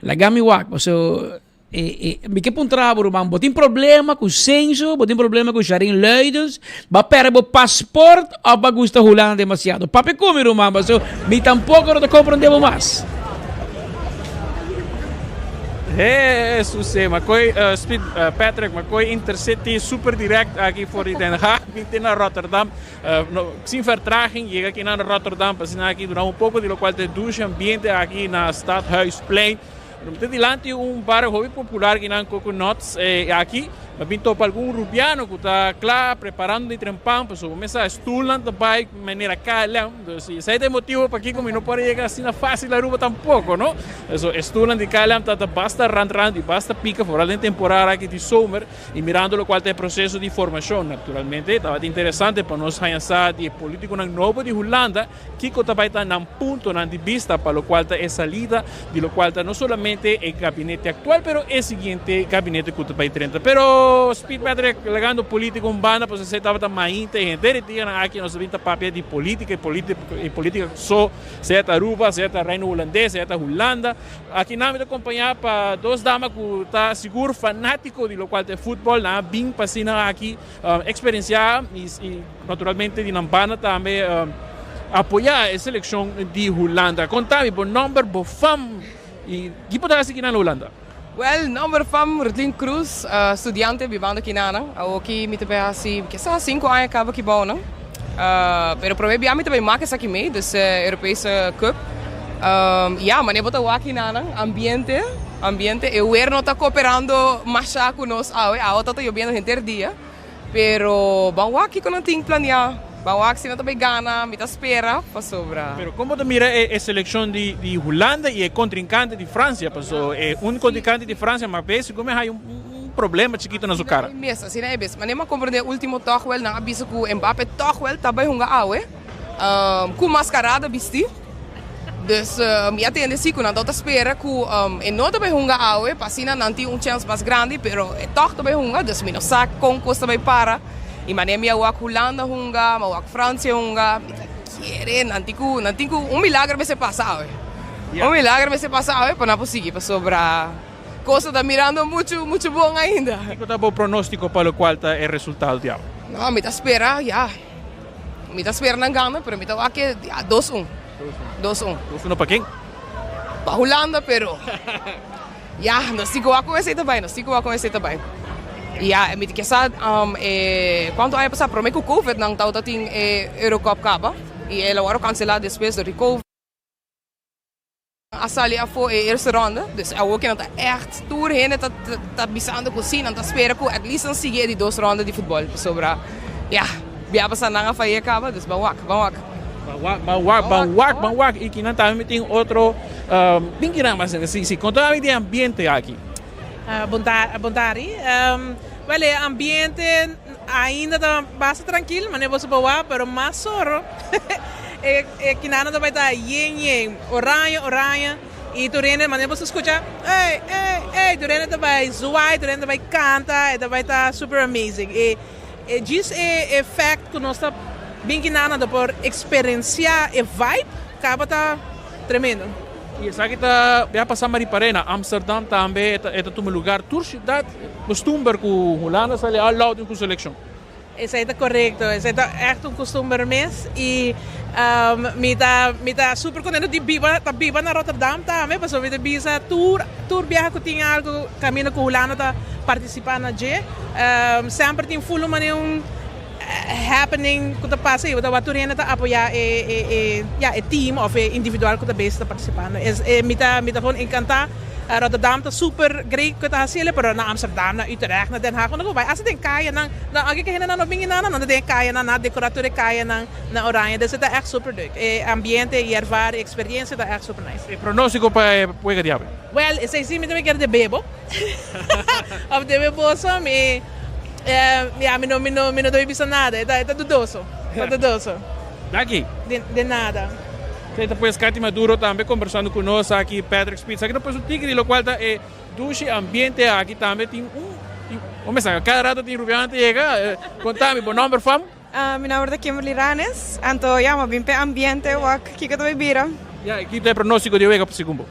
laga mi wak pasobra E, e, mi ke puntra bo ruman, bo tin problema ku censo, bo tin problema ku Sharin Luidens, ba perde bo passport of ba gusta Hulanda demasiado? Papia ku mi ruman, paso mi tampoko no ta komprende bo mas. Jesus, eh, Makoy, uh, Speed, uh, Patrick, Makoy Intercity super direct aki voor di Den Haag, bin na Rotterdam. Uh, no, sin vertraging, llega aki na Rotterdam, pa asina aki dura un poco di locual te douche ambiente aki na Stadhuisplein. Te dilanti un bar hopi popular kinan Coconuts eh, aki. Mi a bin topa algun Rubiano ku ta kla preparando di trempan pasobra mi sa e stulnan ta bai manera KLM. Dus esei ta e motibu pakiko mi no por a yega asina fásil Aruba tampoko, no. So e stulnan di KLM ta ta basta rand rand i basta pika foral den temporada aki di zomer i mirando lokual ta e proseso di formashon. Naturalmente tabata interesante pa nos haña sa di e politikonan nobo di Hulanda Kiko ta bai ta nan puntonan di bista pa lokual ta e salida di lokual ta no solamente e gabinete aktual pero e siguiente gabinete ku ta bai drenta. Pero Speed Patrick lagando politika un banda pasobra esei tabata mainta e henter e dianan aki nos a bin ta papia di politika y politika so sea ta Aruba sea ta Reino Hulandes sea ta Hulanda. Aki nan mi ta kompaña pa dos dama ku ta sigur fanatiko di lokual ta e futbol nan a bin pa asina aki Eksperensiá i naturalmente di nan banda tambe apoyá e selekshon di Hulanda. Konta mi bo nòmber, bo fam i ki bo ta hasi kinan na Hulanda? Wèl, nòmber fam Rutlin Cruz, studiante bibando kinanan. Awoki mi ta bai hasi kisas sinku aña kaba ki bounan. Pero promé bia mi ta bai mak esaki mei, dus Europese Cup. Ya, manera bo ta wak kinanan, ambiente. Ambiente, e weer no ta cooperando masha cu nos awe, awe ta ta yobiendo henter dia, pero ban wak kico nan tin planea, ban wak si nan ta bay gana, mi ta spera pasobra. Pero con bo ta mira e seleccion di Hulanda y e contrincante di Francia, paso e un contrincante di Francia mas bes sigur mi haya un problema chikito na su cara. Asina e mes, asina e mes, manera mi a comprende ultimo toch wel nan a bisa cu Mbappe toch wel ta bay hunga awe. Ku maskarada bisti. Dus mi a tende si ku nan ta spera ku e no ta bai hunga awe pa asina nan tin un chèns mas grandi pero e tòg ta bai hunga dus mi no sa kon kos ta bai para i manera mi a wak Hulanda hunga mi a wak Fransia hunga mi ta kere nan tin ku nan tin ku un milager mester pasa awe un milager mester pasa awe pa nan por sigui pasobra kos no ta mirando muchu muchu bon ainda. Kiko ta bo pronóstiko pa lokual ta e resultado di awe? No mi ta spera ya. Mi ta spera nan gana, pero mi ta wak ke ya 2-1. 2-1. 2-1 pa ken? Pa Hulanda, pero ya, nos tin ku wak kon esei ta bai, nos tin ku wak kon esei ta bai. Ya, mi ta ke sa e kuantu aña pasá, promé ku covid nan tabata tin e Eurocup kaba i el a wòrdu kanselá despues dor di covid. A sali afó e eerste ronde, dus awor ke nan ta ègt tur hende ta ta bisando ku si nan ta spera ku at least nan sigui e di dos ronde di futbòl pasobra ya bia pasá nan a fayé kaba dus ban wak ban wak. Ban wak ban wak ban wak ban wak i kinan tambe mi tin otro bin kinan mas si si konta mi di e ambiente aki. Bon tardi wèl e ambiente ainda ta basta trankil manera boso por wak pero mas soro e e kinana ta bai ta yen yen oranje oranje y tur hende manera boso skucha ey ey ey tur hende ta bai zwaai tur hende ta bai kanta e ta bai ta super amazing e e djis e e fact ku nos ta bin kinana ta por eksperensia e vibe kaba ta tremendo. Y esaki ta ya pasa Mariparé na Amsterdam tambe e ta e ta tuma lugar tur ciudad costumber cu Hulanda sali all out cu seleccion. Esei ta korekto, esei ta ègt un kustumber mes i mi ta mi ta super kontento di biba ta biba na Rotterdam tambe pasobra mi ta bisa tur tur biaha ku tin algu kaminda ku Hulanda ta partisipá na dje semper tin ful un manera un happening ku ta pasa i bo ta wak tur hende ta apoyá e e e ya e team òf e individual ku ta bes ta partisipando es e mi ta mi ta gewoon enkantá. Rotterdam ta super great ku e ta hasiel pero na Amsterdam, na Utrecht, na Den Haag unda ku bo bai asta den kayanan nan anke ku hendenan no bini nan nan ta den e kayanan nan a dekorá tur e kayanan na oranje dus e ta ègt super leuk e ambiente i ervaar e eksperiensia ta ègt super nice. E pronóstiko pa e wega di awe? Wèl esei si mi ta kier debe bo òf debe boso mi ya mi no mi no mi no debe bisa nada e ta dudoso e ta dudoso. Danki. De nada. Esei ta pues Katy Maduro tambe kombersando ku nos aki Patrick Speed. Esaki ta pues un tiki di lokual ta e dushi ambiente aki tambe tin un un mesa kada rato tin rubianan ta yega. Konta mi bo nomber fam? Mi nomber ta Kimberly Ranes. Anto ya mi a bin p'e ambiente wak kiko ta bay bira. Ya i ki ta e pronostiko di e wega segun bo?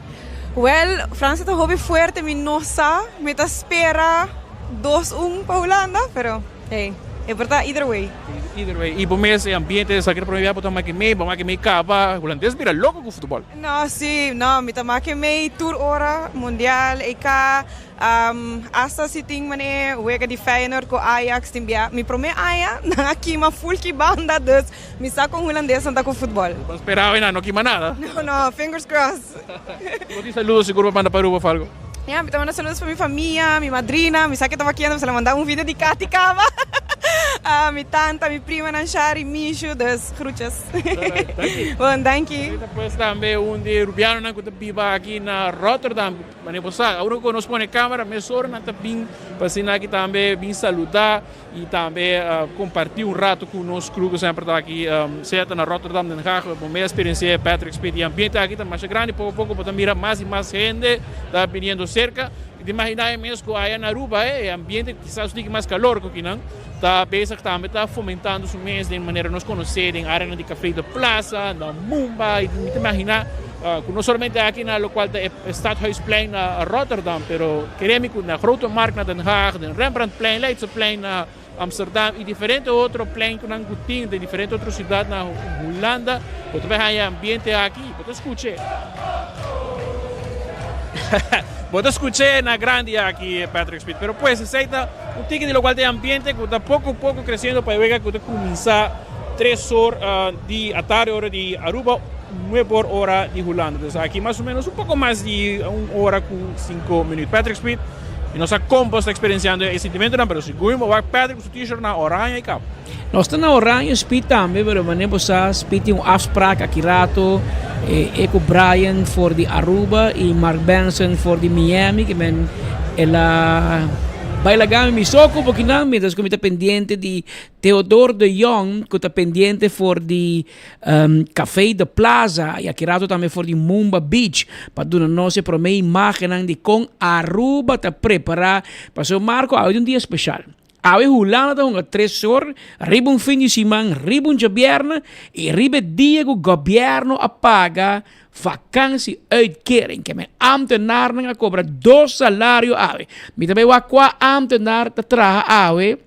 Wel Francia ta hopi fuerte mi no sa mi ta spera dos un pa Hulanda pero. Hey, e por ta either way. Either way. Y bo mes e ambiente esaki ta prome bia bo ta make mei, bo make mei caba. Hulandes bira loco cu futbol. No, si, no, mi ta make mei tur ora, Mundial, EK, hasta si tin mane wega di Feyenoord cu Ajax tin bia. Mi prome aña nan a kima full ki banda, dus mi sa con hulandesnan ta cu futbol. Bo spera awe nan no kima nada. No, no, fingers crossed. Bo tin saludo sigur pa manda pa Aruba of algo? Ya, mi ta manda saludos pa mi famia, mi madrina, mi sa ke ta wakiendo, mi sa la manda un video di Katy kaba. Ah, mi tanta, mi primanan Shari, Mishu, dus groetjes. Bon, danki. Pues tambe un di Rubianonan ku ta biba aki na Rotterdam. Manera bo sa, ora ku nos pone kamera mesora nan ta bin pa asina aki tambe bin saluda y tambe comparti un rato cu nos crew cu semper ta aki, sea ta na Rotterdam, Den Haag, bo mes experiencia Patrick Speed. E ambiente aki ta masha grandi, poco poco bo ta mira mas y mas hende ta biniendo cerca. Y ta imagina e mes cu aya na Aruba e ambiente kisas un tiki mas calor cu kinan ta bezig tambe ta fomentando su mes den manera nos conoce den areanan di Café de Plaza, na Mumba, y mi ta imagina cu no solamente aki na locual ta e Stadhuisplein na Rotterdam, pero kere mi cu na Grote Markt na Den Haag, den Rembrandtplein, Leidseplein na Amsterdam y diferente otro plein cu nan cu tin den diferente otro ciudad na Hulanda, bo ta bay haya ambiente aki y bo ta scuche. Bo ta scuche na grandi aki Patrick Speed. Pero pues esey ta un tiki di locual ta e ambiente cu ta poco poco creciendo pa e wega cu ta cuminsa tres or di atardi ora di Aruba, nuebe or ora di Hulanda. Entonces aki mas o menos un poco mas di un ora cu cinco minuut. Patrick Speed, mi no sa con bo sta experienciando e sentimentonan, pero sigur mi bo wak Patrick cu su t-shirt na oranje y cabo. Nos ta na oranje Speed tambe, pero manera bo sa Speed tin un afspraak aki rato, e cu Brian for di Aruba y Mark Benson for di Miami, que men el a bai laga mi mi so cu bokinan mientras cu mi ta pendiente di Theodor de Jong cu ta pendiente for di Café de Plaza y aki rato tambe for di Mumba Beach pa duna nos e prome imagennan di con Aruba ta prepara pasobra Marco awe ta un dia special. Awe Hulanda ta hunga tres or riba un fin di siman, riba un djabièrnè y riba e dia cu gobierno a paga vakantie uitkering. Ke men ambtenarnan a cobra dos salario awe. Mi ta bay wak cua ambtenar ta traha awe.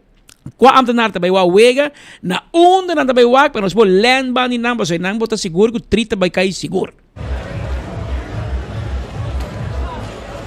Kua ambtenaar ta bai wak wega, na unda nan ta bai wak, pero nos por lèn ban di nan, pasobra nan bo ta sigur ku tri ta bai kai sigur.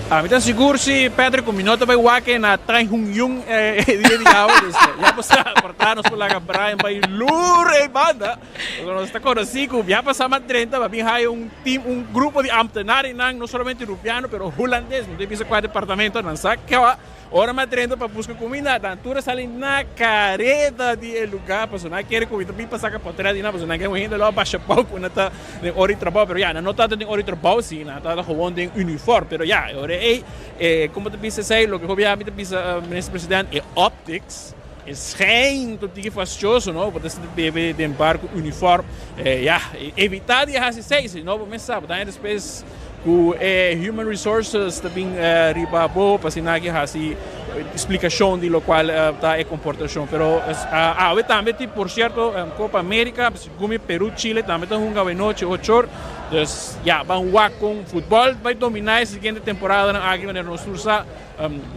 Ami ta sigur si Patrick ku mi no ta bai wak e na Train Hung Yung e dia di awe, dus ya bo sa, por ta nos por laga Brian bai lur e banda, pasobra nos ta konosí ku ya pasá mas 30 pa bin haya un team, un grupo di ambtenarinan, no solamente Rubiano pero Hulandes, mi ta bisa kua departamento nan sa kua. Ora mi a drenta pa buska kuminda, nan tur a sali na kareda di e lugá, pasobra nan a kere ku mi ta bin pa saka potrèt di nan, pasobra nan ke un hende lo a basha bou ku nan ta den ora di trabou, pero ya, nan no tabata den ora di trabou si, nan tabata gewoon den uniform, pero ya, e ora ei, e komo ta bisa esei, loke hopi a mi ta bisa Minister President, e optics, e schijn ta un tiki fastioso, no, bo ta sinti bebe den bar ku uniform, ya, evitá di hasi esei, si no bo mes sa, bo ta haña despues. Ku e Human Resources ta bin riba bo pa asina aki hasi splikashon di lokual ta e komportashon. Pero awe tambe tin por sierto Copa America, segun mi Peru Chile tambe ta hunga awe nochi ocho or. Dus ya ban wak kon futbòl bai dominá e siguiente temporadanan aki manera nos tur sa.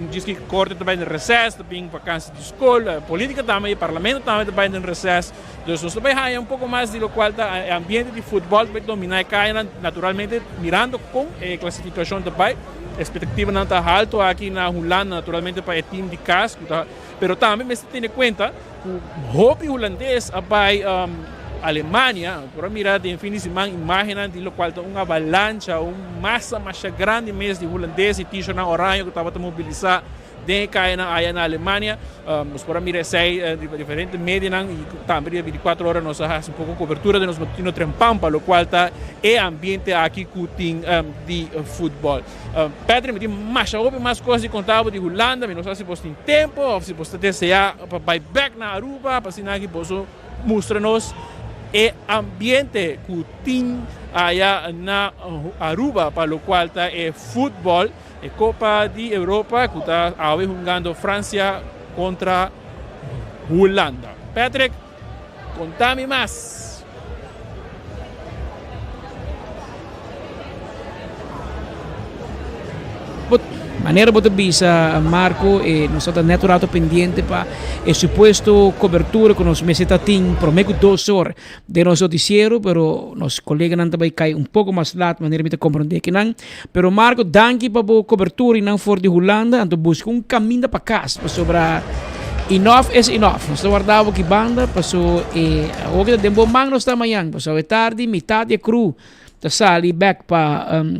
Djis ki korte ta bai den reses, ta bin vakansi di skol, politika tambe i parlamento tambe ta bai den reses. Dus nos ta bai haña un poko mas di lokual ta e ambiente di futbòl ta bai dominá e kayanan. Naturalmente mirando kon e klasifikashon ta bai, espektativanan ta haltu aki na Hulanda naturalmente pa e tim di kas ku ta, pero tambe mester tene kuenta ku hopi hulandes a bai Alemania. Por a mira den fin di siman imágennan di lokual ta un avalancha, un masa masha grandi mes di hulandes i t-shirtnan oraño ku tabata mobilisá den e kayanan aya na Alemania. Nos por a mira esei riba diferente medianan i tambe riba 24 ora nos a hasi un poko kobertura den nos matutino Trempan pa lokual ta e ambiente aki ku tin di futbòl. Patrick, mi tin masha hopi mas kos di konta bo di Hulanda. Mi no sa si bos tin tempo òf si bos ta deseá pa bai bèk na Aruba pa asina aki boso mustra nos e ambiente ku tin aya na Aruba pa lokual ta e futbòl. E Copa di Europa cu ta awe hungando Francia contra Hulanda. Patrick, conta mi mas. Manera bo ta bisa Marco, e nos ta net un rato pendiente pa e supuesto cobertura cu nos mester ta tin prome cu dos or den nos noticiero, pero nos coleganan ta bay cay un poco mas laat manera mi ta comprende kinan. Pero Marco, danki pa bo cobertura y nan for di Hulanda, anto busca un caminda pa cas, pasobra enough is enough. Nos ta warda bo ki banda, paso e awor ki ta den bo man nos ta mañan, paso awe tardi mitad di e crew ta sali back pa um,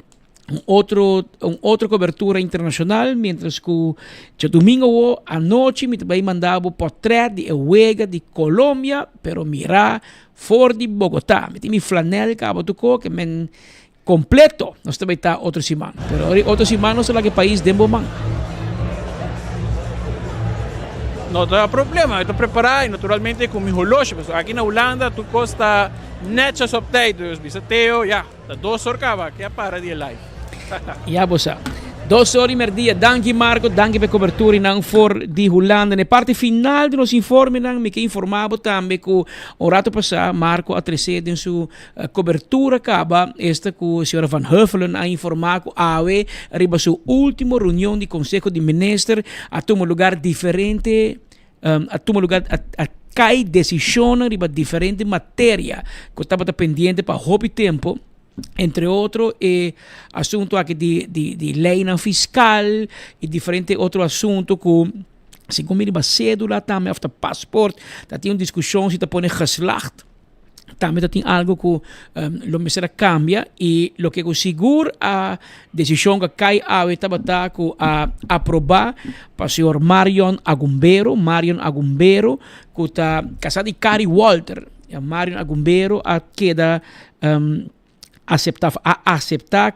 Un otro, un otro cobertura internacional, mientras cu djadomingo awo anochi mi ta bay manda bo portret di e wega di Colombia, pero mira for di Bogota. Mi tin mi flanel caba tuco ke men completo. Nos ta bay ta otro siman. Pero ori otro siman nos ta laga e pais den bo man. No ta problema, mi ta prepara y naturalmente cu mi holoshi, pasobra aki na Hulanda tur cos ta netjes op tijd, dus bisa Theo, ya. Ta dos or caba, ke a para di e live. Ya bo sa. Dos or y merdia. Danki Marco, danki pa e cobertura y nan for di Hulanda. Na e parti final di nos informenan mi ke informa bo tambe cu un rato pasa Marco a trece den su cobertura caba esta cu señora Van Huffelen a informa cu awe riba su ultimo reunion di Conseho di Minister a tuma lugar diferente a tuma lugar a kai desishonnan riba diferente materia ku tabata pendiente pa hopi tempu, entre otro e asuntu aki di di di leinan fiskal i diferente otro asuntu ku segun mi riba sedula tambe òf ta pasport ta tin un diskushon si ta pone geslacht. Tambe ta tin algo ku lo mester a kambia i loke ku sigur a desishon ku a kai awe tabata ku a aprobá pa señor Marion Agumbero, Marion Agumbero ku ta kasá di Cari Walter. Marion Agumbero a keda aseptá a aseptá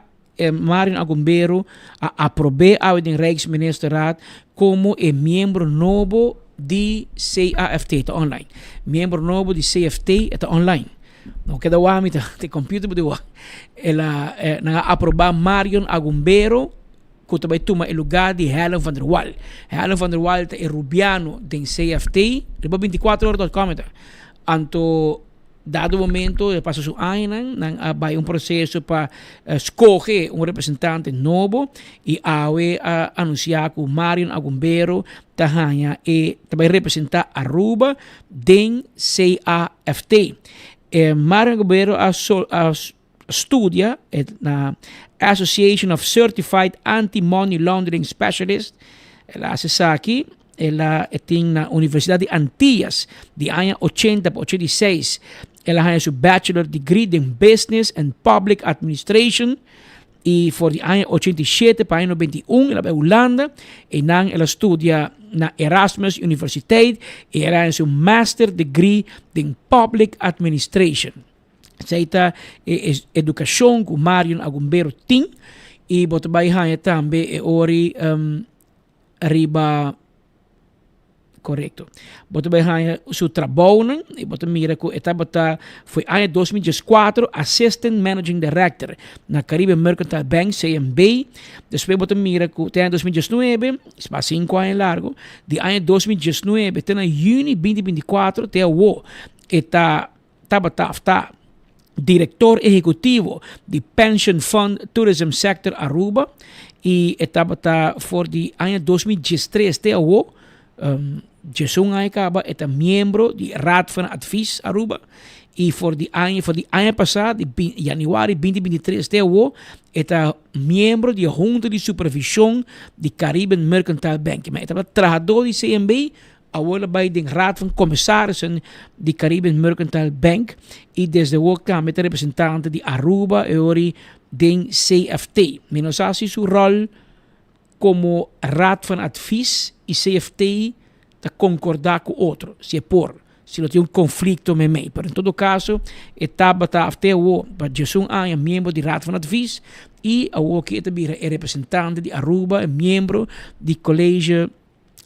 Marion Agumbero a aprob'é awe den Rijksministerraad komo e miembro nobo di CAFT, ta online. Miembro nobo di CFT e ta online. No keda wak mi ta te computer bo di wak. El a nan a aprobá Marion Agumbero ku ta bai tuma e lugá di Helen van der Wal. Helen van der Wal ta e rubiano den CFT, riba 24 ora dot com e ta. Anto Dado momento e pasa su añanan, nan a bai un proceso pa scoge un representante nobo y awe a anuncia cu Marion Agumbero ta haña e ta bai representa Aruba den CAFT. Marion Agumbero a a studia na Association of Certified Anti-Money Laundering Specialist. El a haci esaki. El a tin na Universidad di Antillas di aña ochenta pa 86. El a haña su bachelor degree den Business and Public Administration y for di aña 87 pa aña 91 el a bai Hulanda. Einan el a studia na Erasmus Universiteit y el a haña su master degree den Public Administration. Esei ta e educacion cu Marion Agumbero tin y bo ta bai haña tambe e ori um, riba Correcto. Bo ta bai haña su trabounan y bo ta mira cu e tabata foi aña 2014 Assistant Managing Director na Caribe Mercantile Bank, CMB. Despues bo ta mira cu te aña 2019, es pa cinco aña largo, di aña 2019 te na juni 2024 te awo e ta tabata of ta director ehecutivo di Pension Fund Tourism Sector Aruba y e tabata for di aña 2013 te awo, um, diesun aña caba, e ta miembro di Raad van Advies Aruba y for di aña, for di aña pasa, di januari 2023 te awo, e ta miembro di Junta di Supervision di Caribbean Mercantile Bank. Ma e tabata trahador di CMB, Awor el a bai den Raad van Commissarissen di Caribbean Mercantile Bank y desde awor tambe ta representante di Aruba e ori den CFT. Mi no sa si su rol como Raad van Advies y CFT ta concorda cu otro, si e por, si no tin un conflicto meimei. Pero en todo caso e tabata af te awor pa diesun aña miembro di Raad van Advies y awor ki e ta bira e representante di Aruba, e miembro di College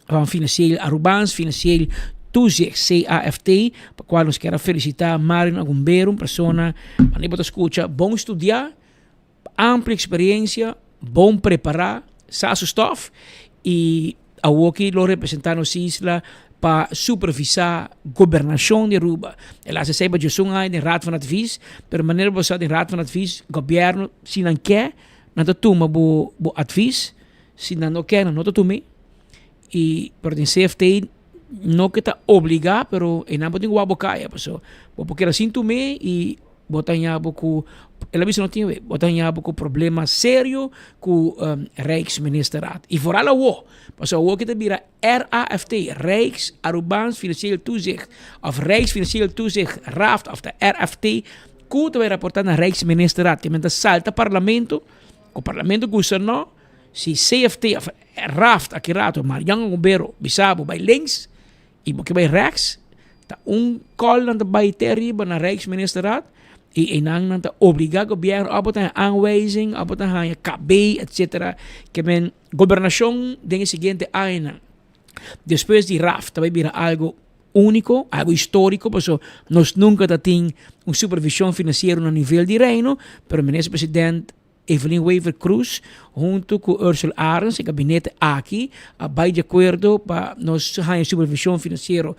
van Financieel Arubaans, Financieel Toezicht, CAFT, pa cual nos kier a felicita Marion Agumbero, un persona, manera bo ta scucha, bon studia, amplia experiencia, bon prepara, sa su stof y awoki lo representa nos isla pa supervisa gobernacion di Aruba. El a haci esey pa djesun aña den Raad van Advies, pero manera bo sa den Raad van Advies, gobierno si nan ke, nan ta tuma bo bo advies, Si nan no ke, nan no ta tum'é. I pero den CFT no ke ta obligá, pero einan bo tin ku wak bo kaya paso bo por keda sin tum'é i bo ta haña bo ku, el a bisa no tin bo ta haña bo ku problema serio ku Rijksministerraad. I foral awor, pasobra awor ke ta bira RAFT, Rijks Arubaans Financieel Toezicht, òf Rijksfinancieel Toezicht, RAFT òf ta RFT, ku ta bai raportá na Rijksministerraad, ke men ta salta parlamento. Ku parlamento gusta no, si CFT of Raft aki rato Marian Agobero bisa bo bai links i bo ke bai rechts, ta un call nan ta bai te ariba na Rijksministerraad i einan nan ta obliga gobierno of bo ta haña aanwijzing of bo ta haña KB etcetera. Ke men gobernashon den e siguiente añanan despues di Raft ta bai bira algo úniko, algo históriko, paso nos nunka ta tin un supervishon finansiero na nivel di Reino, pero Minister President Evelyn Wever-Croes hunto ku Ursula Arends, e gabinete aki a bai di akuerdo pa nos haña supervishon finansiero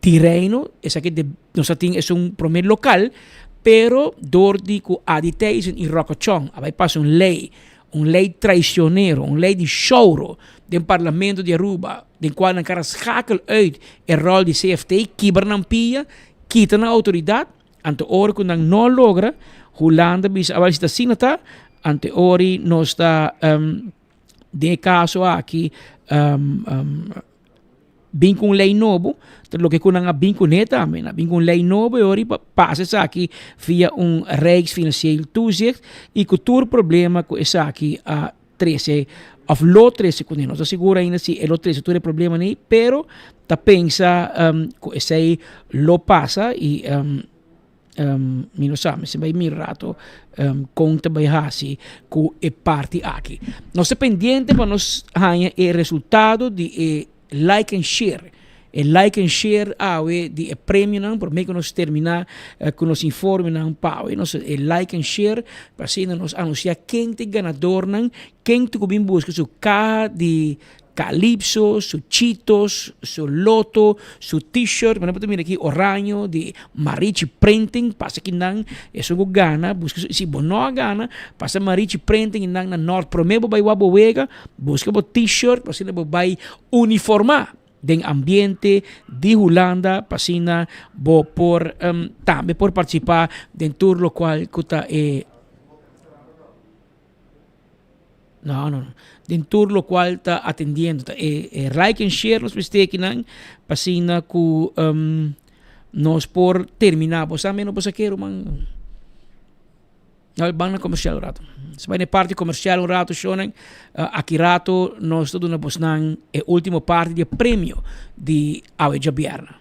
di Reino, esaki de nos a tin esun prome lokal, pero dor di ku Adi Thijssen i Rocco Chong a bai pasa un lei, un lei traicionero, un lei di shouro den Parlamento di Aruba, den cual nan cara schakel uit e rol di CFT, kibra nan pia, kita nan autoridad, anto ora cu nan no logra, Hulanda bisa, awel si ta asina ta, anto e ora nos ta um, den e caso aki um, um, bin cu un ley nobo, ta loke cu nan a bin cune tambe, nan a bin cu un ley nobo e ora pa pasa esaki via un Rijksfinancieel Toezicht y cu tur problema cu esaki a trece of lo trece cune. No ta sigur ainda si e lo trece tur e problemanan ei, pero ta pensa cu esey lo pasa y mi no sa, mester bay mira rato con ta bay haci cu e parti aki. Nos ta pendiente pa nos haya e resultado di e like and share. E like and share awe di e premionan prome ku nos termina ku nos informenan pa awe nos e like and share pa asina nos anuncia ken ta e ganadornan ken ta ku bin buska su kaha di Calypso su Cheetos su Lotto su t-shirt bo ta mira aki oraño di Marichi Printing pasa kinan esun ku gana buska su si bo no a gana pasa Marichi Printing nan na Noord prome bo bai wak bo wega buska bo t-shirt pa asina bo bai uniforma den ambiente di Hulanda pa asina bo por tambe por participa den tur locual cu ta e no no no den tur locual ta atendiendo ta e e like en share nos mester kinan pa asina cu nos por termina bo sa meno bo sa ke ruman. Nou ban na comercial un rato. Nos bai na e parti comercial un rato shonan. Uh, aki rato nos ta duna bosnan e ultimo parti di e premio di awe djabierna.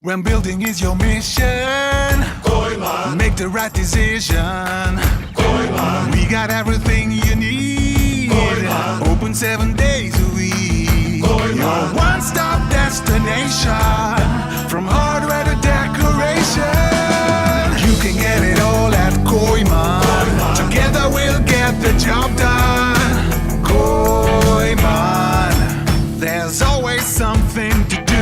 When building is your mission, Kooyman. Make the right decision. Kooyman. We got everything you need. Kooyman. Open seven days a week. Kooyman. Your one-stop destination. From hardware to decoration. You can get it all at Kooyman. Kooyman. Together we'll get the job done. Kooyman. There's always something to do.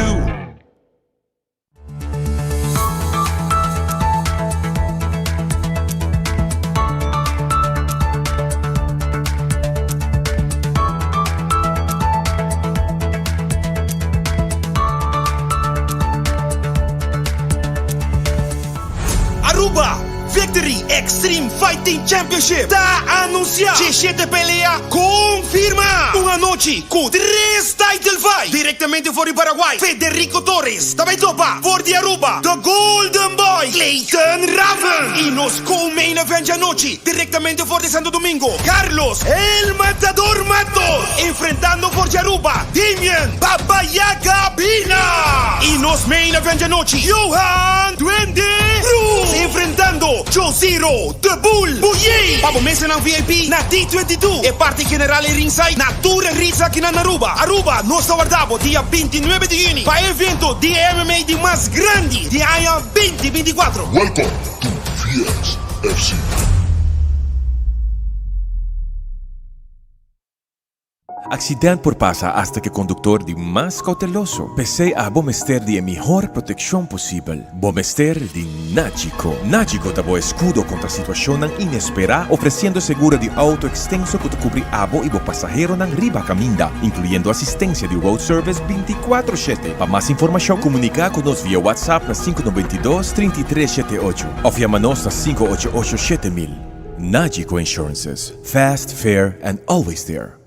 Aruba Victory Extreme Fighting Championship ta anuncia Djeshete pelea confirma! Un anochi cu tres title fight directamente for di Paraguay, Federico Torres ta bay topa for di Aruba, The Golden Boy Clayton Raven y nos co-main event djanochi directamente for di Santo Domingo, Carlos El Matador Matos enfrentando for di Aruba, Damian Baba Yaga Bina y nos main event djanochi, Johan Duende Cruz enfrentando Josiro The Bull Buyey pa bo mesanan VIP na D22 e parti general e ringside na tur e rits akinan na Aruba. Aruba nos ta warda bo dia 29 di juni pa e evento di e MMA di mas grandi di aña 2024. Welcome to VXFC. Accident por pasa hasta cu e conductor di mas cauteloso. P'esey abo mester di e mihor proteccion posibel. Bo mester di Nagico. Nagico ta bo escudo contra situacionnan inespera, ofreciendo seguro di auto extenso cu ta cubri abo y bo pasaheronan riba caminda, incluyendo asistencia di road service binticuatro shete. Pa mas informacion, comunica cu nos via WhatsApp na 592 33 shete ocho of yama nos na 588 7000. Nagico Insurances, fast, fair and always there.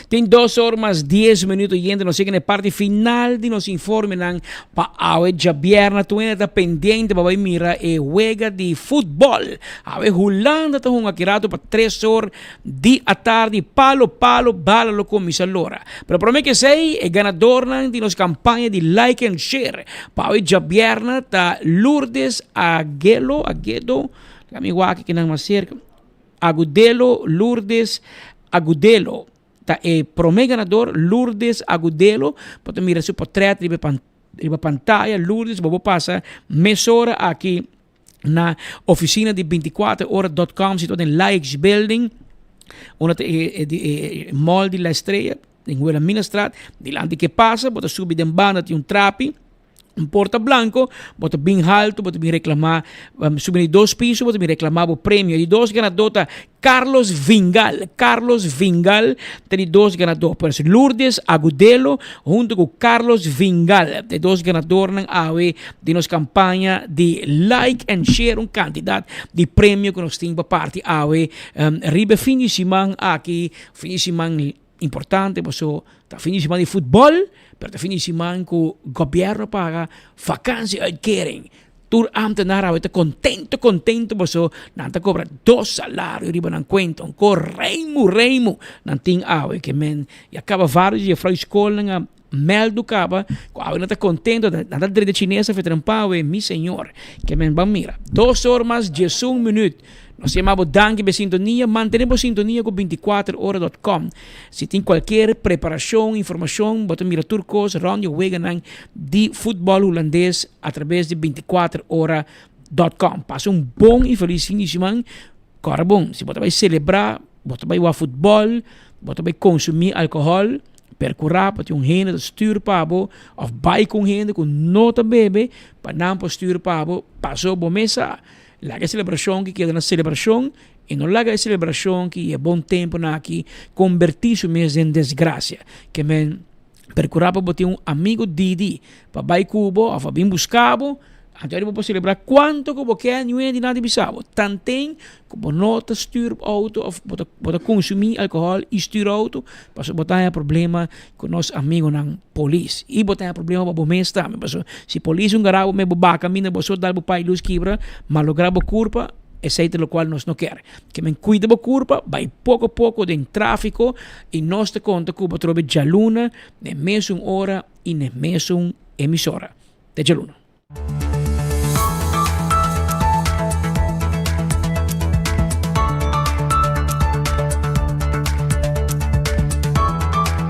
Tin dos or mas dies minuto yendo nos yega na e parti final di nos informenan pa awe djabièrnè. Tur hende ta pendiente pa bai mira e wega di futbòl. Awe Hulanda ta hunga aki rato pa tres or di atardi. Palo palo bala lo kuminsá lora. Pero promé ku esei e ganadornan di nos kampaña di like and share pa awe djabièrnè ta Lourdes Aguelo, Aguedo, laga mi wak kinan mas serka. Agudelo Lourdes Agudelo ta e prome ganador Lourdes Agudelo bo ta mira su potret riba e riba pantaya Lourdes bo por pasa mesora aki na oficina di 24 ora dot com situa den Laix Building unda ta e e mall di La Estrella den Wilhelminastraat dilanti ke pasa bo ta subi den banda tin un trapi. Un porta blanco, bo ta bin halto, bo ta bin reclama, um, subi di dos piso, bo ta bin reclama bo premio. Di dos ganador ta Carlos Vingal. Carlos Vingal ta di dos ganador. Pero Lourdes Agudelo hunto cu Carlos Vingal, de dos ganadornan awe di nos campaña di like and share un cantidad di premio cu nos tin pa parti awe um, riba fin di siman aki, fin di siman Importante paso ta fin di siman di futbol, pero ta fin di siman ku gobierno paga vakantie uitkering. Tur ambtenaar awe ta contento contento paso nan ta cobra dos salario riba nan cuenta. Un ko reimu reimu nan tin awe ke men ya caba varios di juffrouw scolnan a meldu caba ku awe nan ta contento nan ta drenta chines afe trempa awe mi señor ke men ban mira. Dos or mas diesun minuut. Nos yama bo danki pa e sintonia. Mantene bo sintonia ku 24 ora dot com. Si tin kualkier preparashon, informashon, bo ta mira tur kos rònt di weganan di futbòl hulandes atrabes di 24 ora dot com. Pasa un bon i felis fin di siman. Kòrda bon, si bo ta bai selebrá, bo ta bai wak futbòl, bo ta bai konsumí alkohòl, perkurá pa tin un hende ta stür pa bo òf bai ku un hende ku no ta bebe pa nan por stür pa bo paso bo mes sa. Laga e selebrashon ki keda na selebrashon i no laga e selebrashon ki e bon tempunan aki kombertí su mes den desgrasia. Ke men perkurá pa bo tin un amigu didi pa bai ku bo òf pa bin buska bo, anto bo por selebrá kuantu ku bo ke, niun hende nan ta bisa bo. Tanten ku bo no ta stür outo òf bo ta bo ta konsumí alkohòl i stür outo, pasobra bo ta haña problema ku nos amigunan polis i bo ta haña problema pa bo mes tambe pasobra si polis un gara bo me bo baka minda bo so dal bo pai lus kibra malogra bo kurpa esei ta lokual nos no kier ke men kuida bo kurpa bai poko poko den trafiko i nos ta konta ku bo trobe djaluna den mesun ora i den mesun emisora te djaluna.